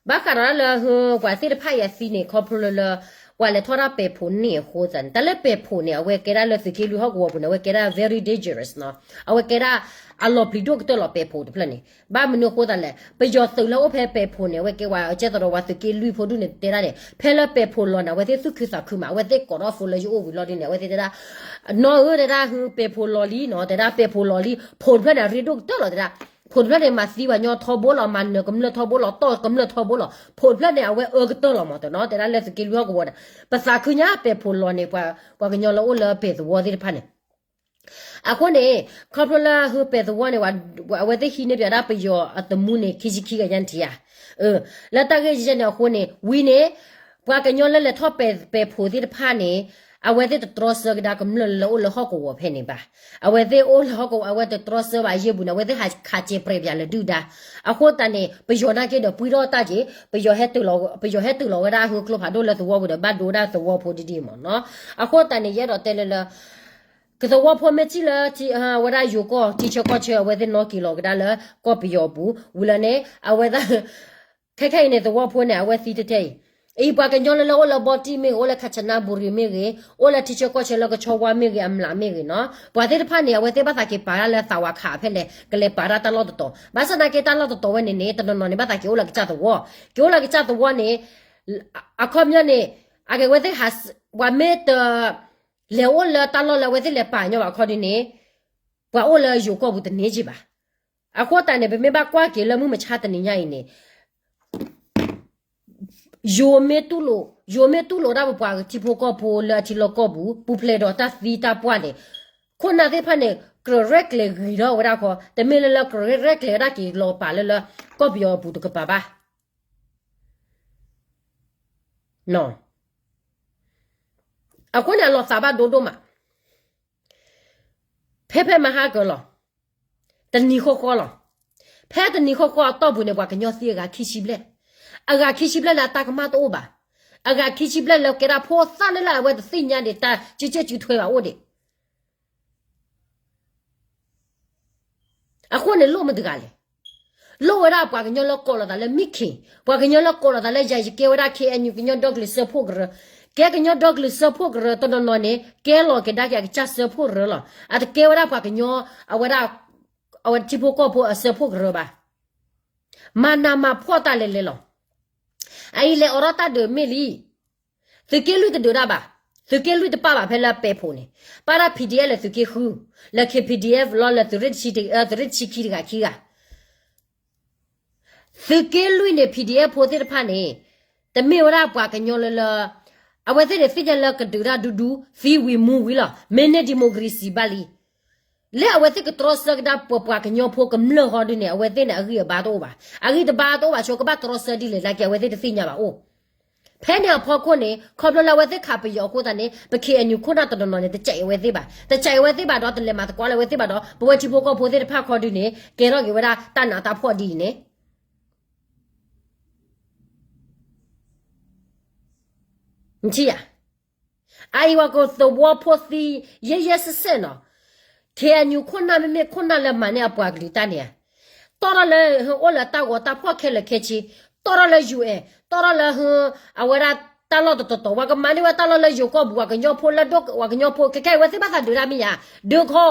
ဘၣ်ဃးဒီးလၢ ပှၤသ့ၣ်တဖၣ်အံၤအသံန့ၣ် ခီဖျိလၢ ပှၤလဲၤထီၣ်တၢ်ပဲာ်ဖှိၣ်န့ၣ်အဃိသတးန့ၣ် တၢ်လၢပဲာ်ဖှိၣ်န့ၣ် အဝဲကဲဒၣ်လၢသုးက့လွံၢ်ဟီၣ်ကဝီၤပူၤန့ၣ် အဝဲကဲဒၣ် very dangerous နီၤ အဝဲကဲဒၣ် အလီၤပျံၤဒိၣ်ကတၢၢ်လီၤပဲာ်ဖှိၣ်တဖျၢၣ်န့ၣ် ဘၣ်မနုၤအဃိသတးလဲၣ် ပယီၤသုးလၢအိၣ်ဖဲပဲာ်ဖှိၣ်န့ၣ် အဝဲကဲဝဲကဲသိးဒီးပှၤသုးက့လွံၢ်ဖိဒူၣ်န့ၣ်တဲဒၣ်န့ၣ် ဖဲလၢပဲာ်ဖှိၣ်လီၤန့ၣ် အဝဲသ့ၣ်သူၣ်ခုသးခုမး အဝဲသ့ၣ်ကိးထီၣ်ဖိလၢယအိၣ်ဝံၤလီၤဒ်န့ၣ် အဝဲသ့ၣ်တဲဒၣ် နီၢ်ဧၢတဲဒၣ် ဟူပဲာ်ဖှိၣ်လီၤလံနီၤ တဲဒၣ်ပဲာ်ဖှိၣ်လီၤလံ ဖိၣ်တဖျၢၣ်န့ၣ် အရ့ဒိၣ်ကတၢၢ်လီၤတဲဒၣ် ဖိၣ်တဖျၢၣ်န့ၣ် မၤသံပှၤညီထီဘိလီၤ မၤနၢၤကမျၢၢ်ထီဘိလီၤ တီၢ်ကမျၢၢ်ထီဘိလီၤ ဖိၣ်တဖျၢၣ်န့ၣ် အဝဲအၢကတၢၢ်လီၤမးတဲနီၤ တဲဒၣ်လၢသုးက့လွံၢ်ဟီၣ်ကဝီၤန့ၣ် ပသးခုညါပဲာ်ဖှိၣ်လီၤန့ၣ် ပှၤကညီလၢအိၣ်လၢပဲာ်သဝီသ့ၣ်တဖၣ်န့ၣ် အဃိန့ၣ် ခီဖျိလၢဟူပဲာ်သဝီန့ၣ် အဝဲသ့ၣ်ဟံးန့ၢ်ပၠးဒၣ်ပယီၤအသမူန့ၣ် ခံဆံခံကယါနထံၣ်ဧါ လၢတၢ်ဂ့ၢ်ယဲန့ၣ်အဃိန့ၣ် ဝံၤန့ၣ် ပှၤကညီလၢလဲၤထီၣ်ပဲာ်ဖှိၣ်သ့ၣ်တဖၣ်န့ၣ် အဝဲသ့ၣ်တတြီဆၢကဒါကမျၢၢ်လၢအိၣ်လၢဟီၣ်ကဝီၤဖဲန့ၣ်ဘၣ်. အဝဲသ့ၣ်အိၣ်လၢဟီၣ်ကဝီၤ အဝဲတတြီဆၢဘၣ်အယ့ၢ်ပူၤန့ၣ် အဝဲသ့ၣ်ဟးခးစဲးပြဲးပၠးလၢဒုၣ်ဒါ. အဃိသတးန့ၣ် ပယီၤနာ်က့ဒီးပှံထီၣ်တၢ်က့ၤ ပယီၤဟဲတုၤလီၤဝဲဒၣ်ဟူကျိဖးဒိၣ်လၢသဝီပူၤဒီး ဘၣ်ဒိဝဲဒၣ်သဝီဖိဒ်ဒ်မးနီၤ. အဃိသတးန့ၣ် ယအဲၣ်ဒိးတဲလၢလၢ ကသဝီဖိ မ့ၢ်ထံၣ်လၢ ဝဲဒၣ်ယိၤကီၢ် ထံဆၢကီၢ်ဆၢ အဝဲသ့ၣ်နီၣ်က့ၤလီၤကဒါလၢကီၢ်ပယီၤအပူၤ ဝံၤလၢန့ၣ် အဝဲဒၣ် ခဲခဲအံၤန့ၣ် သဝီဖိန့ၣ် အဝဲသံထဲထဲအံၤ အံၤပှၤကညီလၢလၢအိၣ်လၢဘီတံၢ်မ့ၢ်ဂ့ၤ အိၣ်လၢခၣ်ဆနါဘူရံၤမ့ၢ်ဂ့ၤ အိၣ်လၢထံဆၢကီၢ်ဆၢလၢကဆီဝါမ့ၢ်ဂ့ၤ အမျးမ့ၢ်ဂ့ၤနီၤ ပှၤသ့ၣ်တဖၣ်န့ၣ် အဝဲသ့ၣ်ဘၣ်သးက့ၤပာ်ဒၣ်လၢသးဝးခးဖဲလဲၣ် ကလဲၤပာ်ဒၣ်တၢ်လီၢ်တတီၤ ဘၣ်ဆၣ်သနာ်က့တၢ်လီၢ်တတီၤဝဲန့ၣ်န့ၣ် တနီၤနီၤန့ၣ် ဘၣ်သးက့ၤအိၣ်လၢကစၢ်သဝီ က့ၤအိၣ်လၢကစၢ်သဝီန့ၣ် အခီပညီန့ၣ် အကဝဲသ့ၣ်ဟး ပှၤမ့ၢ်တ လဲၤအိၣ်လၢတၢ်လီၢ်လၢအဝဲသ့ၣ်လဲၤပာ်ညီဘၣ်အခီဒ်န့ၣ် ပှၤအိၣ်လၢယိၤကီၢ်ပူၤတန့ၢ်က့ၤဘၣ်. အဃိသတးန့ၣ် ပမ့ၢ်ဘၣ်ကွၢ်က့ၤလၢမုၢ်မဆါတနံၤညါအံၤန့ၣ် ယိၤမ့ၢ်တူၢ်လိာ် ယိၤမ့ၢ်တူၢ်လိာ်ဒၣ်ပပှၤထံဖိကီၢ်ဖိလၢအထံလီၢ်ကီၢ်ပူၤ ပူၤဖျဲးဒီးတၢ်သံတၢ်ပှၢ်န့ၣ် ခိၣ်နၢ်သ့ၣ်တဖၣ်န့ၣ် ကြၢးရဲၣ်ကျဲၤဂံၤထီၣ်ဝဲဒၣ်ခီ တမ့ၢ်လၢလၢကြၢးရဲၣ်ကျဲၤဝဲဒၣ်က့ၤလီၤပာ်လၢလၢ ကီၢ်ပယီၤအပူၤတကပၤဘၣ်. အဃိန့ၣ် အလီၤသးဘၣ်ဒိဒိၣ်မး ဖဲဖဲမဟါကၢၤလီၤ. တနံၤဃီဃီလီၤ. ဖဲတနံၤဃီဃီအတီၢ်ပူၤန့ၣ် ပှၤကညီသံအဂၤခံဆံဘျဲၣ်. အဂၤခံဆံဘျဲၣ်န့ၣ် အတၢ်ကမၣ်တအိၣ်ဘၣ်. အဂၤခံဆံဘျဲၣ်လၢကဲဒၣ်ဖိသၣ်လၢ်လၢ် အဝဲတသ့ၣ်ညါဒံးတၢ်စုကၢ်စုထွဲဘၣ်အိၣ်ဒံး အဃိန့ၣ်လိၣ်မတၤတဂၤလဲၣ်. လိၣ်ဝဲဒၣ်ပှၤကညီလၢကိးလီၤသးလၢမ့ၢ်ခ့ၣ်, ပှၤကညီလၢကိးလီၤသးလၢယၤယကဲဝဲဒၣ် K N U ကညီဒီကလုာ်စၢဖှိၣ်ကရၢ, K ကဲကညီဒီကလုာ်စၢဖှိၣ်ကရၢတနီၤနီၤန့ၣ် ကဲလီၤကဒါက့ၤအကစၢ်စၢဖှိၣ်ကရၢလီၤ. အတကဲဝဲဒၣ်ပှၤကညီ အဝဲဒၣ် အဝဲထံဖိကီၢ်ဖိအစၢဖှိၣ်ကရၢဘၣ်. မၤနးမၤဖှီၣ်တၢ်လဲၤလဲၤလီၤ. အအံၤလဲၤအိးထီၣ်တၢ်ဒုးမ့ၢ်လံ. သုးက့လွံၢ်တဒုးတၢ်ဘၣ်. သုးက့လွံၢ်တပၣ်ဘၣ်ဖဲလၢပဲၤဖိန့ၣ်, ပၣ်တၢ် P D F လၢသုးက့ဃု, လၢ K P D F လီၤလၢသုးရ့ၣ်တဆံခံတဂၤခံဂၤ သုးက့လွံၢ်န့ၣ် P D F ဖိသ့ၣ်တဖၣ်န့ၣ် တမ့ၢ်ဝဲဒၣ်ပှၤကညီလၢလၢ အဝဲသ့ၣ်န့ၣ်သ့ၣ်ညါလၢကဒုးတၢ်ဒူဒူ သံဝံၤမူဝံၤလီၤ. မ့ၢ်န့ၢ် democracy ဘၣ်လံ. လၢအဝဲသ့ၣ်ကတြီဆၢကဒါပပှၤကညီဖိကမျၢၢ်ဃီဒုန့ၣ် အဝဲသ့ၣ်န့ၣ် အဂံၢ်အဘါတအိၣ်ဘၣ်. အဂံၢ်တဘါတအိၣ်ဘၣ်ဆိ ကဘၣ်တြီဆၢဒ်လဲၣ်နာ်က့ အဝဲသ့ၣ်တသ့ၣ်ညါဘၣ်အိၣ်. ဖဲန့ၣ်အဖီခိၣ်န့ၣ် ခီဖျိလၢအဝဲသ့ၣ်ခးပယီၤအဃိသတးန့ၣ် ပ K N U ခိၣ်နၢ်တနီၤနီၤန့ၣ် တစဲးအဝဲသ့ၣ်ဘၣ်. တစဲးအဝဲသ့ၣ်ဘၣ်ဒီး တလဲၤမၤသကိးလၢအဝဲသ့ၣ်ဘၣ်ဒီး ပဝဲထံဖိကီၢ်ဖိသ့ၣ်တဖၣ်ခီဒုန့ၣ် ကဲထီၣ်က့ၤဝဲဒၣ်တၢ်နးတၢ်ဖှီၣ်ဒ်အံၤန့ၣ် နထံၣ်ဧါ. အအံၤပှၤကသဝီဖိသံ ယဲၢ်ယဲၢ်စဲးစဲးနီၤ. K N U ခိၣ်နၢ်မ့မ့ၢ်ခိၣ်နၢ်လၢမၤန့ၢ်အပှၤကလုာ်တၢ်န့ၣ်ဧါ, တီၣ်ထီၣ်လၢဟၢအိၣ်လၢတၢ်ဂီၤတၢ်ဖှီၣ်ခဲလၢာ်ခဲဆ့, တီၣ်ထီၣ်လၢ U N, တီၣ်ထီၣ်လၢဟၢ အဝဲဒၣ်တၢ်လီၢ်တတီၤတီၤ, ပှၤကမၤန့ၢ်ဝဲတၢ်လီၢ်လၢယိၤကီၢ်ပူၤ ပှၤကညီဖိလၢဒိၣ်ပှၤကညီဖိ ခဲခဲအံၤဝဲသ့ၣ်ဘၣ်သးဒုးတၢ်မ့ၢ်ဧါ, ဒုးခီ,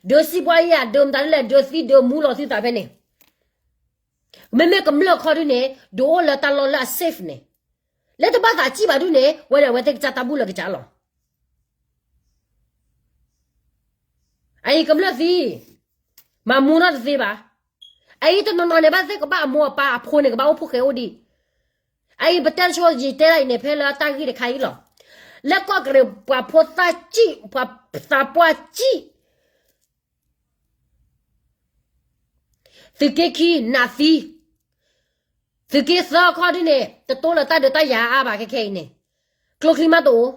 ဒုးစံးဘှါယၤ ဒုးမတၤဒ်လဲၣ် ဒုးသံဒုးမူလီၤသုသးဖဲန့ၣ် မ့မ့ၢ်ကမျၢၢ်ခီဒုန့ၣ် ဒုးအိၣ်လၢတၢ်လီၢ်လၢအ safe န့ၣ်, လၢတဘၣ်သးစံၣ်ဘၣ်ဒုန့ၣ် ဝဲန့ၣ်အဝဲသ့ၣ်ကစၢ်တၢ်ဘူၣ်လၢကစၢ်လီၤ. အအံၤကမျၢၢ်သံ, မၤမူထီၣ်တသ့ဘၣ်. အအံၤတနီၤနီၤန့ၣ် ဘၣ်သ့ၣ်ကဘၣ်အမိၢ်အပၢ်အဖိန့ၣ် ကဘၣ်အိၣ်ဖှိၣ်ဃဲအိၣ်ဒံး. အအံၤပတဲဆိယတဲဒၣ်အံၤန့ၣ် ဖဲလၢတၢ်ဂ့ၢ်တခါအံၤလီၤ. လၢကီၢ်ကရ့ၣ်ပှၤဖိသၣ်စံၣ်, ပှၤသးပှၢ်စံၣ် သုးက့ခံနးသံ, သုးက့သၢခီဒုန့ၣ် တတိလၢတၢ်ဒုးတၢ်ယၤအါဘၣ်ခဲခဲအံၤန့ၣ်, ကျိချံမးတအိၣ်,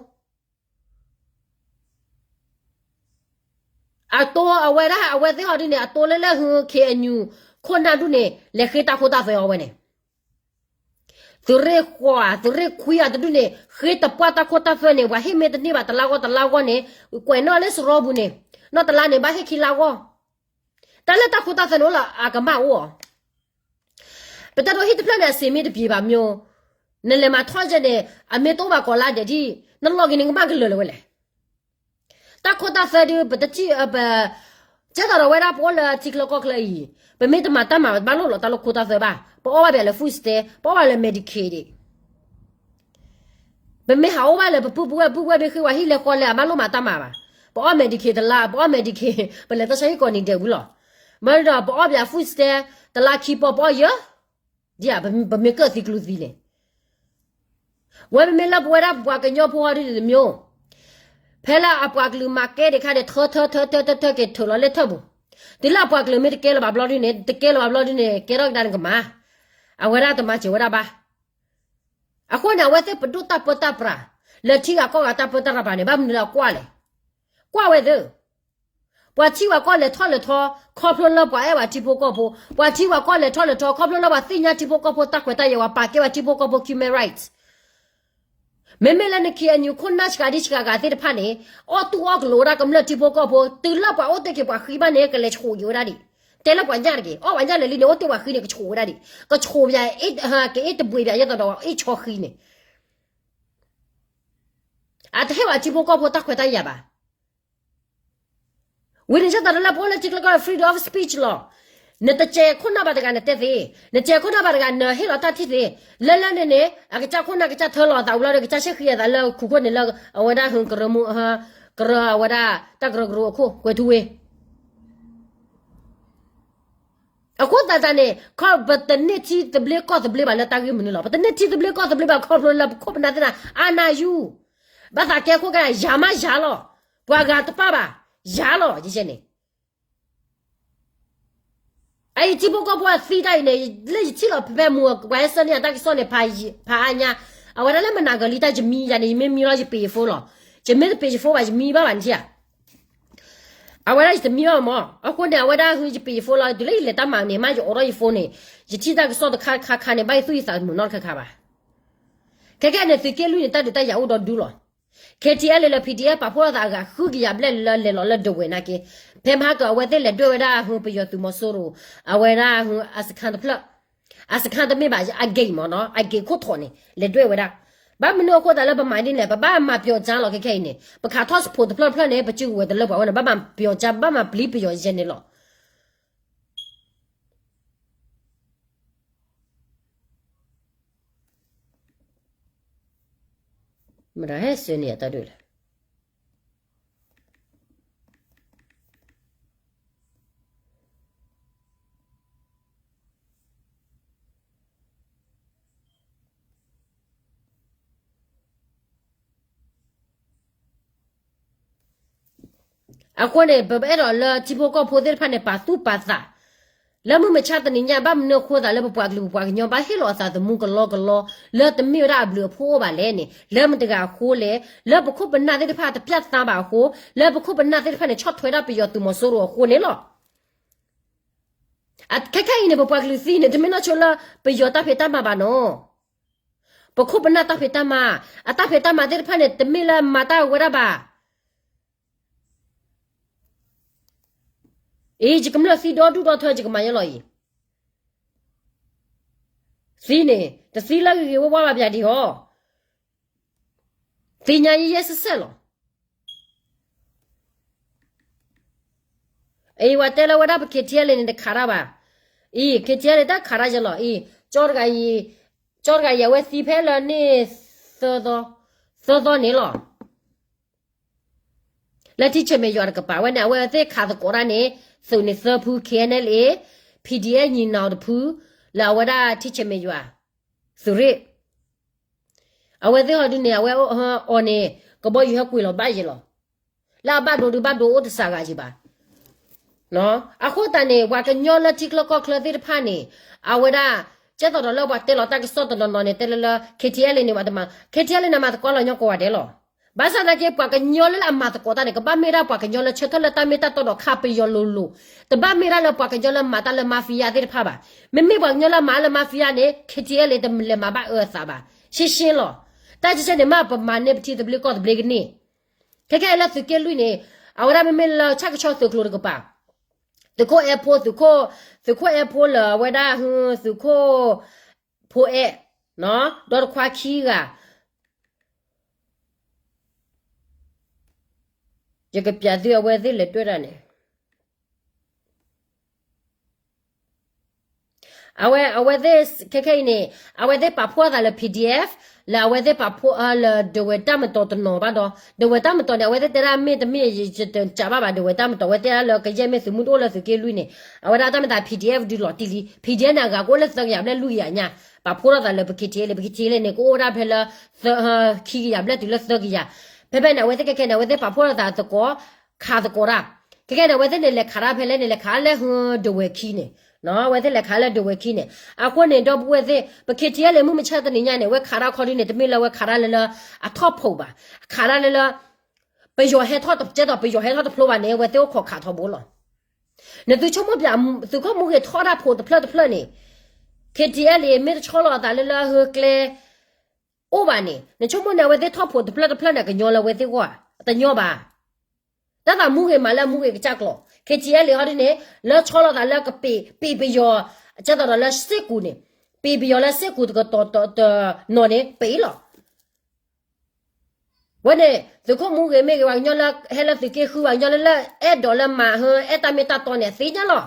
အတိအဝဲဒၣ်အဝဲသ့ၣ်ဟီဒုန့ၣ် အတိလၢလၢဟူ K N U ခိၣ်နၢ်ဒုန့ၣ် လဲၤဃ့တၢ်ခိတၢ်သွဲအီၤဝဲန့ၣ် သုးရ့ၣ်ဃိး သုးရ့ၣ်ခွံအတဒုန့ၣ် ဃ့တပှၢ်တၢ်ခိတၢ်သွဲန့ၣ် ပှၤဟ့ၣ်မ့ၢ်တန့ၢ်ဘၣ်တလါဂီၢ်တလါဂီၢ်န့ၣ် ကွဲးနီၣ်လၢစရီပူၤန့ၣ် နီၢ်တလါန့ၣ် ဘၣ်ဟ့ၣ်ခံလါဂီၢ်, တၢ်လၢတၢ်ခိတၢ်သွဲန့ၣ်အိၣ်လၢအကမၣ်အိၣ်အီၤ, ပတဲဒိးဟံၣ်တဖျၢၣ်န့ၣ် အစ့မ့ၢ်တပျံၤဘၣ်မၠိ, နလဲၤမၤထီၣ်ကဲန့ၣ် အမ့ၢ်တအိၣ်ဘၣ်ကိးလါဒဲးဒ် နလီၢ်က့ၤန့ၣ်ကမၣ်ကလၢာ်လၢၤဝဲလဲၣ် တၢ်ခိတၢ်သွဲဒု ပတထံၣ် ပ ကဲသိးဒီးဝဲဒၣ်ပအိၣ်လၢထံချၢကီၢ်ချၢအံၤ ပမ့ၢ်တမၤတၢ်မၤ ဘၣ်လိၣ်လီၤတၢ်လၢခိတၢ်သွဲဘၣ်, ပအီၣ်ဘၣ်ပှၤလၢ food stamp, ပအီၣ်ဘၣ်လၢ Medicaid ဒံး, ပမ့ၢ်ဟးအိၣ်ဘၣ်လၢပပုၢ်ပဝဲၢ်ပုၢ်ဝဲၢ်မ့ၢ်ဃ့ဝဲဟံၣ်လဲၤဃီလဲၤ အဘၣ်လိၣ်မၤတၢ်မၤဘၣ်, ပအီၣ် Medicaid တလါ ပအီၣ် Medicaid ပလဲၤတၢ်ဆါဟံၣ်ကိးနံၤဒဲးဝံၤလီၤ, မ့ၢ်ဒီးပအီၣ်ပှၤ food stamp တလါခံပီ ပအီၣ်ယဲၢ် ဒ်ဧါ ပမ့ၢ်ကၢၣ်သံကျူသံလဲၣ် ဝဲပမ့ၢ်လၢပဝဲဒၣ်ပှၤကညီဖိဟီဒ်န့ၣ်တမ့ၢ်, ဖဲလၢအပှၤကလုာ်မၤကဲဒံးခါန့ၣ် ထၢထၢထၢထၢထၢထၢက့ၤထုးလီၤလဲၣ်ထၢၣ်ပူၤ, တုၤလၢအပှၤကလုာ်မ့ၢ်တကဲလၢၤဘၣ်ဘျီဒ်န့ၣ် တကဲလၢၤဘၣ်ဘျီဒ်န့ၣ် ကဲထီၣ်ကဒါန့ၣ်ကမၤ, အဝဲဒၣ်တမၤစၢၤဝဲဒၣ်ဘၣ်. အဃိန့ၣ် အဝဲသ့ၣ်ပဒိၣ်တၢ်ပၢတၢ်ပြး လၢထံဂၤကီၢ်ဂၤတၢ်ပၢတၢ်ပြးန့ၣ် ဘၣ်မနုၤလၢအကွၢ်လဲၣ်, ကွၢ်ဝဲသ့ၣ် ပှၤထံပှၤကီၢ်လဲၤထီၣ်လဲၤထီ ခီဖျိလၢပှၤအဲၣ်ပှၤထံဖိကီၢ်ဖိ, ပှၤထံပှၤကီၢ်လဲၤထီၣ်လဲၤထီ ခီဖျိလၢပှၤသ့ၣ်ညါထံဖိကီၢ်ဖိတၢ်ခွဲးတၢ်ယာ် ပှၤပာ်ကဲပှၤထံဖိကီၢ်ဖိ human rights. မ့မ့ၢ်လၢန K N U ခိၣ်နၢ်စှၤဒံစှၤဂၤသ့ၣ်တဖၣ်န့ၣ် အီၣ်တူၢ်အီၣ်ကလိာ်ဝဲဒၣ်ကမျၢၢ်ထံဖိကီၢ်ဖိ တုၤလၢပှၤအိၣ်တ့ၢ်က့ၤပှၤဃံဘၣ်န့ၣ် ကလဲၤဆှိးက့ၤဝဲဒၣ်ဒံး, တဲလၢပှၤညၣ်တဂ့ၤ, အီၣ်ပှၤညၣ်လၢာ်လံန့ၣ် အိၣ်တ့ၢ်ပှၤဃံန့ၣ် ကဆှိးဝဲဒၣ်ဒံး, ကဆှိးပယၤ ကအ့ၣ်တဘှံးပယၤ ယဲသိးဒီးအ့ၣ်ဆီဃံန့ၣ် အတဟ့ၣ်ပှၤထံဖိကီၢ်ဖိတၢ်ခွဲးတၢ်ယာ်ဘၣ်. ဝံၤန့ၣ် ယဲသိးဒီးလၢပအိၣ်လၢထံချၢကီၢ် freedom of speech လီၤ. နတစဲးခိၣ်နၢ်ဘၣ်တဂၤနတဲသ့, နစဲးခိၣ်နၢ်ဘၣ်တဂၤ နဟ့ၣ်လီၤတၢ်ထံၣ်သ့, လၢလၢန့ၣ်န့ၣ် အကစၢ်ခိၣ်နၢ်ကစၢ်ထၢလီၤအသးဝံၤလီၤဒီး ကစၢ်ဆဲဃံအသးလၢခိၣ်ခိၣ်န့ၣ်လၢ အဝဲဒၣ်ဟူကရၢမိၢ် ကရၢအဝဲဒၣ် တၢ်ကရၢကရိအခိၣ် ကွဲၤထူဝ့ အဃိသတးန့ၣ် ပတန့ၢ်ထံသဘျ့ကီၢ်သဘျ့ဘၣ်လၢတၢ်ဂ့ၢ်မနုၤလီၤ. ပတန့ၢ်ထံသဘျ့ကီၢ်သဘျ့ဘၣ် ခီဖျိလၢပခိၣ်ပနၢ်သ့ၣ်တဖၣ် အါနၢ်ယူၢ်, ဘၣ်သးကဲခိၣ်ကဲ ယၤမးယၤလီၤ, ပှၤဂၤတပၣ်ဘၣ်, ယၤလီၤ ယဲန့ၣ် အအံၤထံဖိကီၢ်ဖိအသံတၢ်အံၤန့ၣ် လၢယထံၣ်လီၤဖဲဖဲမူ ပှၤဟဲဆှၢန့ၢ်အတၢ်ကစီၣ်န့ၣ် ဖးအါညါ, အဝဲဒၣ်လၢမနၤဂၤလံ တၢ်ယမံယၤန့ၣ် ယမ့ၢ်မံလီၤယပ့ၤယဖိလီၤ. ယမ့ၢ်တပ့ၤယဖိဘၣ် ယမံဘၣ်ဘၣ်နထံၣ်ဧါ. အဝဲဒၣ်ယတမံဘၣ်မး, အဃိန့ၣ် အဝဲဒၣ်ဟူယပ့ၤယဖိလီၤ. တုၤလၢယလဲၤတၢ်မၤန့ၣ် မ့ၢ်ယအိးထီၣ်ယဖိန့ၣ် ယထံၣ်တၢ်ကစီၣ်တခါခါခါန့ၣ် ဘၣ်ယသူၣ်ယသးမုာ်နီတခါခါဘၣ်. ခဲကဲန့ၣ် သုးက့လွံၢ်န့ၣ် တၢ်ဒုးတၢ်ယၤအိၣ်ဒီဒူလီၤ. K T L လၢ P D F ပာ်ဖှိၣ်လိာ်သးအဂၤဃုကယၤဘျဲၣ်လၢလဲၤလီၤလၢဒဝဲၢ်နာ်က့, ဖဲမဟါကအဝဲသ့ၣ်လဲၤဒွဲၣ်ဝဲဒၣ်ဟူပယီၤသုးမီၤစိရိၤ, အဝဲဒၣ်ဟူအစခန်းတဖျၢၣ်, အစခန်းတမ့ၢ်ဘၣ် အ gate မ့ၢ်နီၤ, အ gate ခိၣ်ထိးန့ၣ် လဲၤဒွဲၣ်ဝဲဒၣ်. ဘၣ်မနုၤအဃိသတးလၢပမၤဒ်န့ၣ် ပဘၣ်မၤပယီၤကၠါလီၤ ခဲခဲအံၤန့ၣ် ပခးထီၣ်ဖိတဖျၢၣ်တဖျၢၣ်န့ၣ် ပစုကဝဲၤတလၢပှၤဝဲန့ၣ် ဘၣ်မၤပယီၤကၠါ ဘၣ်မၤပျံၤပယီၤယဲန့ၣ်လီၤ. မတၤဟဲစၢၤန့ၢ်အတၢ်ဒုးလဲၣ်. အဃိန့ၣ် ပအဲၣ်ဒိးလၢထံဖိကီၢ်ဖိသ့ၣ်တဖၣ်န့ၣ် ပာ်သူၣ်ပာ်သး လၢမုၢ်မဆါတနံၤညါ ဘၣ်မနုၤအဃိသတးလၢပပှၤကလုာ်ပပှၤကညီ ဘၣ်ဟ့ၣ်လီၤအသးသမူကလီကလီ လၢတမ့ၢ်ဝဲဒၣ်အဘျုးအဖှိၣ်အိၣ်ဘၣ်လဲၣ်န့ၣ် လၢမတၤတဂၤအဃိလဲၣ်, လၢပခိၣ်ပနၢ်သ့ၣ်တဖၣ်တပျၢ်သါဘၣ်အဃိ, လၢပခိၣ်ပနၢ်သ့ၣ်တဖၣ်န့ၣ် ဆီၣ်ထွဲဒၣ်ပယီၤသုးမီၤစိရိၤအဃိန့ၣ်လီၤ. ခဲခဲအံၤန့ၣ် ပပှၤကလုာ်သံန့ၣ် တမ့ၢ်နီၢ်ဆိလၢပယီၤတၢ်ဖံးတၢ်မၤဘၣ်နီၤ, ပခိၣ်ပနၢ်တၢ်ဖံးတၢ်မၤ, အတၢ်ဖံးတၢ်မၤသ့ၣ်တဖၣ်န့ၣ် တမ့ၢ်လၢမၤတၢ်ဝဲဒၣ်ဘၣ်. အံၤ ယကမျၢၢ်သံဒီဒူၣ်ဒီထၢ ယကမၤယဲလီၤအံၤ, သံန့ၣ် တသံလၢဂ့ၤဂ့ၤဝါဝါဘၣ်ပၠးဒံးဟီ, သ့ၣ်ညါယဲယဲစဲစဲလီၤ. အံၤ ဝဲတဲလၢဝဲဒၣ်ပ K T L A န့ၣ် တခးတၢ်ဘၣ်, အံၤ K T L A တၢ်ခးတၢ်ယဲလီၤအံၤ, ကၠီတဂၤအံၤ ကၠီတဂၤအံၤ အဝဲသံဖဲလၢန့ၣ် သၢသီ, သၢသီန့ၣ်လီၤ. လၢထံဆဲးမဲးယွၤတကပၤဝဲန့ၣ် အဝဲသ့ၣ်ခးသကိးတၢ်န့ၣ် သုးန့ၣ်သၢဖု K N L A, P D F ညီနောင်တဖု, လၢအဝဲဒၣ်ထံဆဲးမဲးယွၤ သုးရ့ၣ်, အဝဲသ့ၣ်ဟီဒုန့ၣ် အဝဲအီၤန့ၣ် ကဘီယူၤဟဲကွံာ်လီၤဘၣ်ယဲလီၤ. လၢအဘၣ်ဒိဒုးဘၣ်ဒိအိၣ်တစှၤဂၤယံၤဘၣ်. အဃိသတးန့ၣ် ပှၤကညီလၢထံချၢကီၢ်ချၢသ့ၣ်တဖၣ်န့ၣ် အဝဲဒၣ် ကဲသိးဒီးလၢပှၤတဲလီၤတၢ်ကစီၣ်တနီၤနီၤန့ၣ် တဲလၢလၢ K T L A န့ၣ် ပှၤတမၤ K T L A န့ၣ် မၤသကိးလီၤညီကိးဂၤဒဲးလီၤ. ဘၣ်ဆၣ်သနာ်က့ ပှၤကညီလၢအမၤသကိးတၢ်န့ၣ် ကဘၣ်မ့ၢ်ဒၣ်ပှၤကညီလၢဆၢထၢၣ်လၢတၢ်မ့ၢ်တၢ်တီဒီးခးပယီၤလိၤလိၤ, တဘၣ်မ့ၢ်ဒၣ်လၢပှၤကညီလၢမၤတၢ်လၢ mafia သ့ၣ်တဖၣ်ဘၣ်. မ့မ့ၢ်ပှၤကညီလၢမၤလၢ mafia န့ၣ် K T L A တလဲၤမၤဘၣ်အၢအသးဘၣ်. ရှင်းရှင်းလီၤ. တၢ်ကဲကဲန့ၣ် မ့ၢ်ပမၤန့ၢ်ပထံသဘျ့ကီၢ်သဘျ့ကန့ၢ် ခဲခဲလၢသုးက့လွံၢ်န့ၣ် အဝဲဒၣ်မ့မ့ၢ်လၢဆၣ်ကဆီသုးကျိၤတကပၤ, သုးခိၣ်အဲၣ်ဖိ, သုးခိၣ်အဲၣ်ဖိလၢအဝဲဒၣ် သုးခိၣ်ဖိအဲၣ်, ဒီတခွါခံဂၤ, ယကပျးသုအဝဲသ့ၣ်လဲၤတွဲၣ်တၢ်န့ၣ် အဝဲ အဝဲသ့ၣ် ခဲခဲအံၤန့ၣ် အဝဲသ့ၣ်ပာ်ဖှိၣ်အသးလၢ P D F, လၢအဝဲသ့ၣ်ပာ်ဖှိၣ်လၢဒဝဲၢ်တၢ်မတီၤတနီၤဘၣ်ဒီး ဒဝဲၢ်တၢ်မတီၤန့ၣ် အဝဲသ့ၣ်တဲဒၣ်မ့ၢ်တမ့ၢ် ယတကးဘၣ်ဘၣ် ဒဝဲၢ်တၢ်မတီၤ အဝဲတဲဒၣ်လၢကယဲၢ်မ့ၢ်သုးမုၢ်ဒိၣ်လၢသုးက့လွံၢ်န့ၣ် အဝဲဒၣ်တၢ်မ့ၢ်သး P D F ဒုးလီၤတံၢ်လံ P D F န့ၣ် အဂၤကအိၣ်လၢသၢကယၤဘျဲၣ်လွံၢ်ကယၤညါ ပာ်ဖှိၣ်ထီၣ်သးလၢပ K T L A, ပ K T L A န့ၣ် ကအိၣ်ဝဲဒၣ်ဖဲလၢ ခံကယၤဘျဲၣ်တုၤလၢသၢကယၤ, ဖဲဖဲန့ၣ် အဝဲသ့ၣ်ခဲခဲန့ၣ် အဝဲသ့ၣ်ပာ်ဖှိၣ်ထီၣ်သးသကိး ခးသကိးတၢ်, ခဲခဲန့ၣ် အဝဲသ့ၣ်န့ၣ် လဲၤခးတၢ်ဖဲလဲၣ်န့ၣ် လဲၤခးလၢဒဝဲၢ်ခံန့ၣ်, အဝဲသ့ၣ်လဲၤခးလၢဒဝဲၢ်ခံန့ၣ်, အဃိန့ၣ် ဒီပုၢ်ဝဲၢ်သ့ၣ် ပ K T L A မုၢ်မဆါတနံၤညါန့ၣ် အဝဲခးတၢ်ခီဒုန့ၣ် တမ့ၢ်လၢအဝဲခးတၢ်လၢလၢ အထီၣ်ဖိးဘၣ်, ခးတၢ်လၢလၢ ပယီၤဟဲထီၣ်တကဲသိး ပယီၤဟဲထီၣ်တဖျိဘၣ်န့ၣ် အဝဲသ့ၣ်အိၣ်ခိးခးထီဘိလီၤ. နသုဆိကမိၣ်ပျး သုးခိၣ်မူဂ့ၤထီၣ်တၢ်ဖိးတဖျၢၣ်တဖျၢၣ်န့ၣ်, K T L A မ့ၢ်တဆီလီၤအသးလၢလၢဟၢကျဲ အိၣ်ဘၣ်န့ၣ် နဆိကမိၣ်န့ၣ် အဝဲသ့ၣ်ထီၣ်ဖိးတဖျၢၣ်တဖျၢၣ်န့ၣ် ကညီလၢအဝဲသ့ၣ်ဂီၢ်ဧါ, တညီဘၣ်. တၢ်သးမူဂ့ၤမးလၢအမူဂ့ၤကစၢ်ကျိာ် K T L A ဟီဒ်န့ၣ် လၢဆီလီၤသးလၢကပ့ၤ ပ့ၤပယီၤ ကဲသိးဒီးလၢစ့ၢ်ကူးန့ၣ် ပ့ၤပယီၤလၢစ့ၢ်ကူးတကတီၢ်တနီၤန့ၣ် ပ့ၤလီၤ. ဝဲန့ၣ် သုးခိၣ်မူဂ့ၤမ့ၢ်ဂ့ၤ ပှၤကညီလၢဟဲလၢသုးက့ဃု ပှၤကညီလၢလၢအဲၣ်ဒိးလၢမၤဟၢ အဲၣ်တၢ်မ့ၢ်တၢ်တီန့ၣ် အသ့ၣ်ညါလီၤ.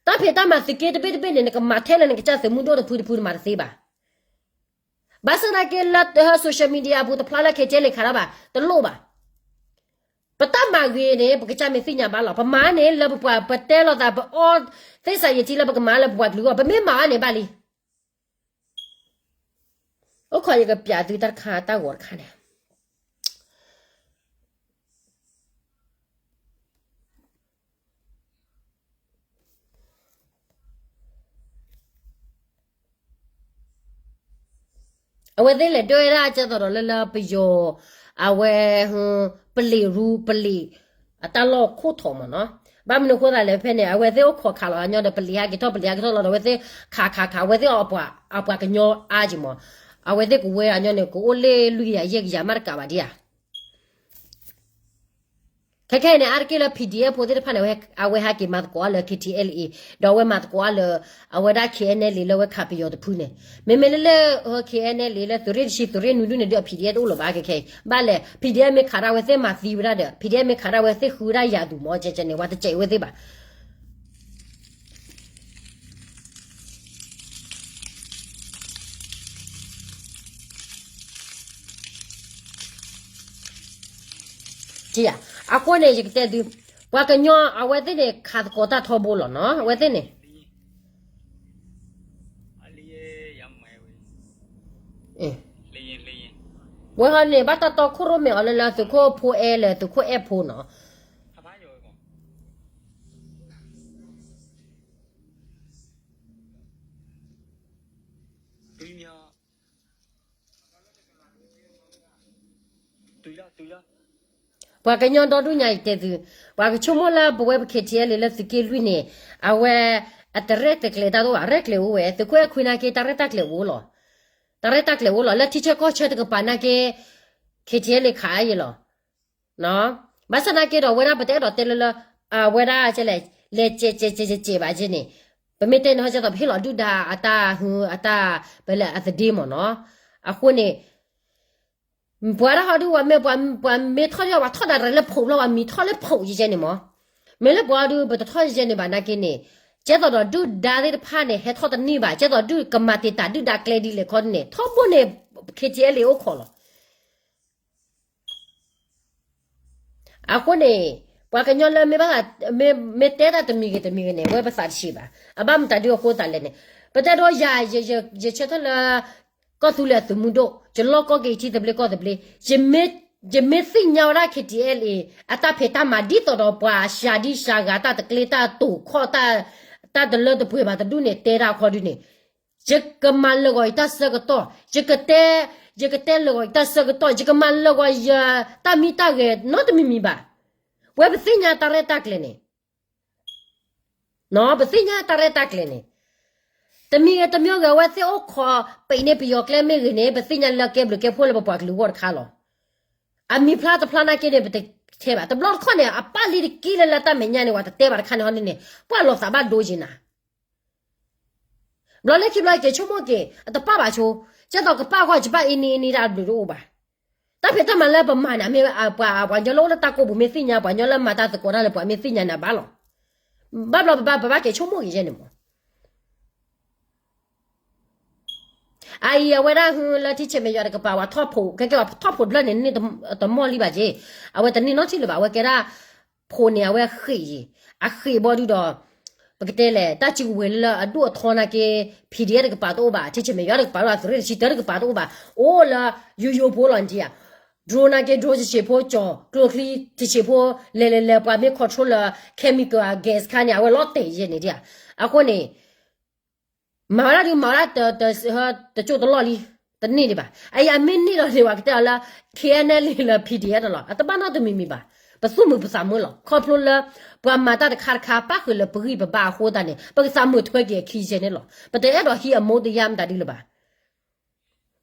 တၢ်ဖံးတၢ်မၤသုးက့တဘ့ၣ်တဘ့ၣ်န့ၣ် နကမၤထဲလၢနကစၢ်သုးမုၢ်ဒိၣ်တဖုတဖုတမၤတသ့ဘၣ်. ဘၣ်ဆၣ်သနာ်က့လၢ social media အပူၤတဖျါလၢ K T L A ခးတၢ်ဘၣ် တလိၣ်ဘၣ်. ပတၢ်မၤဂ့ၤန့ၣ် ပကစၢ်မ့ၢ်သ့ၣ်ညါဘၣ်လီၤ. ပမၤန့ၣ်လၢပပှၤ ပတဲလိာ်သး ပအီသ့ၣ်စးယံာ်ထံလၢပကမၤလၢပပှၤကလုာ်အဂီၢ် ပမ့ၢ်မၤအါန့ၣ်ဘၣ်လံ. အိၣ်ခိးယကပျးသုတၢ်တခါတၢ်ဂီၤတခါန့ၣ် အဝဲသ့ၣ်လဲၤဒွဲၣ်ဒၣ်ကဲသိးဒီးလၢလၢပယီၤ အဝဲ ပလံၤရူပလံၤ အတၢ်လီၢ်ခိၣ်ထီၣ်မးနီၤ. ဘၣ်မနုၤအဃိသတးလဲၣ်ဖဲန့ၣ် အဝဲသ့ၣ်အိၣ်ခိးခးလီၤအညီဒီး ပလံၤဟဲက့ၤထီၣ် ပလံၤဟဲက့ၤထီၣ်လီၤဒီး အဝဲသ့ၣ်ခးခးခး အဝဲသ့ၣ်အပှၤကညီအါက့ၤမး. အဝဲသ့ၣ်ကဝဲအညီန့ၣ် ကအိၣ်လၢလွံၢ်ကယၤယဲၢ်ကယၤမးတကးဘၣ်ဒံးဧါ. က ခဲခဲအံၤန့ၣ် အါတက့ၢ်လၢ P D F ဖိသ့ၣ်တဖၣ်န့ၣ် အဝဲဟဲက့ၤမၤသကိးအီၤလၢ K T L A ဒီးအဝဲမၤသကိးအီၤလၢ အဝဲဒၣ် K N L A လၢဝဲခးပယီၤတဖုန့ၣ် မ့မ့ၢ်လၢလၢ K N L A လၢသုးရ့ၣ်တဆံ သုးရ့ၣ်နွံဒုန့ၣ်ဒီး P D F တအိၣ်လၢၤဘၣ်ခဲခဲအံၤ ဘၣ်လဲၣ် P D F မ့ၢ်ခးဒၣ်ဝဲသ့ၣ်မၤသံဝဲဒၣ်ဒီး P D F မ့ၢ်ခးဒၣ်ဝဲသ့ၣ်ဃုဝဲဒၣ်ယၤသူၣ်မး ကဲကဲန့ၣ် ပှၤတစဲးဝဲသ့ၣ်ဘၣ် အဃိန့ၣ် ယကတဲသု ပှၤကညီအဝဲသ့ၣ်န့ၣ် ခးသကိးတၢ်ထီဘိလီၤနီၤ အဝဲသ့ၣ်န့ၣ် ဝဲဟီန့ၣ် ဘၣ်တၢ်တီခိၣ်ရိၣ်မဲအီၤလၢလၢသုးခိၣ်ဖိအဲၣ်လၢသုးခိၣ်အဲၣ်ဖိနီၤ ပှၤကညီဒီဒူၣ်ညါအံၤတဲသု, ပှၤကဆိကမိၣ်လၢပဝဲပ K T L A လၢသုးက့လွံၢ်န့ၣ်, အဝဲအတရဲၣ်တကျဲၤတၢ်တအိၣ်ဘၣ်, ရဲၣ်ကျဲၤအိၣ်ဝဲ, သုးခိၣ်အဲၣ်ခွံနာ်က့ တၢ်ရဲၣ်တၢ်ကျဲၤအိၣ်လီၤ. တၢ်ရဲၣ်တၢ်ကျဲၤအိၣ်လီၤ. လၢထံဆၢကီၢ်ဆၢတကပၤနာ်က့ K T L A ခးအါယံၤလီၤ. ဘၣ်ဆၣ်နာ်က့ဒီး ဝဲဒၣ်ပတအဲၣ်ဒိးတဲလၢလၢ အဝဲဒၣ်လဲၤ လဲၤကဲးကဲးကဲးကဲးဘၣ်က့န့ၣ်, ပမ့ၢ်တဲန့ၣ်ဟီကဲသိး ပဟ့ၣ်လီၤဒုၣ်ဒါအတၢ်ဟု အတၢ် ပလဲၣ်အသဒ့မ့ၢ်နီၤ. အဃိန့ၣ် ပှၤဒၣ်ဟီဒုး ပှၤမ့ၢ် ပှၤမ့ၢ်ထီၣ်ထီၣ် ပှၤထီၣ်ဒၣ်တရၢလၢဖိးဘျီ ပှၤမံၤထီၣ်လၢဖိးယဲၢ်န့ၣ်မ့ၢ်, မ့ၢ်လၢပှၤဒုး ပတထီၣ်ယဲၢ်န့ၣ်ဘၣ်နာ်က့န့ၣ်, ကဲသိးဒီးဒုၣ်ဒါသ့ၣ်တဖၣ်န့ၣ် ဟဲထီၣ်တန့ၢ်ဘၣ်, ကဲသိးဒုးကမၤတ့ၢ်တၢ်ဒုၣ်ဒါကျဲဒ်လဲၣ်ခီန့ၣ် ထီဘိန့ၣ် K T L A အိၣ်ခိးလီၤ. အဃိန့ၣ် ပှၤကညီလၢမ့ၢ်ဘၣ်သး မ့ၢ်တဲတၢ်တမံၤဂ့ၤတမံၤဂ့ၤန့ၣ် ဝဲပသးတဆံးဘၣ်. အဘၣ်မတၤဒုးအဃိသးလဲၣ်န့ၣ်, ပတဲဒိယၤ ယဆၢထၢၣ်လၢ ကီၢ်သူလ့ၤအသုးမုၢ်ဒိၣ်, ယလီၢ်ကီၢ်က့ၤထံသဘျ့ကီၢ်သဘျ့, ယမ့ၢ်သ့ၣ်ညါဝဲဒၣ် K T L A အတၢ်ဖံးတၢ်မၤဒ်သိးဒီးပှၤစှၤဒံစှၤဂၤ တၢ်တကျ့တၢ်တိာ်ခီၣ် တၢ်တလၢတပှဲၤဘၣ်တဒူၣ်န့ၣ် တဲတၢ်ခီဒုးန့ၣ် ယကမၤလၢာ်ဂီၤယတၢ်ဆၢကတီၢ်, ယကတဲ, ယကတဲလၢာ်ဂီၤယတၢ်ဆၢကတီၢ်, ယကမၤလၢာ်ဂီၤယတၢ်မံတၢ်ဂဲၤနီတမံၤမံၤဘၣ်. ဝဲပသ့ၣ်ညါတၢ်ရဲၣ်တၢ်ကျဲၤန့ၣ်, ပသ့ၣ်ညါတၢ်ရဲၣ်တၢ်ကျဲၤန့ၣ်, တမံၤဂ့ၤတမံၤဂ့ၤ အဝဲသ့ၣ်အိၣ်ခိး ပအံၤန့ၣ် ပယီၤကျဲမ့ၢ်ဂ့ၤန့ၣ် ပသ့ၣ်ညါလၢကဲဘျုးကဲဖှိၣ်လၢပပှၤကလုာ်ဂီၢ်တခါလီၤ. အမံၤဖျါတဖျါနာ်က့န့ၣ် ပတထဲဘၣ်. တဘျီတခီၣ်န့ၣ် အပၣ်လံတက့ၢ်လၢလၢတၢ်မဲာ်ညါန့ၣ် ပှၤတတဲဘၣ်တခါန့ၣ်ဟီန့ၣ်န့ၣ် ပှၤလီၤသးဘၣ်ဒိက့ၤနၤ ဘျီလၢခံဘျီက့ၤဆိကမိၣ်က့ၤ အတပၣ်ဘၣ်ဆိ, ကဲသိးကပၣ်ဃီ ယပၣ်အံၤနံၤအံၤနံၤဒၣ်ဘျုးတအိၣ်ဘၣ်. တၢ်ဖံးတၢ်မၤလၢပမၤန့ၣ် မ့ၢ်ပှၤ ပှၤညီလၢအိၣ်လၢတၢ်ကိးပူၤမ့ၢ်သ့ၣ်ညါ, ပှၤညီလၢမၤတၢ်သကိးတၢ်လၢပှၤမ့ၢ်သ့ၣ်ညါန့ၣ်ဘၣ်လီၤ. ဘၣ်ဘျီပဘၣ် ပဘၣ်က့ၤဆိကမိၣ်က့ၤယဲန့ၣ်မး. အအံၤအဝဲဒၣ်ဟုလၢထံဆဲးမဲာ်ယွၤတကပၤ ပှၤထီၣ်ဖိး ခဲကဲပှၤထီၣ်ဖိးတဖျၢၣ်န့ၣ် န့ၢ်တမီၢ်လံဘၣ်က့ၤ, အဝဲတန့ၢ်နီတထံၣ်လၢၤဘၣ်, အဝဲကဲဒၣ် ဖိးန့ၣ် အဝဲဃ့ၢ်ယံၤ, အဃ့ၢ်ဘီဒုဒီး ပကတဲလဲၣ် တၢ်စုကဝဲၤလၢအဒိၣ်အထီနာ်က့ P D F တကပၤတအိၣ်ဘၣ်, ထံဆဲးမဲာ်ယွၤတကပၤတအိၣ်ဘၣ်, သုးရ့ၣ်တဆံတၢတကပၤတအိၣ်ဘၣ်, အိၣ်လၢယိယိဖိလီၤန့ၣ်ဧါ. drone နာ်က့ drone တဆံးဖိကၠီၤ ကျိချံတဆံးဖိ လဲၤလဲၤလဲၤ ပှၤမ့ၢ် control လၢ chemical gas ခါန့ၣ် အဝဲလီၤတဲာ်ယဲန့ၣ်ဧါ. အဃိန့ၣ် မၤဝဲဒၣ်ဒုး မၤဝဲဒၣ် တကၠိတလီၢ်လံ, တန့ၢ်ဒံးဘၣ်. အအံၤအမ့ၢ်န့ၢ်လီၤန့ၣ် ပှၤကတဲအီၤလၢ K N L A လၢ P D F တလီၤ, အတဘၣ်နီတမံၤမံၤဘၣ်. ပသူၣ်မုာ်ပသးမုာ်လီၤ. ခီဖျိလၢ ပှၤမၤတၢ်တခါတခါ ပၣ်ဃုာ်လၢပဂံၢ်ပဘါအဃိသတးန့ၣ် ပကသးမုာ်ထွဲက့ၤအခံယဲန့ၣ်လီၤ. ပတအဲၣ်ဒိးဟံးအမူတယါမတၤဒုးလၢၤဘၣ်.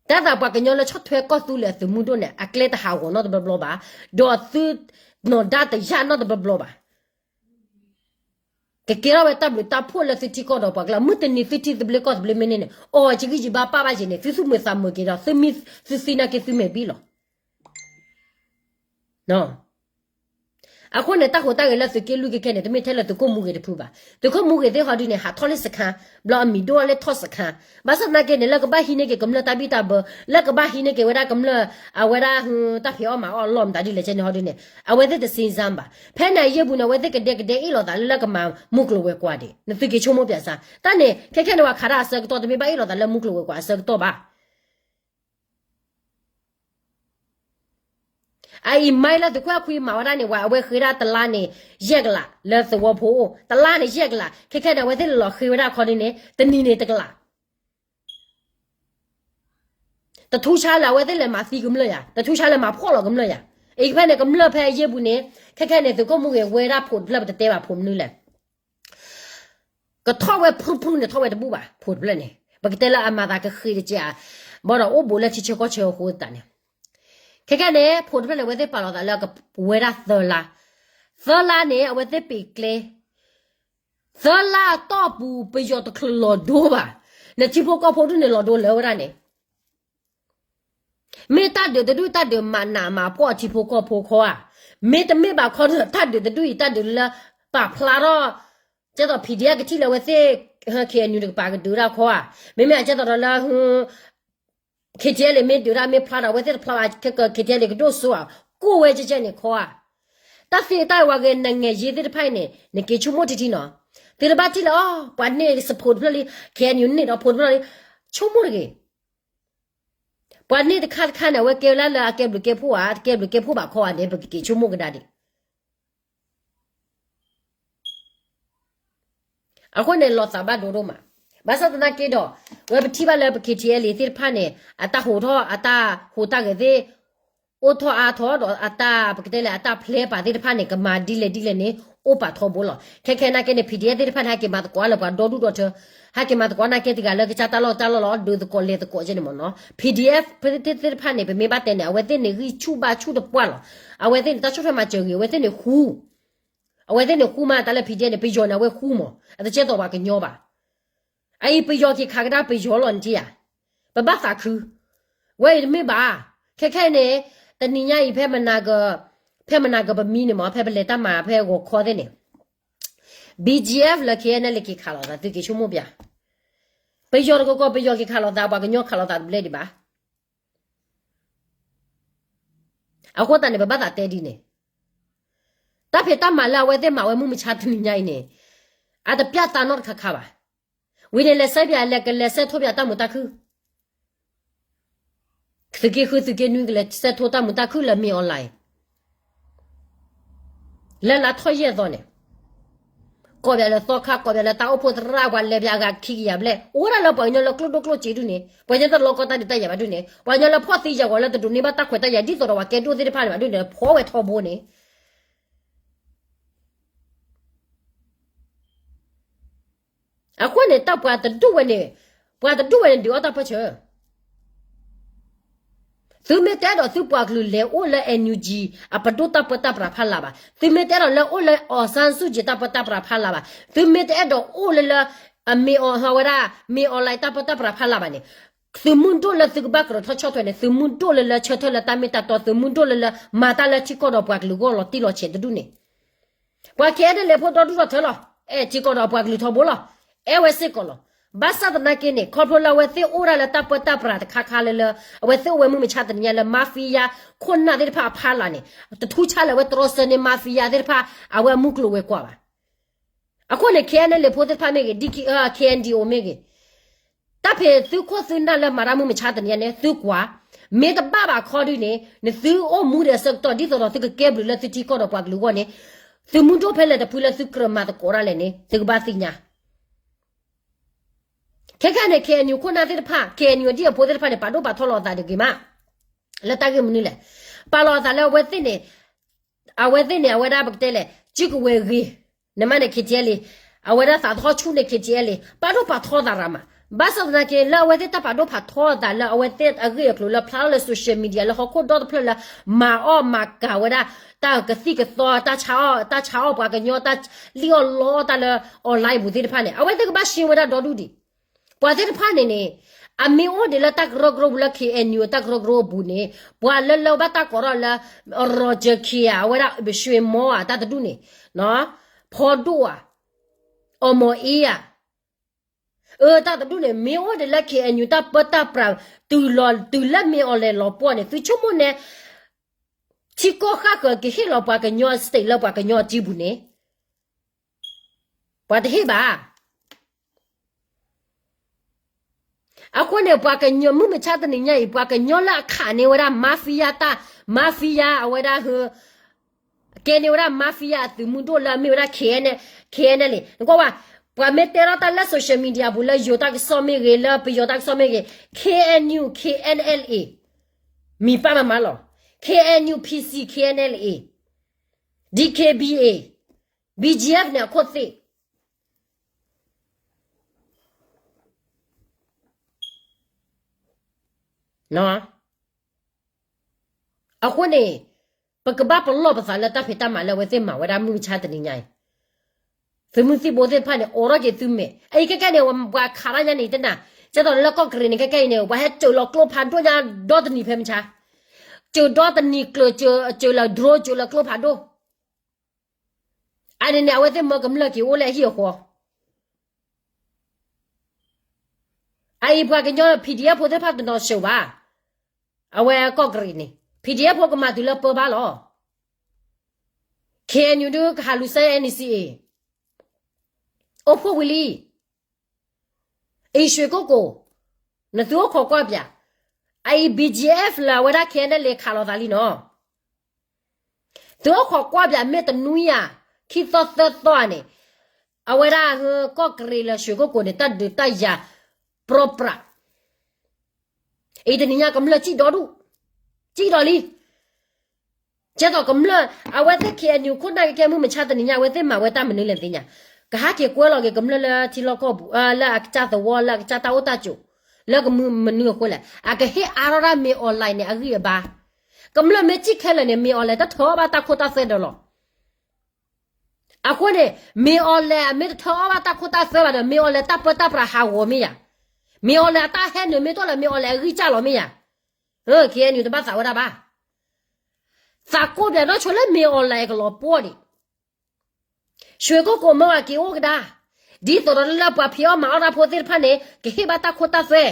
တၢ်သးပှၤကညီလၢဆီၣ်ထွဲကီၢ်သူလ့ၤအသုးမုၢ်ဒိၣ်န့ၣ် အကျဲတဟးဂီၤနီတဘျီဘျီဘၣ်, ဒီးသုနီၢ်ဒါတယၢ်နီတဘျီဘျီဘၣ်. ကကဲထီၣ်ဝဲတၢ်ဘျုးတၢ်ဖှိၣ်လၢသုထံကီၢ်ဒီးပှၤကလုာ်, မုၢ်တနံၤသုထံသဘျ့ကီၢ်သဘျ့မ့ၢ်န့ၢ်န့ၣ် အီၤယဂံၢ်ယဘါပၣ်ဘၣ်ယဲန့ၣ် သုသူၣ်မုာ်သးမုာ်က့ၤဒီး သုမ့ၢ်သုသံနာ်က့သုမဲာ်ဘံၣ်လီၤ. အဃိန့ၣ် တၢ်ဟူးတၢ်ဂဲၤလၢသုးက့လွံၢ်ခဲခဲန့ၣ် တမ့ၢ်ထဲလၢသုးခိၣ်မူဂ့ၤတဖုဘၣ်. သုးခိၣ်မူဂ့ၤသ့ၣ်ဟီဒုန့ၣ် ဟးထီၣ်လၢစခါ, ဘျီအမံၤဒိၣ်လၢထီၣ်စခါ, ဘၣ်ဆၣ်သနာ်က့န့ၣ် လၢကဘၣ်ဟံးန့ၢ်က့ၤကမျၢၢ်တၢ်ဘံၣ်တၢ်ဘၢ, လၢကဘၣ်ဟံးန့ၢ်က့ၤဝဲဒၣ်ကမျၢၢ် အဝဲဒၣ်ဟု တၢ်ဖံးအီၣ်မၤအီၣ်အလီၢ်မတၤဒ်လဲၣ်ကဲန့ၣ်ဟီဒုန့ၣ် အဝဲသ့ၣ်တစ့စၢ်ဘၣ်. ဖဲန့ၣ်အယဲၢ်ပူၤန့ၣ် အဝဲသ့ၣ်ကဒဲကဒဲအ့ၣ်လိာ်သးလၢလၢကမၤမူကျိၤဝဲၤကွာ်ဒံး, နသုက့ၤဆိကမိၣ်ပၠးစၢ်. တၢ်န့ၣ် ခဲခဲန့ၣ် ပှၤခးတၢ်အဆၢကတီၢ် တမ့ၢ်ဘၣ်အ့ၣ်လိာ်သးလၢမူကျိၤဝဲၤကွာ်အဆၢကတီၢ်ဘၣ်. အအံၤမၤလၢသုးခိၣ်အဲၣ်ခွံမၤဝဲဒၣ်န့ၣ် ဝဲအဝဲဃ့ဒၣ်တလါန့ၣ် ယဲၢ်ကလး လၢသဝီဖိအိၣ်, တလါန့ၣ် ယဲၢ်ကလး, ခဲခဲန့ၣ် အဝဲသ့ၣ်လဲၤလီၤဃ့ဝဲဒၣ်ခီဒုန့ၣ် တနံၤန့ၣ်တကလး. တထူးဆါလၢအဝဲသ့ၣ်လဲၤမၤသံကမျၢၢ်ယၤ, တထူးဆါလၢမၤဖှီၣ်လီၤကမျၢၢ်ယၤ. အံၤဖဲန့ၣ် ကမျၢၢ်ဖဲအယဲၢ်ပူၤန့ၣ် ခဲခဲန့ၣ် သုးခိၣ်မူဂ့ၤဝဲဒၣ်ဖိးတဖျၢၣ် ပတတဲဘၣ်ဖိးမနုၤလဲၣ် ကထီၣ်ဝဲဖုဖုန့ၣ် ထီၣ်ဝဲတဘူၣ်ဘၣ်, ဖိးတဖျၢၣ်န့ၣ် ပကတဲလၢအမၤသးကဃ့တက့ၢ်ဧါ, ဘၣ်ဒီးအိၣ်ဘူးလၢထံဆၢကီၢ်ဆၢအဃိသတးန့ၣ်. ခဲခဲန့ၣ် ဖိးတဖျၢၣ်န့ၣ် အဝဲသ့ၣ်ပာ်လီၤသးလၢကဝဲဒၣ်သၢလါ, သၢလါန့ၣ် အဝဲသ့ၣ်ပ့ၤကျဲ, သၢလါအတီၢ်ပူၤ ပယီၤတချုးလီၤဒိဘၣ်, နထံဖိကီၢ်ဖိဒုးန့ၣ်လီၤဒိလၢဝဲဒၣ်န့ၣ် မ့ၢ်တၢ်ဒုးတဒူၣ်အံၤ တၢ်ဒုးမၤနးမၤဖှီၣ်ထံဖိကီၢ်ဖိခီဧါ, မ့တမ့ၢ်ဘၣ်ခီဒုး တၢ်ဒုးတဒူၣ်အံၤ တၢ်ဒုးလၢပာ်ဖျါထီၣ် ကဲသိး PDF ကထံၣ်လၢအဝဲသ့ၣ် KNU တကပၤကဒုးတၢ်ခီဧါ, မ့မ့ၢ်အကဲသိးဒီးလၢ KTLA မ့ၢ်ဒုးတၢ်မ့ၢ်ဖျါဒီး အဝဲသ့ၣ်တဖျါဘၣ် ခဲက KTLA ကဒိၣ်စိဧါ, ကိၢ်ဝဲကဲကဲန့ၣ်ခီဧါ, တၢ်သ့တၢ်ဝဲဂ့ၤ နငဲၤယ့သ့ၣ်တဖၣ်အံၤန့ၣ် နက့ၤဆိကမိၣ်ထံထံနီၤ, သုတဘၣ်ထံၣ်လၢ အီ ပှၤန့ၢ်စဖိးတဖျၢၣ်လံ, KNU န့ၢ်ဒီးဖိတဖျၢၣ်လံ, ဆိကမိၣ်တဂ့ၤ ပှၤန့ၢ်တခါတခါန့ၣ် အဝဲကဲလၢလၢအကဲဘျုးကဲဖှိၣ်ဧါ, တကဲဘျုးကဲဖှိၣ်ဘၣ်ခီဧါန့ၣ် ပကက့ၤဆိကမိၣ်ကဒါဒံး. အဃိန့ၣ် လီၤသးဘၣ်ဒိဒိၣ်မး, ဘၣ်ဆၣ်သနာ်က့ဒီး ဝဲပထံၣ်ဘၣ်လၢပ KTLA သ့ၣ်တဖၣ်န့ၣ် အတၢ်ဟူးထီၣ် အတၢ်ဟူးတၢ်ဂဲၤသ့ၣ် အိၣ်ထီၣ်အါထီၣ်ဒီး အတၢ်ပကတဲလဲၣ် အတၢ်ဖျဲးပာ်သ့ၣ်တဖၣ်န့ၣ် ကမၤဒ်လဲၣ်ဒ်လဲၣ်န့ၣ် အိၣ်ပာ်ထီဘိလီၤ. ခဲခဲနာ်က့န့ၣ် PDF သ့ၣ်တဖၣ်န့ၣ် ဟဲက့ၤမၤသကိးလၢပှၤဒီဒူၣ်ဒီထၢ, ဟဲက့ၤမၤသကိးနာ်က့တဂၤလၢကစၢ်တၢ်လီၢ်တၢ်လီၢ်လီၤ ဒုးသကိးလဲၤသကိးကဲန့ၣ်မ့ၢ်နီၤ, PDF သ့ၣ်တဖၣ်န့ၣ် ပမ့ၢ်ဘၣ်တဲန့ၣ် အဝဲသ့ၣ်န့ၣ် ဂံၢ်ဆူၣ်ဘါဆူၣ်တပှၢ်လီၤ. အဝဲသ့ၣ်န့ၣ် တၢ်ဆီၣ်ထွဲမၤစၢၤဂ့ၤ အဝဲသ့ၣ်န့ၣ်ဃူ, အဝဲသ့ၣ်န့ၣ်ဃူမး တၢ်လၢ PDF န့ၣ် ပယီၤန့ၣ် အဝဲဃူမး အတကဲသိးပှၤကညီဘၣ်. အအံၤပယီၤက့ၤခးကဒါပယီၤလီၤနထံၣ်ဧါ, ပဘၣ်သးခု, ဝဲအံၤတမ့ၢ်ဘၣ်, ခဲခဲအံၤန့ၣ် တနံၤညါအံၤ ဖဲမနၤက ဖဲမနၤကပမံန့ၣ်မး ဖဲပလဲၤတၢ်မၤဖဲဂီၤခီသ့ၣ်န့ၣ် BGF လၢ KNLA က့ၤခးလိာ်သး သုက့ၤဆိကမိၣ်ပျၢ်, ပယီၤတကီၢ်ကီၢ် ပယီၤက့ၤခးလိာ်သး ပှၤကညီခးလိာ်သးတဘျဲၣ်ဒံးဘၣ်. အဃိသတးန့ၣ် ပဘၣ်သးတဲဒ်န့ၣ်, တၢ်ဖံးတၢ်မၤလၢအဝဲသ့ၣ်မၤဝဲမုၢ်မဆါတနံၤညါအံၤန့ၣ် အတပျၢ်သးနီတခါခါဘၣ်. ဝံၤန့ၣ် လဲၤဆဲးပၠး လဲၤကလဲၤဆဲးထိပၠးတၢ်မုာ်တၢ်ခုၣ်, သုးက့ဃု သုးက့နွံ ကလဲၤဆဲးထိတၢ်မုာ်တၢ်ခုၣ်လၢ မင်းအောင်လှိုင် လၢလါထီၣ်ယဲၢ်သီန့ၣ် ကိးပၠးလၢသီခါ ကိးပၠးလၢတၢ်အိၣ်ဖှိၣ်သရၣ် ပှၤလဲၤပၠးအဂၤခံကယၤဘျဲၣ် အိၣ်ဝဲဒၣ်လၢပှၤကညီလၢကျိၣ်ဒိၣ်ကျိၣ်စ့ဒုးန့ၣ် ပှၤကညီတလီၤကီတၢ်ဒုးတၢ်ယၤဘၣ်ဒုးန့ၣ် ပှၤကညီလၢဖှီၣ်သံယာ်ဝဲလၢတဒိးန့ၢ်ဘၣ်တၢ်ခွဲးတၢ်ယာ် ဒ်သိးဒီးပှၤကဲဒိၣ်သ့ၣ်တဖၣ်န့ၣ်ဘၣ်ဒုးန့ၣ် ဖီဝဲထီဘိန့ၣ် အဃိန့ၣ် တၢ်ပှၤတဒူၣ်ဝဲန့ၣ် ပှၤတဒူၣ်ဝဲန့ၣ် ဒုးအီၣ်တၢ်ပၢၢ်ဆၢ သုမ့ၢ်တဲဒီးသုပှၤကလုာ်လဲၤအိၣ်လၢ NUG အပဒိၣ်တၢ်ပၢတၢ်ပြးဖးလးဘၣ်. သုမ့ၢ်တအဲၣ်ဒိးလၢအိၣ်လၢ အောင်ဆန်းစုကြည် တၢ်ပၢတၢ်ပြးဖးလးဘၣ်. သုမ့ၢ်တအဲၣ်ဒိးအိၣ်လၢလၢ အမ့ၢ်အီၤဝဲဒၣ် မ့ၢ်အီၤလၢတၢ်ပၢတၢ်ပြးဖးလးဘၣ်န့ၣ် သုးမုၢ်ဒိၣ်လၢသုကဘၣ်ကရၢထီၣ်ဆီၣ်ထွဲန့ၣ် သုးမုၢ်ဒိၣ်လၢလၢဆၢထၢၣ်လၢတၢ်မ့ၢ်တၢ်တီ သုးမုၢ်ဒိၣ်လၢလၢမၤတၢ်လၢထံကီၢ်ဒီးပှၤကလုာ်ဂီၢ်လီၤတံၢ်လီၤဆဲးတဒူၣ်န့ၣ် ပှၤခဲအံၤန့ၣ်လဲၤဖိဒီဒူၣ်ဒီထၢလီၤ. အဲၣ်ထံကီၢ်ဒီးပှၤကလုာ်ထီဘိလီၤ. အဲၣ်ဝဲစ့ၢ်ကီးလီၤ. ဘၣ်ဆၣ်သနာ်က့န့ၣ် ခီဖျိလၢအဝဲသ့ၣ်အိၣ်ဒၣ်လၢတၢ်ပၢတၢ်ပြးတခါခါလၢလၢ အဝဲသ့ၣ်အိၣ်ဝဲမုၢ်မဆါတနံၤညါလၢ mafia ခိၣ်နၢ်သ့ၣ်တဖၣ်အဖးလးန့ၣ် တထူၣ်ဆါလၢအဝဲတြီဆၢန့ၢ် mafia သ့ၣ်တဖၣ် အဝဲအမုၢ်ကျိၤဝဲၤကွာ်ဘၣ်. အဃိန့ၣ် ခဲအံၤန့ၣ်လဲၤဖိသ့ၣ်တဖၣ်မ့ၢ်ဂ့ၤ ဒ် KNDO မ့ၢ်ဂ့ၤ တၢ်ဖံးသုးခိၣ်သုးနၢ်လၢမၤတၢ်မုၢ်မဆါတနံၤညါန့ၣ် သုကွၢ်, မ့ၢ်တဘၣ်ဘၣ်ခီဒုးန့ၣ် နသုအိၣ်မူဒံးအဆၢကတီၢ် ဒ်သိးဒီးသုကကဲဘျုးလၢသုထံကီၢ်ဒီးပှၤကလုာ်အဂီၢ်န့ၣ် သုးမုၢ်ဒိၣ်ဖဲလဲၣ်တဖုလၢသုကြၢးမၤသကိးတၢ်လဲၣ်န့ၣ် သုကဘၣ်သ့ၣ်ညါ ခဲခါန့ၣ် KNU ခိၣ်နၢ်သ့ၣ်တဖၣ် KNU ဒ်အဖိသ့ၣ်တဖၣ်န့ၣ် ပာ်ဒိၣ်ပာ်ထီလီၤအသးတဂ့ၤမး, လၢတၢ်ဂ့ၢ်မနုၤလဲၣ်, ပာ်လီၤအသးလၢအဝဲသ့ၣ်န့ၣ် အဝဲသ့ၣ်န့ၣ် အဝဲဒၣ်ပကတဲလဲၣ် စုကဝဲၤဂ့ၤ, နမ့ၢ်န့ၣ် KTLA အဝဲဒၣ်သးသဟီၣ်ဆူၣ်န့ၣ် KTLA ပာ်ဒိၣ်ပာ်ထီသးရၤမး, ဘၣ်ဆၣ်သနာ်က့ လၢအဝဲသ့ၣ်တၢ်ပာ်ဒိၣ်ပာ်ထီအသးလၢအဝဲသ့ၣ်အဂ့ၢ်အကျိၤလၢ ဖျါထီၣ်လၢ social media လၢဟီၣ်ခိၣ်ဒီတဖျၢၣ်လၢ မၤအီၣ်မၤကၤဝဲဒၣ် တၢ်ကသံၣ်ကသီ တၢ်ဆါအီၣ် တၢ်ဆါအီၣ်ပှၤကညီ တၢ်လံၣ်အီၣ်လီအီၣ်တၢ်လၢ online ပူၤသ့ၣ်တဖၣ်န့ၣ် အဝဲသ့ၣ်ကဘၣ်ရှင်းဝဲဒၣ်ဒီဒူၣ်ဒံး ပှၤသ့ၣ်တဖၣ်န့ၣ်န့ၣ် အမ့ၢ်အိၣ်ဒံးလၢတၢ်ကရၢကရိပူၤလၢ KNU တၢ်ကရၢကရိအပူၤန့ၣ် ပှၤလၢလၢဘၣ်တၢ်ကိးထီၣ်လၢ Roger Khin ဧါ အဝဲဒၣ် ရွှေမော် ဧါ တၢ်တဒူၣ်န့ၣ် ဖီဒိၣ် ဧါ အီမီၤအ့ ဧါ အၢ တၢ်တဒူၣ်န့ၣ် မ့ၢ်အိၣ်ဒံးလၢ KNU တၢ်ပၢတၢ်ပြး တုၤလီၤ တုၤလၢ မင်းအောင်လှိုင် လီၤပှီၢ်န့ၣ် သုဆိကမိၣ်န့ၣ် ထံကီၢ်ဃၣ်ဃၢၤကဟ့ၣ်လီၤပှၤကညီ state လၢပှၤကညီအစုပူၤန့ၣ် ပှၤတဟ့ၣ်ဘၣ်. အဃိန့ၣ် ပှၤကညီမုၢ်မဆါတနံၤညါအံၤ ပှၤကညီလၢအခးန့ၢ်ဝဲဒၣ် mafia တၢ် mafia အဝဲဒၣ် ကဲန့ၢ်ဝဲဒၣ် mafia အသုးမုၢ်ဒိၣ်လၢအမ့ၢ်ဝဲဒၣ် KNLA နကွၢ်ဝဲ ပှၤမ့ၢ်တဲထီၣ်တၢ်လၢ social media ပူၤလၢယိၤတၢ်ကစီၣ်မ့ၢ်ဂ့ၤ လၢပယီၤတၢ်ကစီၣ်မ့ၢ်ဂ့ၤ KNU KNLA မံၤပၢ်မၤမၤလီၤ KNU PC KNLA DKBA BGF န့ၣ်အခိၣ်သ့ၣ် အဃိန့ၣ် ပကဘၣ်ပလီၢ်ပသးလၢတၢ်ဖံးတၢ်မၤလၢအဝဲသ့ၣ်မၤဝဲဒၣ်မုၢ်မဆါတနံၤညါအံၤ, သုးမုၢ်သံၣ်ဘိသ့ၣ်တဖၣ်န့ၣ် အိးထီၣ်က့ၤသုမဲာ်, အအံၤခဲကဲန့ၣ် ပှၤခးတၢ်ညါန့ၣ် တနၤ, ကဲသိးလၢကီၢ်ကရံၣ်န့ၣ် ခဲကဲအံၤန့ၣ် ပှၤဟဲစၢၤလီၤကျိဖးဒိၣ်ညါဒီတနံၤဖဲမဆါ, စၢၤဒီတနံၤကျၢၤ စၢၤလီၤ drone စၢၤလီၤကျိဖးဒိၣ်, အန့ၣ်န့ၣ် အဝဲသ့ၣ်မၢကမျၢၢ်က့ၤအိၣ်လၢအဟံၣ်အဃီ အအံၤပှၤကညီ P D F ဖိသ့ၣ်တဖၣ်တနီၤစၢၤဘၣ်, အဝဲကီၢ်ကရံၣ်န့ၣ် P D F ဖိကမၤတုၤလၢပၢဘၣ်လီၤ, K N U ဒုးကဟးလူၤစဲ N C A, အိၣ်ဖှိၣ်ဝံၤလံ, အံၤ ရွှေကုက္ကို, နသုအိၣ်ခိးကွၢ်ပၠး, အအံၤ B G F လၢအဝဲဒၣ် K N L A ခးလိာ်သးလံနီၤ သုအိၣ်ခိးကွၢ်ပၠး မ့ၢ်တနွံယၤ ခံသီသၢသီဧါန့ၣ်, အဝဲဒၣ်ကီၢ်ကရံၣ်လၢရွှေကုက္ကိုန့ၣ် တၢ်ဒုးတၢ်ယၤ ပြိပြး, အံၤတနံၤညါကမျၢၢ်စံၣ်ဒီဒူၣ်, စံၣ်ဒီးလံ, ကဲသိးကမျၢၢ် အဝဲသ့ၣ် K N U ခိၣ်နၢ်ကကဲမုၢ်မဆါတနံၤညါ အဝဲသ့ၣ်မၤဝဲတၢ်မနုၤလဲၣ်သ့ၣ်ညါ, ကဟးက့ၤကွဲလီၤက့ၤကမျၢၢ်လၢထံလီၢ်ကီၢ်ပူၤ လၢအကစၢ်သဝီ လၢအကစၢ်တၢ်အိၣ်တၢ်ကၠိၤ လၢကမနုၤအဃိလဲၣ်, အကဟ့ၣ်အါထီၣ်ဒၣ်မ့ၢ် online န့ၣ် အဂံၢ်အဘါ, ကမျၢၢ်မ့ၢ်စံၣ်ခဲလၢာ်န့ၣ် မ့ၢ် online တၢ်ထၢအီၣ်ဘၣ်တၢ်ခိတၢ်သွဲဒီးလီၤ အဃိန့ၣ် မ့ၢ် online အမ့ၢ်တထၢအီၣ်ဘၣ်တၢ်ခိတၢ်သွဲဘၣ်ဒီး မ့ၢ် online တၢ်ပၢတၢ်ပြးဟးဂီၤမ့ၢ်ယၤ, မ့ၢ် online အတၢ်ဟဲနုာ်မ့ၢ်တအိၣ်လၢ မ့ၢ် online အဂံၢ်စၢ်လီၤမ့ၢ်ယၤ, အ K N U တဘၣ်သးဝဲဒၣ်ဘၣ်, သးကိးပၠးနီၢ်ဆိလၢမ့ၢ် online ကလီၤပှီၢ်ဒံး ရွှေကုက္ကို မၢဝဲက့ၤအိၣ်ကဒါ, ဒ်သိးဒီးလၢပှၤဖံးအီၣ်မၤအီၣ်တၢ်ဖိသ့ၣ်တဖၣ်န့ၣ် ကဟ့ၣ်ဘၣ်တၢ်ခိတၢ်သွဲ,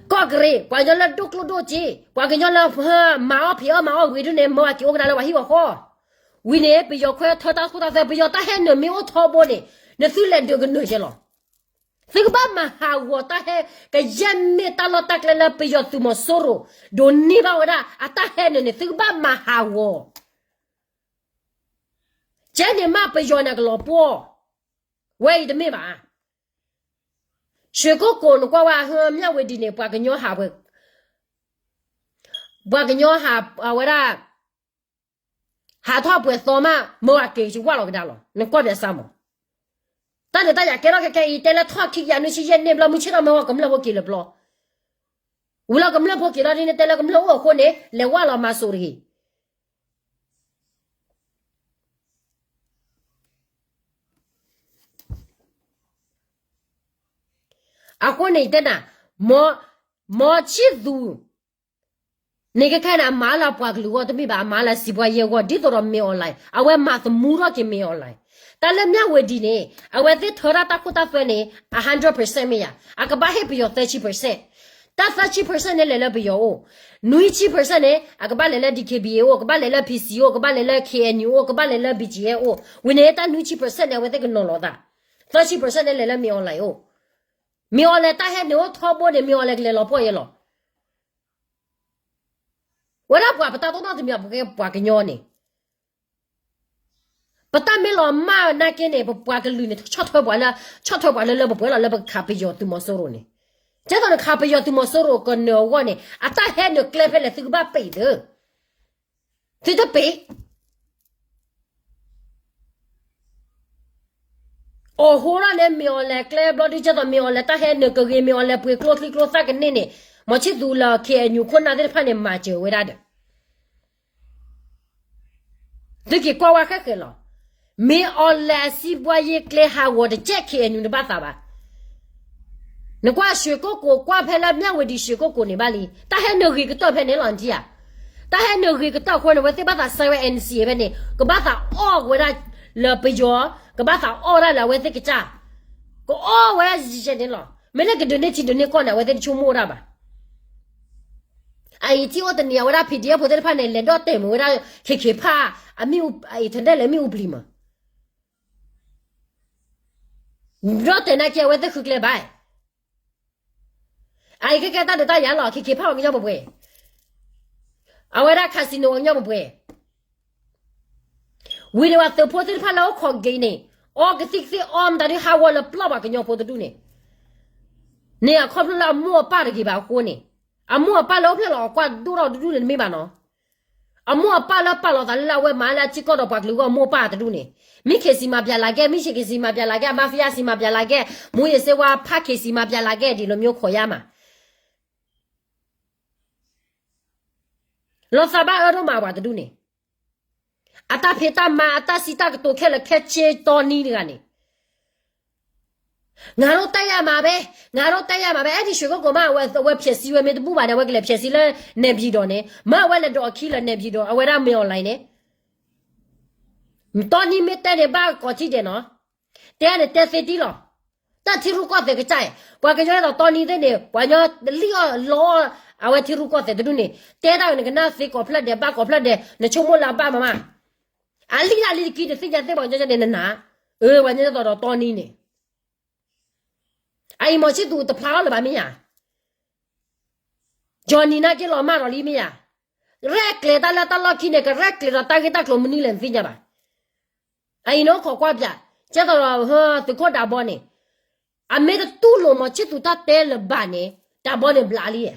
ကီၢ်ကရံၣ် ပှၤကညီလၢဒိၣ်ကျိၣ်ဒိၣ်စ့, ပှၤကညီလၢမၤအီၣ်ဖံးအီၣ်မၤအီၣ်ဝံၤဒုန့ၣ် မၢဝဲက့ၤအိၣ်ကဒါလၢပှၤဟံၣ်ပှၤဃီ, ဝံၤန့ၣ် ပယီၤခွဲထၢတၢ်ခိတၢ်သွဲ ပယီၤတၢ်ဟဲနုာ်မ့ၢ်အိၣ်ထီဘိန့ၣ် နသုလဲၤဒုးကနုာ်ကဲလီၤ, သုကဘၣ်မၤဟးဂီၤတၢ်ဟဲ, ကယဲၢ်မ့ၢ်တၢ်လီၢ်တၢ်ကျဲလၢပယီၤသုးမီၤစိရိၤ ဒိးန့ၢ်ဘၣ်ဝဲဒၣ် အတၢ်ဟဲနုာ်န့ၣ် သုကဘၣ်မၤဟးဂီၤ ကဲန့ၣ်မးပယီၤန့ၣ်ကလီၤပှီၢ်, ဝဲအံၤတမ့ၢ်ဘၣ်, ရွှေကုက္ကို နကွၢ်ဝဲ ဟၢ မြဝတီ န့ၣ် ပှၤကညီဟးပှဲၤ, ပှၤကညီဟးအဝဲဒၣ်, ဟးထီၣ်ပှဲၤသီမး မၢဝဲက့ၤဝၢ်လီၤကဒါလီၤ နကွၢ်ပၠးစၢ်မး, တၢ်ဒုးတၢ်ယၤကဲထီၣ်ခဲကဲအံၤ တဲလၢထီၣ်ခံကယၤနွံဆံယဲၢ်န့ၣ်ဘျီ မုၢ်ဆ့ၣ်ထီၣ်မၢဝဲကမျၢၢ်ဖိက့ၤလၢပျီ, ဝံၤလီၤကမျၢၢ်ဖိက့ၤထီၣ်ဒ်န့ၣ် တဲလၢကမျၢၢ်အိၣ်အဃိန့ၣ် လဲၤဝၢ်လီၤမၤစိၤတဂ့ၤ အဃိန့ၣ်တဲနၤ, မီၤဆံၣ်သူး န့ၣ်ခဲခဲန့ၣ် အမၤလၢပှၤကလုာ်အဂီၢ်တမ့ၢ်ဘၣ် အမၤလၢစံးပှၤယဲၢ်အဂီၢ် ဒ်သိးဒီးမ့ၢ် online အဝဲမၤသမူထီၣ်က့ၤမ့ၢ် online တၢ်လၢ မြဝတီ န့ၣ် အဝဲသ့ၣ်ထၢတၢ်တၢ်ခိတၢ်သွဲန့ၣ် အ hundred percent မ့ၢ်ယၤ အကဘၣ်ဟ့ၣ်ပယီၤ သၢဆံ percent, တၢ် သၢဆံ percent န့ၣ်လဲၤလၢပယီၤအိၣ်, နွံဆံ percent န့ၣ် အကဘၣ်လဲၤလၢ D K B A အိၣ် ကဘၣ်လဲၤလၢ P C အိၣ် ကဘၣ်လဲၤလၢ K N U အိၣ် ကဘၣ်လဲၤလၢ B G F အိၣ် ဝံၤန့ၣ် တၢ်နွံဆံ percent န့ၣ် အဝဲသ့ၣ်ကနီၤလီၤသး, သၢဆံ percent န့ၣ်လဲၤလၢမ့ၢ် online အိၣ်, မ့ၢ် online တၢ်ဟဲနုာ်အိၣ်ထီဘိန့ၣ် မ့ၢ် online ကလဲၤလီၤပှီၢ်ယဲလီၤ ဝဲဒၣ်ပှၤပတၢ်တိၢ်နီၣ်တမံၤ ပှၤကညီန့ၣ်, ပတၢ်မ့ၢ်လီၤမၢ်နာ်က့န့ၣ် ပပှၤကလုာ်န့ၣ် ဆီၣ်ထွဲပှၤလၢ, ဆီၣ်ထွဲပှၤလၢလၢပှဲၤပှဲၤလီၤ လၢပကခးပယီၤသုးမီၤစိရိၤန့ၣ်, ကဲသိးနခးပယီၤသုးမီၤစိရိၤကနၢၤအဂီၢ်န့ၣ် အတၢ်ဟဲနုာ်ကျဲဖဲလဲၣ် သုကဘၣ်ပံးသ့, သုတပံး အိၣ်ဟိဒၣ်န့ၣ် မ့ၢ် online ကျဲဘျီဒု ကဲသိးမ့ၢ် online တၢ်ဟဲနုာ်ကဂ့ၤ မ့ၢ် online ပှ့ၤကျိချံကျိသၣ်ကန့ၢ်န့ၣ် မီၤဆံၣ်သူးလၢ K N U ခိၣ်နၢ်သ့ၣ်တဖၣ်န့ၣ် မၤစၢၤဝဲဒၣ်ဒီး သုက့ၤကွၢ်ဝဲဃဲဃဲလီၤ, မ့ၢ် online အစံးဘှါယ့ကျဲဟးဂီၤတကဲး K N U တဘၣ်သးဘၣ် နကွၢ် ရွှေကုက္ကို ကွၢ်ဖဲလၢ မြဝတီ ရွှေကုက္ကို န့ၣ်ဘၣ်လံ, တၢ်ဟဲနုာ်ဂ့ၤကတၢၢ်ဖဲန့ၣ်လီၤ နထံၣ်ဧါ, တၢ်ဟဲနုာ်ဂ့ၤကတၢၢ်အဃိန့ၣ် အဝဲသ့ၣ်ဘၣ်သးစဲဝဲ N C A ဖဲန့ၣ် ကဘၣ်သးအီၣ်ဝဲဒၣ်လၢပယီၤ, ကဘၣ်သးအီၣ်ဝဲဒၣ်လၢအဝဲသ့ၣ်ကစၢ်, ကအီၣ်ဝဲဒၣ်ယဲန့ၣ်လီၤ, မ့ၢ်လၢကဒုးန့ၢ်ထံဒုးန့ၢ်ကီၢ်န့ၣ် အဝဲသ့ၣ်တဆိကမိၣ်ဒၣ်ဘၣ် အအံၤထံၣ်အိၣ်တနံၤ အဝဲဒၣ် P D F ဖိသ့ၣ်တဖၣ်န့ၣ် လဲၤဒီၣ်တဲာ်မုာ်ဝဲဒၣ် ခ့ခ့ဖး အမ့ၣ်အူ internet လဲၤမ့ၣ်အူပျံၤမး ဒီးတဲာ်နာ်က့ အဝဲသ့ၣ်ဃုကျဲဘၣ်, အအံၤခဲကဲတၢ်ဒုးတၢ်ယၤလီၤ ခ့ခ့ဖးပှၤကညီပှဲၤပှဲၤ, အဝဲဒၣ် casino ပှၤကညီပှဲၤပှဲၤ, ဝံၤန့ၣ် ပှၤသုးဖိသ့ၣ်တဖၣ်လၢအိၣ်ခိးက့ၤန့ၣ် အီကသံၣ်ကသ့ၣ်အီမတၤဒုးဟးဂီၤလၢပျီၢ်ပှၤကညီဖိတဒူၣ်န့ၣ်, န့ၣ်အခီဖျိလၢအမိၢ်အပၢ်တဂ့ၤဘၣ်အဃိန့ၣ်, အမိၢ်အပၢ်လၢအိၣ်ဖျဲၣ်လီၤအကွၢ်ဒိၣ်ထီၣ်တဒူၣ်န့ၣ်တမ့ၢ်ဘၣ်နီၤ အမိၢ်အပၢ်လၢပာ်လီၤသးလၢလၢအဝဲမၤလၢအထံကီၢ်ဒီးပှၤကလုာ်အဂီၢ် အမိၢ်အပၢ်တဒူၣ်န့ၣ်, မ့ၢ် ခ့စံမၤပျးလးကဲ, မ့ၢ် ခ့စံမၤပျးလးကဲ, အမါဖယါစံမၤပျးလးကဲ, မူးယစ်ဆေးဝါး ဖးခ့စံမၤပျးလးကဲ ဒ်လိာ်မ့ၢ်ခိးယါမး, လီၤသးဘၣ်အၢဒိၣ်မးပှၤတဒူၣ်န့ၣ်, အတၢ်ဖံးတၢ်မၤ အတၢ်စံးတၢ်ကတိၤခဲလၢာ်ခဲဆ့တီနံတဂၤန့ၣ်, ငါတို့ တတ်ရမှာပဲ, ငါတို့ တတ်ရမှာပဲ, အဲၣ်ဒိး ရွှေကုက္ကို မ့ၢ်အဝဲ အဝဲဖျဲးစံဝဲမ့ၢ်တဘူၣ်ဘၣ်န့ၣ် အဝဲကလဲၤဖျဲးစံလၢ နေပြည်တော် န့ၣ်, မ့ၢ်အဝဲလဲၤဒိးအခံလၢ နေပြည်တော် အဝဲဒၣ် မင်းအောင်လှိုင် န့ၣ်, တီနံမ့ၢ်တဲန့ၣ် ဘၣ်ကိးထံၣ်ဒဲးနီၤ, တဲန့ၣ်တဲသ့တံၢ်လီၤ, တၢ်ထံရူၢ်ကီၢ်သဲးကစၢ်, ပှၤကညီဒ်သိးတီနံသ့ၣ်န့ၣ် ပှၤကညီလံၣ်အီၣ်လီအီၣ် အဝဲထံရူၢ်ကီၢ်သဲးတဒူၣ်န့ၣ်, တဲတၢ်ဝဲနကနၣ်သ့ကိးဖျၢၣ်ဒဲး ဘၣ်ကိးဖျၢၣ်ဒဲး နဆိကမိၣ်လၢအဘၣ်မးမး, အလံၣ်တၢ်လံတကံတသ့ၣ်ညါသ့ၣ်ပှၤကညီန့ၣ်နနၤ, အၢ ပှၤကညီဒ်သိးဒီးတီနံန့ၣ် အအံၤ မောင်ချစ်သူ တဖျါအီၤလၢၤဘၣ်မ့ၢ်ဧါ, Johnny နာ်က့လီၤမၢ်ဒီးလံမ့ၢ်ဧါ, ရဲၣ်ကျဲၤတၢ်လၢတၢ်လီၢ်ခံန့ၣ် ကရဲၣ်ကျဲၤဒီးတၢ်ဂ့ၢ်တၢ်ကျိၤမနုၤလဲၣ်နသ့ၣ်ညါဘၣ်, အအံၤန့ၣ်ခိးကွၢ်ပၠး, ကဲသိးဒီး သုးခိၣ်ဒးဘီန့ၣ်, အမ့ၢ်တတူၢ်လိာ် မောင်ချစ်သူ တၢ်တဲလၢၤဘၣ်န့ၣ် ဒးဘီန့ၣ်ဘျးလံ,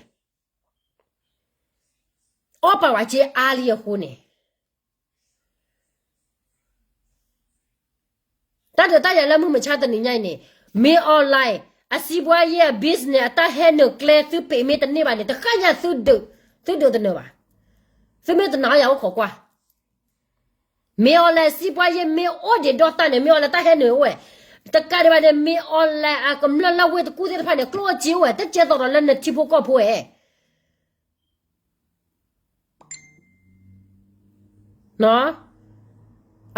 အီၣ်ပာ်ဝဲက့အါလံအဃိန့ၣ် တၢ်ဒုးတၢ်ယၤလၢမုၢ်မဆါတနံၤညါအံၤန့ၣ်, မင်းအောင်လှိုင် အစီးပွားရေး အ business အတၢ်ဟဲနုာ်ကျဲ သုပ့ၤမ့ၢ်တန့ၢ်ဘၣ်န့ၣ် တဃၣ်ညါသုဒုး, သုဒုးတနၢၤဘၣ်, သုမ့ၢ်တနာ်ယၤအိၣ်ခိးကွၢ်, မင်းအောင်လှိုင် စီးပွားရေး မ့ၢ်အိၣ်ဒံးဒီးတၢ်န့ၣ် မင်းအောင်လှိုင် တၢ်ဟဲနုာ်အိၣ်ဝဲ, တကးဒံးဘၣ်န့ၣ် မင်းအောင်လှိုင် အကမျၢၢ်လၢဝ့ၢ်တကူၣ်သ့ၣ်တဖၣ်န့ၣ် ကျိၣ်အိၣ်စ့အိၣ်ဝဲ တကဲသိးဒီးလၢနထံဖိကီၢ်ဖိဝဲ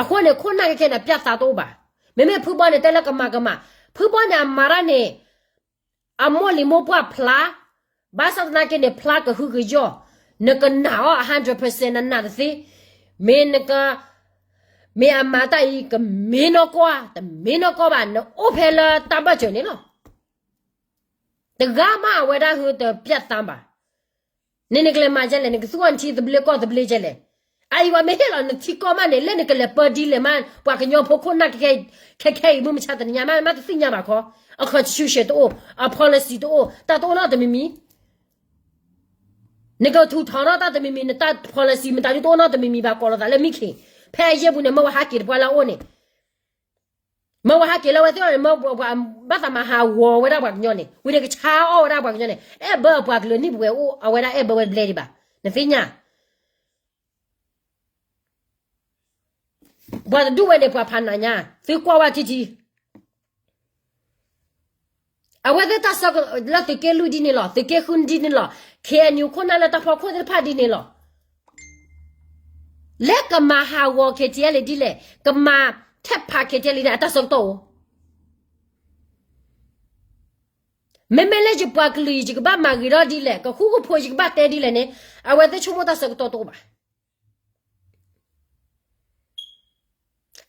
အဃိန့ၣ် ခိၣ်နၢ်ခဲခဲန့ၣ် အပျဲၢ်သးတအိၣ်ဘၣ်. မ့မ့ၢ်ဖုဘီန့ၣ် တဲလၢကမၤကမၣ်, ဖုဘီန့ၣ် အမၤတၢ်န့ၣ် အမိၢ်လံၤမိၢ်ပှၢ်ဖျါ, ဘၣ်ဆၣ်သနာ်က့န့ၣ် ဖျါကဟုကယာ်, နကနာ်အီၤ hundred percent နနာ်တသ့, မ့ၢ်နက, မ့ၢ်အမၤတၢ်အံၤ ကမ့ၢ်နီၢ်ကီၢ်, တမ့ၢ်နီၢ်ကီၢ်ဘၣ်, နအိၣ်ဖဲလၢတၢ်ဘၢၣ်စၢၤန့ၣ်လီၤ. တဂၤမးအဝဲဒၣ်ဟုတပျဲၢ်သးဘၣ်. န့ၣ်နကလဲၤမၤဒ်လဲၣ်, နကသူၣ်အီၤနထံသဘျ့ကီၢ်သဘျ့ဒ်လဲၣ်. အအံၤပှၤမ့ၢ်ဟ့ၣ်လီၤနထံကီၢ်မးန့ၣ် လၢနကလဲၤပၢဒ်လဲၣ်မး, ပှၤကညီဖိခိၣ်နၢ်ခဲခဲအံၤ မုၢ်မဆါတနံၤညါမး မးတသ့ၣ်ညါဘၣ်ခီ, အ constitution တအိၣ်, အ policy တအိၣ်, တၢ်တအိၣ်နီတမံၤမံၤ နကထူးထောင်ထီၣ်တၢ်တမံၤမံၤ, နတၢ် policy မတၤဒုတအိၣ်နီတမံၤမံၤဘၣ် ကိးလီၤသးလၢမ့ၢ်ခ့, ဖဲအယဲၢ်ပူၤန့ၣ် မ့ၢ်ဝဲဟးက့ၤတပှၢ်လၢအအိၣ်န့ၣ်, မ့ၢ်ဝဲဟးက့ၤလၢအဝဲသ့ၣ်အအိၣ်န့ၣ် မ့ၢ်ဘၣ်သးမၤဟးဂီၤဝဲဒၣ်ပှၤကညီန့ၣ်, ဝံၤန့ၣ်ကဆါအီၣ်ဝဲဒၣ်ပှၤကညီန့ၣ်, အဲၣ်ဘၢအပှၤကလုာ်နံၣ်ပဝဲအိၣ် အဝဲဒၣ်အဲၣ်ဘၢဝဲတဘျဲၣ်ဒံးဘၣ်, နသ့ၣ်ညါ ပှၤတဒူၣ်ဝဲန့ၣ် ပှၤဖးနးညါ, သုကွၢ်ဝဲထံထံ, အဝဲသ့ၣ်တၢ်ဆၢကတီၢ်လၢသုးက့လွံၢ်ဒ်န့ၣ်လီၤ, သုးက့ဃုဒ်န့ၣ်လီၤ, KNU ခိၣ်နၢ်လၢတၢ်ဖီခိၣ်သ့ၣ်တဖၣ်ဒ်န့ၣ်လီၤ. လၢကမၤဟးဂီၤ KTLA ဒ်လဲၣ်, ကမၤထဲးဖး KTLA န့ၣ် အတၢ်ဆၢကတီၢ်အိၣ် မ့မ့ၢ်လၢယပှၤကလုာ်အံၤ ယကဘၣ်မၤဂ့ၤထီၣ်ဒ်လဲၣ်, ကဃူကဖိး ယကဘၣ်တဲဒ်လဲၣ်န့ၣ်, အဝဲသ့ၣ်ဆိကမိၣ်တၢ်ဆၢကတီၢ်တအိၣ်ဘၣ်.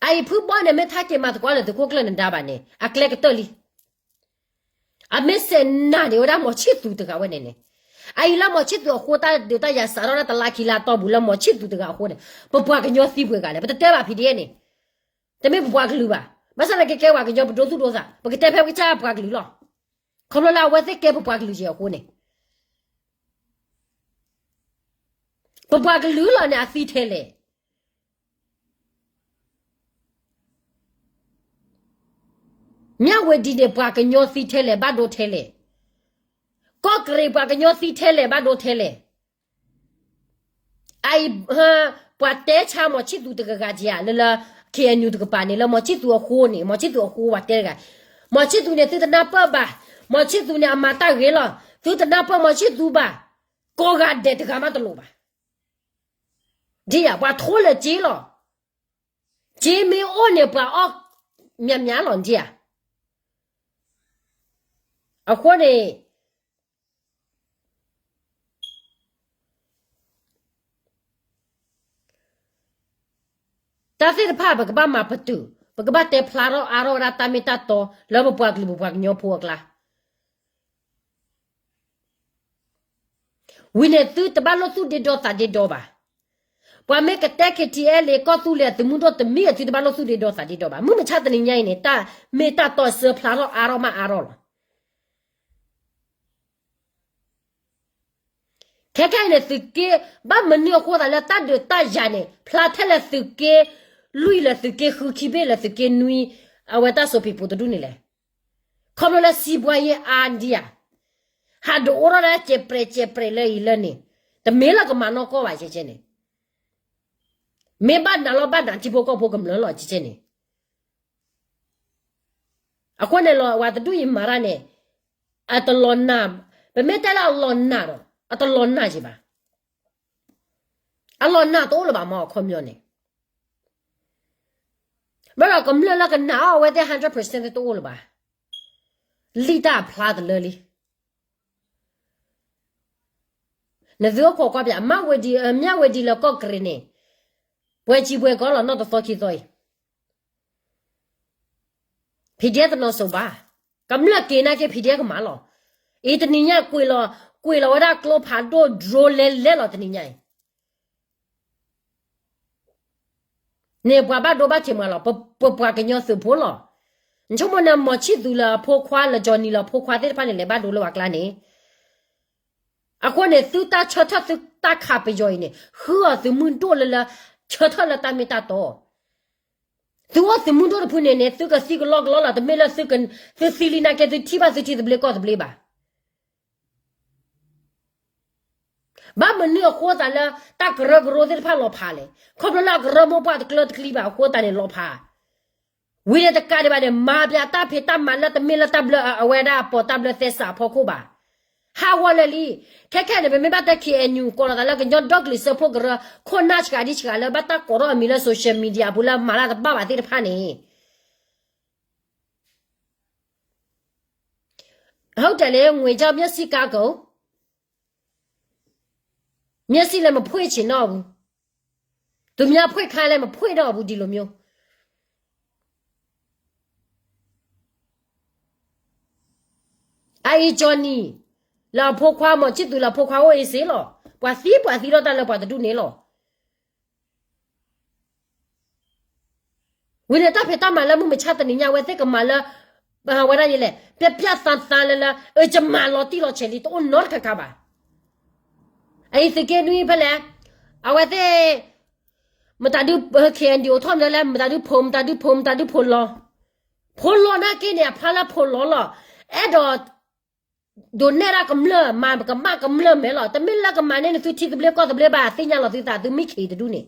အအံၤဖုဘီန့ၣ် မ့ၢ်ထါက့ၤမၤသကိးလၢသုးခိၣ်ကျၢၢ်နဒါဘၣ်န့ၣ် အကျဲကတၢၢ်လံ. အမ့ၢ်စဲးနာ်န့ၣ်ဝဲဒၣ် မောင်ချစ်သူ တဂၤဝဲန့ၣ်န့ၣ်, အအံၤလၢ မောင်ချစ်သူ အဃိ တၢ်ဒုးတၢ်ယၤစးထီၣ်လၢတလါခံလါတီၢ်ပူၤလၢ မောင်ချစ်သူ တဂၤအဃိန့ၣ်, ပပှၤကညီသံပှဲၤဂၤလဲၣ်, ပတတဲဘၣ် ဖံးဒ့န့ၣ်, တမ့ၢ်ပပှၤကလုာ်ဘၣ်. ဘၣ်ဆၣ်သနာ်က့ ကဲပှၤကညီပဒိသူၣ်ဒိသး, ပကတဲဖဲပကစၢ်ပှၤကလုာ်လီၤ. ခီဖျိလၢအဝဲသ့ၣ်ကဲပပှၤကလုာ်က့ၤအဃိန့ၣ်, ပပှၤကလုာ်လီၤန့ၣ် အသံထဲလဲၣ်. မြဝတီ န့ၣ် ပှၤကညီသံထဲလဲၣ်, ဘၣ်ဒိထဲလဲၣ်. ကီၢ်ကရ့ၣ် ပှၤကညီသံထဲလဲၣ်, ဘၣ်ဒိထဲလဲၣ်. အအံၤ ပှၤတဲဆါ မောင်ချစ်သူ တဂၤဂၤဧါ, လၢလၢ KNU တကပၤန့ၣ် လၢ မောင်ချစ်သူ အဃိန့ၣ်, မောင်ချစ်သူ အဃိ ပှၤတဲတဂၤ, မောင်ချစ်သူ န့ၣ် သုတနၢ်ပၢၢ်ဘၣ်, မောင်ချစ်သူ န့ၣ် အမၤတၢ်ဂ့ၤလီၤ, သုတနၢ်ပၢၢ် မောင်ချစ်သူ ဘၣ်, ကိးဂၤဒဲးတဂၤမးတလိၣ်ဘၣ်. ဒ်ယၤ ပှၤထိလၢာ်စ့လီၤ. စ့မ့ၢ်အိၣ်န့ၣ် ပှၤအီၣ် များများ လီၤ ဒ်ယၤ. အဃိန့ၣ် တၢ်သ့ၣ်တဖၣ် ပကဘၣ်မၤပတုာ်, ပကဘၣ်တဲဖျါထီၣ်အါထီၣ်ဝဲဒၣ်တၢ်မ့ၢ်တၢ်တီ လၢပပှၤကလုာ်ပပှၤကညီဖိအကျါ ဝံၤန့ၣ် သုတဘၣ်လိၣ်သူၣ်ဒ့ဒီသးဒ့ဒီဘၣ်. ပှၤမ့ၢ်ကတဲ KTLA ကီၢ်သူလ့ၤအသုးမုၢ်ဒိၣ်တမံၤ သုတဘၣ်လိၣ်သူၣ်ဒ့ဒီသးဒ့ဒီဘၣ်. မုၢ်မဆါတနံၤညါအံၤန့ၣ် တၢ်မ့ၢ်တၢ်တီအစၢဖျါထီၣ်အါထီၣ်မးအါထီၣ်လီၤ. ခဲခါအံၤန့ၣ် သုးက့ ဘၣ်မနုၤအဃိသးလၢတၢ်ဒုးတၢ်ယၤန့ၣ် ဖျါထဲလၢသုးက့လွံၢ်လၢသုးက့ဃု ခံဘ့ၣ်လၢသုးက့နွံ အဝဲတၢ်စိာ်ဖံးပိာ်တဒူၣ်န့ၣ်လဲၣ်. ခီဖျိလၢစံးဘှါယဲၢ်အါဒံးဧါ, ဟးဒိးအိၣ်ထီၣ်ဒၣ်စဲးပြဲးစဲးပြဲးလၢအံၤလၢန့ၣ်, တမ့ၢ်လၢကမၤနီၢ်ကီၢ်ဘၣ် ကဲကဲန့ၣ်, မ့ၢ်ဘၣ်နးလီၤဘၣ်နးထံဖိကီၢ်ဖိကမျၢၢ်လီၤ ကဲကဲန့ၣ်. အဃိန့ၣ်လီၤ ဝဲတဒူၣ်အံၤမၤတၢ်န့ၣ် အတလီၤနး, ပမ့ၢ်တဲလၢအလီၤနးဒီး အတလီၤနးက့ၤဘၣ်. အလီၤနးတအိၣ်လၢၤဘၣ်မ့ၢ်အခီပညီန့ၣ်, ဘၣ်ဒီးကမျၢၢ်လၢကနာ်အီၤအဝဲသ့ၣ် hundred percent တအိၣ်လၢၤဘၣ်. လံၣ်တၢ်အဖျါတလၢလံ. နသုအိၣ်ခိးကွၢ်ပၠး မၢဝဲဒ် မၠၣ်ဝဲဒ်လၢကီၢ်ကရ့ၣ်န့ၣ်, ပှဲၤစံပှဲၤကီလီၤ နီၢ်တသီခံသီအံၤ PDF တနီၤစိးဘၣ်. ကမျၢၢ်က့ၤနာ်က့ PDF ကမၤလီၤ. အံၤတနံၤညါကွံာ်လီၤ, ကွံာ်လီၤဝဲဒၣ်ကျိဖးဒိၣ် drone လဲၤလဲၤလီၤတနံၤညါအံၤ န့ၣ်ပှၤဘၣ်ဒိဘၣ်ထံးမးလီၤ, ပပှၤကညီသုးဖိလီၤ. နဆိကမိၣ်န့ၣ် မီၤဆံၣ်သူးလၢအဖိခွါလၢ Johnny လၢအဖိခွါသ့ၣ်တဖၣ်န့ၣ် လဲၤဘၣ်ဒိလၢပှၤကျါန့ၣ်. အဃိန့ၣ် သုတၢ်ဆၢထၢၣ်သုတၢ်ခးပယီၤအံၤန့ၣ် ဃုအီၤသုးမုၢ်ဒိၣ်လၢလၢ ဆၢထၢၣ်လၢတၢ်မ့ၢ်တၢ်တီ. သုအိၣ်သုးမုၢ်ဒိၣ်တဖုန့ၣ်န့ၣ် သုကသံကလီကလီလီၤ, တမ့ၢ်လၢသုက, သုသံလံနာ်က့ သုထံၣ်ဘၣ်သုထံသဘျ့ကီၢ်သဘျ့ဘၣ်. ဘၣ်မနုၤအဃိသတးလၢ တၢ်ကရၢကရိသ့ၣ်တဖၣ်လီၤဖးလဲၣ်. ခီဖျိလၢအကရၢမိၢ်ပှၢ်တကျၢတကျံဘၣ်အဃိသတးန့ၣ်လီၤဖး. ဝံၤန့ၣ်တကးဒံးဘၣ်န့ၣ် မၤပၠးတၢ်ဖံးတၢ်မၤလၢတမ့ၢ်လၢတၢ်ဘျၢအဝဲဒၣ်အပီးတၢ်ဘျၢသဲစးအဖီခိၣ်ဘၣ်. ဟးဂီၤလၢာ်လံ. ခဲခဲန့ၣ် ပမ့ၢ်ဘၣ်တဲ KNU ကိးလီၤသးလၢကညီဒီကလုာ်စၢဖှိၣ်ကရၢ ခိၣ်နၢ်ဆှးဒ်ဆှးလၢဘၣ်တၢ်ကိးထီၣ်အမံၤလၢ social media အပူၤလၢမၤတၢ်တဘၣ်ဘၣ်သ့ၣ်တဖၣ်န့ၣ် ဟုတ်တယ်လေ, ငွေကြောင့် မျက်စိကန်းကုန်, မျက်စိလည်း မဖွင့်ချင်တော့ဘူး, သူများဖွင့်ခိုင်းလည်း မဖွင့်တော့ဘူး ဒီလိုမျိုး. အအံၤ Johnny လၢအဖိခွါ မီၤဆံၣ်သူးလၢအဖိခွါအိၣ်အ့စ့လီၤ. ပှၤသံပှၤသံထီၣ်တၢ်လၢပှၤတဒူၣ်န့ၣ်လီၤ. ဝံၤန့ၣ်တၢ်ဖံးတၢ်မၤလၢမုၢ်မဆါတနံၤညါ အဝဲသ့ၣ်ကမၤလၢ ဝဲဒၣ်ယလဲၣ် ပြတ်ပြတ်သားသားလၢလၢ အကမၤလီၤတံၢ်လီၤဆဲးလံ တအိၣ်နီတခါခါဘၣ်. အအံၤသုးက့နွံဖဲလဲၣ် အဝဲသ့ၣ် မတၤဒု KNDO ထီၣ်မနုၤလဲၣ် မတၤဒုဖိ မတၤဒုဖိ မတၤဒုဖိလီၤ. ဖိလီၤနာ်က့န့ၣ် အဖျါလၢဖိလီၤလီၤ. အဲၣ်ဒိး ဒိးနဲၣ်ဒၣ်ကမျၢၢ် မၤကမၣ်ကမျၢၢ်မဲာ်လီၤ. တမ့ၢ်လၢကမၤန့ၢ်နသုထံသဘျ့ကီၢ်သဘျ့ဘၣ် သ့ၣ်ညါလီၤသုသး သုမ့ၢ်ခံးတဒူၣ်န့ၣ်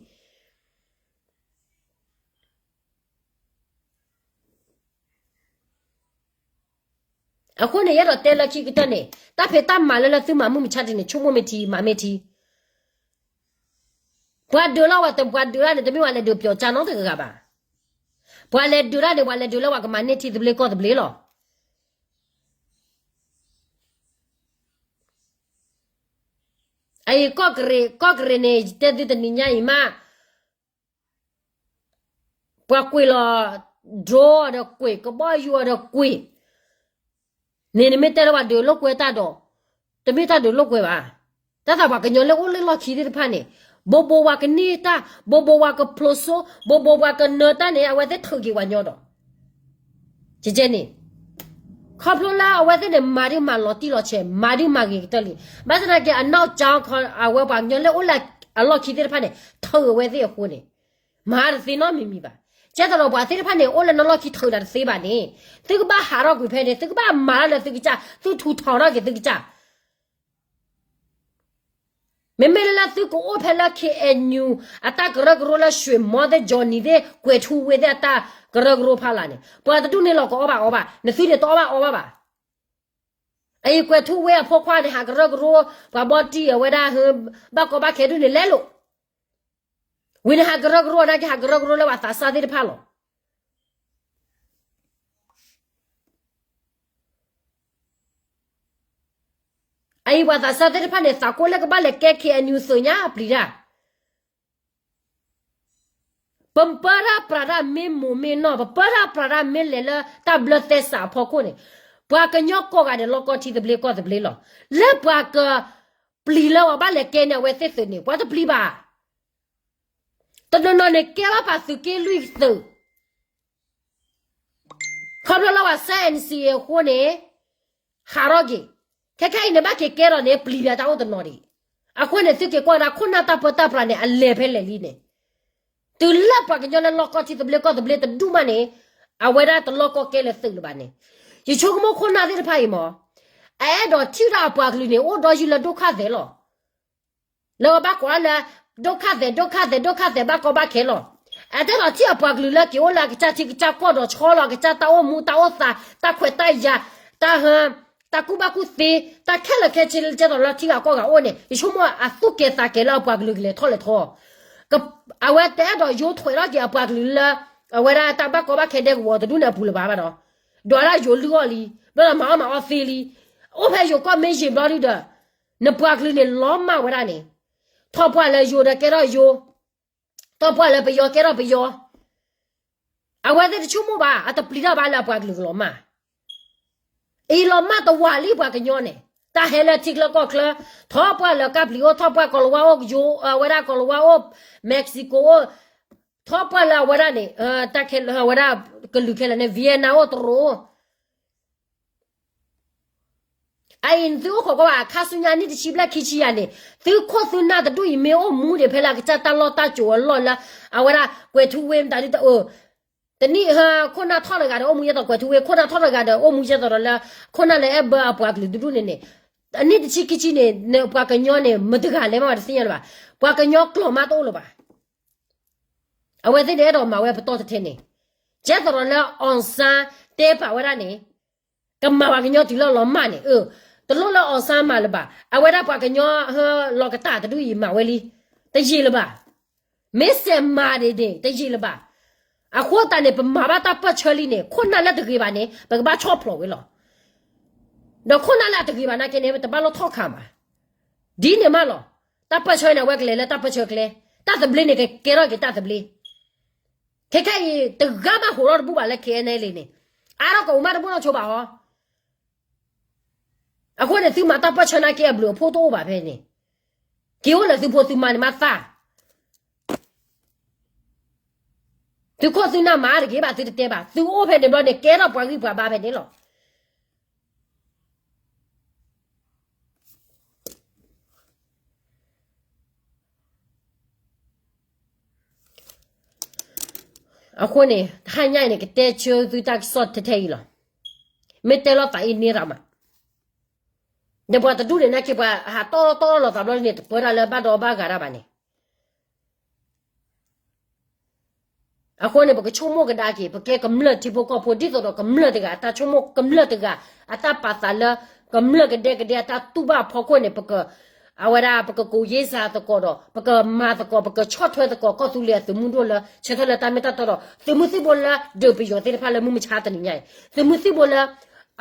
အဃိန့ၣ် ယအဲၣ်ဒိးတဲလၢခံကတၢၢ်န့ၣ် တၢ်ဖံးတၢ်မၤလၢလၢသုမၤမုၢ်မဆါတနံၤန့ၣ် ဆိကမိၣ်မ့ၢ်ထံ မၤမ့ၢ်ထံ. ပှၤဒုးလီၤဝဲ ပှၤဒုးတၢ်န့ၣ် တမ့ၢ်ပှၤလဲၤဒုးပျီၢ်ကၠၢ်နီတဂၤဘၣ်. ပှၤလဲၤဒုးတၢ်န့ၣ် ပှၤလဲၤဒုးလၢပှၤကမၤန့ၢ်ထံသဘျ့ကီၢ်သဘျ့လီၤ. အအံၤ ကီၢ်ကရ့ၣ် ကီၢ်ကရ့ၣ်န့ၣ် ယတဲသုတနံၤညါအံၤမး ပှၤကွံာ်လီၤ drone ဒီးကွံာ် ကဘီယူၤဒီးကွံာ် န့ၣ်နမ့ၢ်တဲလၢပှၤဒုးလိာ်ကွဲတၢ်ဒီး တမ့ၢ်တၢ်ဒုးလိာ်ကွဲဘၣ်. တၢ်သးပှၤကညီလၢအိၣ်လၢလီၢ်ခံသ့ၣ်တဖၣ်န့ၣ် ဘိးဘိးဝၤကန့ၢ်တၢ် ဘိးဘိးဝၤကဖျိးစိ ဘိးဘိးဝၤကနၢၤတၢ်န့ၣ် အဝဲသ့ၣ်ထုးက့ၤပှၤညီဒီး ကဲကဲန့ၣ် ခီဖျိလၢအဝဲသ့ၣ်န့ၣ် မၤဒုးမၤလီၤတံၢ်လီၤဆဲး မၤဒုးမၤဂ့ၤကတၢၢ်လံ. ဘၣ်ဆၣ်သနာ်က့ အနောက်ကျောင်း အဝဲပှၤကညီလၢအိၣ်လၢအလီၢ်ခံသ့ၣ်တဖၣ်န့ၣ် ထုးအဝဲသ့ၣ်အဃိန့ၣ် မၤတသ့နီတမံၤမံၤဘၣ်. ကဲသိးဒီးပှၤသ့ၣ်တဖၣ်န့ၣ် အိၣ်လၢနလီၢ်ခံထုးတၢ်တသ့ဘၣ်န့ၣ် သုကဘၣ်ဟးထီၣ်ကွံာ်ဖဲန့ၣ် သုကဘၣ်မၤထီၣ်လၢသုကစၢ် သုထူးထီၣ်ထီၣ်က့ၤသုကစၢ် မ့မ့ၢ်လၢသုကအိၣ်ဖဲလၢ KNU အတၢ်ကရၢကရိလၢ ရွှေမော်သ့ၣ် Johnny သ့ၣ် ကွဲၤထူဝ့သ့ၣ် အတၢ်ကရၢကရိဖီလာ်န့ၣ် ပှၤတဒူၣ်န့ၣ်လီၤကအီၣ်ဘၣ်အီဘၣ် နသုန့ၣ်တအီၣ်ဘၣ်အီဘၣ်ဘၣ်. အအံၤ ကွဲၤထူဝ့အဖိခွါန့ၣ် ဟးကရၢကရိ ပှၤဘီတံၢ်အဝဲဒၣ် ဘၣ်ကီဘၣ်ခဲဒုၣ်န့ၣ်လဲၤလိာ် ဝံၤန့ၣ်ဟးကရၢကရိနာ်က့ ဟးကရၢကရိလၢပှၤသးစၢ်သ့ၣ်တဖၣ်လီၤ. အအံၤပှၤသးစၢ်သ့ၣ်တဖၣ်န့ၣ် သးကိးလၢကဘၣ်လဲၤကဲ KNU သုးညါပျံၤတၢ် ပပၢတၢ်ပြးတၢ်မ့ၢ်မိၢ်မ့ၢ်နီၢ် ပပၢတၢ်ပြးတၢ်မ့ၢ်လဲၤလၢတၢ်ဘျၢသဲစးအဖီခိၣ်န့ၣ် ပှၤကညီကိးဂၤဒဲးလီၢ်ကီၢ်ထံသဘျ့ကီၢ်သဘျ့လီၤ. လၢပှၤကပျံၤလၢပှၤဘၣ်လဲၤကဲန့ၣ် အဝဲသ့ၣ်သုးန့ၣ် ပှၤတပျံၤဘၣ်. တနီၤနီၤန့ၣ် ကဲဘၣ်ပှၤသုးက့လွံၢ်သုး ခီဖျိလၢပှၤစဲ NCA အဃိန့ၣ် ဟးထီၣ်က့ၤ ခဲခဲအံၤန့ၣ် ဘၣ်က့ၤကဲထီၣ်န့ၣ် ပျံၤဘၣ်တၢ်အိၣ်တနီၤဒံး. အဃိန့ၣ် သုက့ၤကွၢ်ဒၣ်ခိၣ်နၢ်တၢ်ပၢတၢ်ပြးန့ၣ် အလဲၤဖဲလဲၣ်လံန့ၣ် တုၤလၢပှၤကညီလၢလီၢ်ကီၢ်ထံသဘျ့ကီၢ်သဘျ့တဒူၣ်မးန့ၣ် အဝဲဒၣ်တလီၢ်ကီၢ်ကဲလၢသုးလၢၤဘၣ်န့ၣ် ယဆိကမိၣ်ခိၣ်နၢ်သ့ၣ်တဖၣ်အံၤမး အအဲၣ်ဒိးထံၣ်ဒၣ်အပှၤကလုာ်န့ၣ် အိၣ်ဒီးယုၢ်လၢဒိၣ်ခၣ်သဲးလီၤ. လၢအဘၣ်ကိးလၢ ဒုက္ခသည် ဒုက္ခသည် ဒုက္ခသည် ဘၣ်ကီဘၣ်ခဲလီၤ. အတအဲၣ်ဒိးထံၣ်အပှၤကလုာ်လၢက့ၤအိၣ်လၢအကစၢ်ထံကစၢ်ကီၢ်ဒီးဆီလီၤအကစၢ်တၢ်အိၣ်မူတၢ်အိၣ်သး တၢ်ခွဲးတၢ်ယာ် တၢ်ဟ တၢ်ကူၣ်ဘၣ်ကူၣ်သ့ တၢ်ခဲလၢာ်ခဲဆ့လၢကဲသိးလၢထံဂၤကီၢ်ဂၤအိၣ်န့ၣ် ယဆိကမိၣ်အသူၣ်ကဲၤသးကဲၤလၢအပှၤကလုာ်ကလဲၤထီၣ်လဲၤထီ အဝဲတအဲၣ်ဒိးယိထွဲးထီၣ်က့ၤအပှၤကလုာ်လၢ အဝဲဒၣ်တၢ်ဘၣ်ကီဘၣ်ခဲဒဲကဝီၤတဒူၣ်န့ၣ်အပူၤလၢၤဘၣ်ဘၣ်ဒီး ဒွးဒၣ်ယိၤလုၢ်အီၣ်လံ ဘျီဒီးမၤအီၣ်မၤအီသ့လံ. အိၣ်ဖဲယိၤကီၢ်မ့ၢ်ယံာ်ဘျီဒုဒီး နပှၤကလုာ်န့ၣ်လီၤမၢ်ဝဲဒၣ်န့ၣ် ထီၣ်ပှၢ်လၢယိၤဒီးကဲထီၣ်ယိၤ ထီၣ်ပှၢ်လၢပယီၤကဲထီၣ်ပယီၤ အဝဲသ့ၣ်တဆိကမိၣ်ဘၣ် အတပျံၤတၢ်ဘၣ်လၢအပှၤကလုာ်ကလီၤမၢ် အံၤလီၤမၢ်တဝာ်လံပှၤကညီန့ၣ် တၢ်ဟဲလၢထံချၢကီၢ်ချၢ ထီၣ်ပှၢ်လၢကၢ်ပျံၤအိၣ် ထီၣ်ပှၢ်ကီၤလၤဝါအိၣ် ယိၤ အဝဲဒၣ်ကီၤလၤဝါအိၣ် Mexico အိၣ် ထီၣ်ပှၢ်လၢအဝဲဒၣ်န့ၣ် တၢ်ခဲလၢာ်ဝဲဒၣ် ကလုာ်ခဲလၢာ်န့ၣ် Vietnam အိၣ် တရူးအိၣ် အအံၤသုအိၣ်ခိးကွၢ်ဘၣ် ခါဆူညါနံၣ်တဆံဘျဲၣ်ခံဆံယၤန့ၣ် သုခိၣ်သုနၢ်တဒူၣ်အံၤမ့ၢ်အိၣ်မူဒံးဖဲလၢအကစၢ်တၢ်လီၢ်တၢ်စိၤအလီၢ်လၢ အဝဲဒၣ်ကွဲၤထူဝ့မတၤဒုတၢ်အၢ တနံၣ် ခိၣ်နၢ်ထီၣ်တဂၤဒီးအိၣ်မူယဲသိးကွဲၤထူဝ့ ခိၣ်နၢ်ထီၣ်တဂၤဒီးအိၣ်မူယဲသိးဒီးလၢ ခိၣ်နၢ်လၢအဲၣ်ဘၢအပှၤကလုာ်တဒူၣ်န့ၣ်န့ၣ် အနံၣ်တဆံခံဆံန့ၣ် ပှၤကညီန့ၣ် မတဂၤလဲၤမးတသ့ၣ်ညါလၢၤဘၣ် ပှၤကညီကျိာ်မးတအိၣ်လၢၤဘၣ် အဝဲသ့ၣ်န့ၣ်အဲၣ်ဒိးမၤဝဲပတီၢ်တထဲန့ၣ် ကဲသိးဒီးလၢ အောင်ဆန်း တဲပာ်ဝဲဒၣ်န့ၣ် ကမၤပှၤကညီတုၤလၢလီၤမၢ်န့ၣ် အၢ တလိၣ်လၢ အောင်ဆန်း မၤလၢၤဘၣ် အဝဲဒၣ်ပှၤကညီ လီၤကတၢ်တဒူၣ်အံၤမၤဝဲလံ တယံာ်လၢၤဘၣ် မ့ၢ်စဲးမၤဒ်န့ၣ် တယံာ်လၢၤဘၣ် အဃိသတးန့ၣ် ပမၤဘၣ်တၢ်ပၢၢ်ဆၢလံန့ၣ် ခိၣ်နၢ်လၢတဂ့ၤဘၣ်န့ၣ် ပကဘၣ်ဆီၣ်ဖျိးဝဲလီၤ ဒီးခိၣ်နၢ်လၢအတဂ့ၤဘၣ်နာ်က့န့ၣ် ပတဘၣ်လိၣ်ထီၣ်ခးမး ဒ်န့ၣ်မးလီၤ တၢ်ပၢၢ်ဆၢန့ၣ် အဝဲကလဲၤလၢတၢ်ပၢၢ်ဆၢကျဲ တၢ်သဘျ့န့ၣ် ကကဲထီၣ်က့ၤတၢ်သဘျ့ ခဲခဲအံၤ တဂၤမးဟးထီၣ်တဘူၣ်ဘၣ်လၢ KNLA န့ၣ် အါထီၣ်ကအိၣ်မးတဘူၣ်နီၢ်ဆိဘၣ်ဟီ အဃိန့ၣ် သုမၤတၢ်ပၢၢ်ဆၢနာ်က့အဘျုးအဖှိၣ်တအိၣ်ဘၣ်ဖဲန့ၣ် က့ၤအိၣ်လၢသုဖိသုမါန့ၣ်မးသၣ် သုခိၣ်သုနၢ်မၤတဂ့ၤဘၣ် သုတတဲဘၣ် သုအိၣ်ဖဲန့ၣ်ဘျီန့ၣ် ကဲထီၣ်ပှၤဂံၢ်ပှၤဘါဖဲန့ၣ်လီၤ အဃိန့ၣ် တဟါညါအံၤန့ၣ် ကတဲဆၢသုတၢ်ကစီၣ်ထဲထဲအံၤလီၤ. မ့ၢ်တဲလိာ်သးအံၤန့ၣ်ရၣ်မး, ဒီးပှၤတဒူၣ်န့ၣ် နာ်က့ပှၤဟးတီတီလိာ်သးဘျီန့ၣ် တပၢတၢ်လၢဘၣ်ဒီဘၣ်ဂၤတၢ်ဘၣ်န့ၣ် အဃိန့ၣ် ပကဆိကမိၣ်ကဒါက့ၤ ပကဲကမျၢၢ်ထံဖိကီၢ်ဖိ ဒ်သိးဒီးကမျၢၢ်တဂၤ အတၢ်ဆိကမိၣ်ကမျၢၢ်တဂၤ အတၢ်ပာ်သးလၢ ကမျၢၢ်ကဒဲကဒဲအတၢ်တူၢ်ဘၣ်အဖီခိၣ်န့ၣ် ပက အဝဲဒၣ် ပကကိးယ့ၢ်စးသကိးဒီး ပကမၤသကိး ပကဆီၣ်ထွဲသကိး ကီၢ်သူလ့ၤအသုးမုၢ်ဒိၣ်လၢ ဆၢထၢၣ်လၢတၢ်မ့ၢ်တၢ်တီဒီး သုးမုၢ်သံၣ်ဘိလၢဒုးပယီၤသ့ၣ်တဖၣ်လၢမုၢ်မဆါတနံၤညါအံၤ သုးမုၢ်သံၣ်ဘိလၢ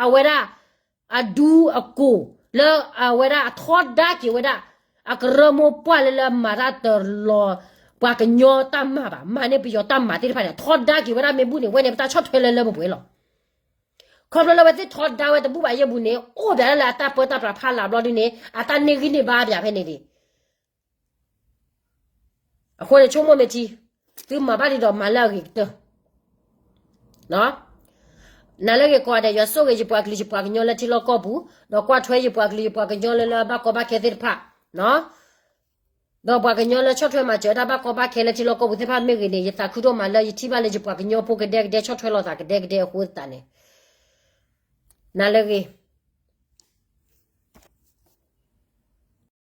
အဝဲဒၣ် အဒူအကိး လၢအဝဲဒၣ်အထီဒါက့ၤဝဲဒၣ် အကရၢမိၢ်ပှၢ်လၢလၢမၤတၢ်တလီၤ ပှၤကညီတၢ်မၤဘၣ် မၤန့ၢ်ပယီၤတၢ်မၤသ့ၣ်တဖၣ်န့ၣ် ထီဒါက့ၤဝဲဒၣ်မ့ၢ်ဘူၣ်န့ၣ် ဝဲန့ၣ်ပတၢ်ဆီၣ်ထွဲလၢလၢပှဲၤပှဲၤလီၤ. ခီဖျိလၢဝဲသ့ၣ်ထီဒါဝဲတဘူၣ်ဘၣ်ယဲၢ်ဘူၣ်န့ၣ် အိၣ်ဘၣ်လၢအတၢ်ပၢတၢ်ပြးဖးလၢ်ဘျီဒုန့ၣ် အတၢ်န့ၢ်ဂံၢ်န့ၢ်ဘါဘၣ်ဖဲန့ၣ်ဒံး အဃိန့ၣ် ဆိကမိၣ်မ့ၢ်ထံ သုမၤဘၣ်ဒံးဒီးမၤလၢအဂ့ၤကတၢၢ် နၤလၢဂ့ၤကိးဂၤဒဲး ယွၤဆိၣ်ဂ့ၤယပှၤကလုာ်ယပှၤကညီလၢထံလီၢ်ကီၢ်ပူၤ ဒီးကွၢ်ထွဲယပှၤကလုာ်ယပှၤကညီလၢလၢဘၣ်ကီဘၣ်ခဲသ့ၣ်တဖၣ် ဒီးပှၤကညီလၢဆီၣ်ထွဲမၤစၢၤတၢ်ဘၣ်ကီဘၣ်ခဲလၢထံလီၢ်ကီၢ်ပူၤသ့ၣ်တဖၣ်မ့ၢ်ဂ့ၤန့ၣ် ယသးခုဒိၣ်မးလၢယထံၣ်ဘၣ်လၢယပှၤကညီဖိကဒဲကဒဲဆီၣ်ထွဲလိာ်သးကဒဲကဒဲအဃိသတးန့ၣ် နၤလၢဂ့ၤ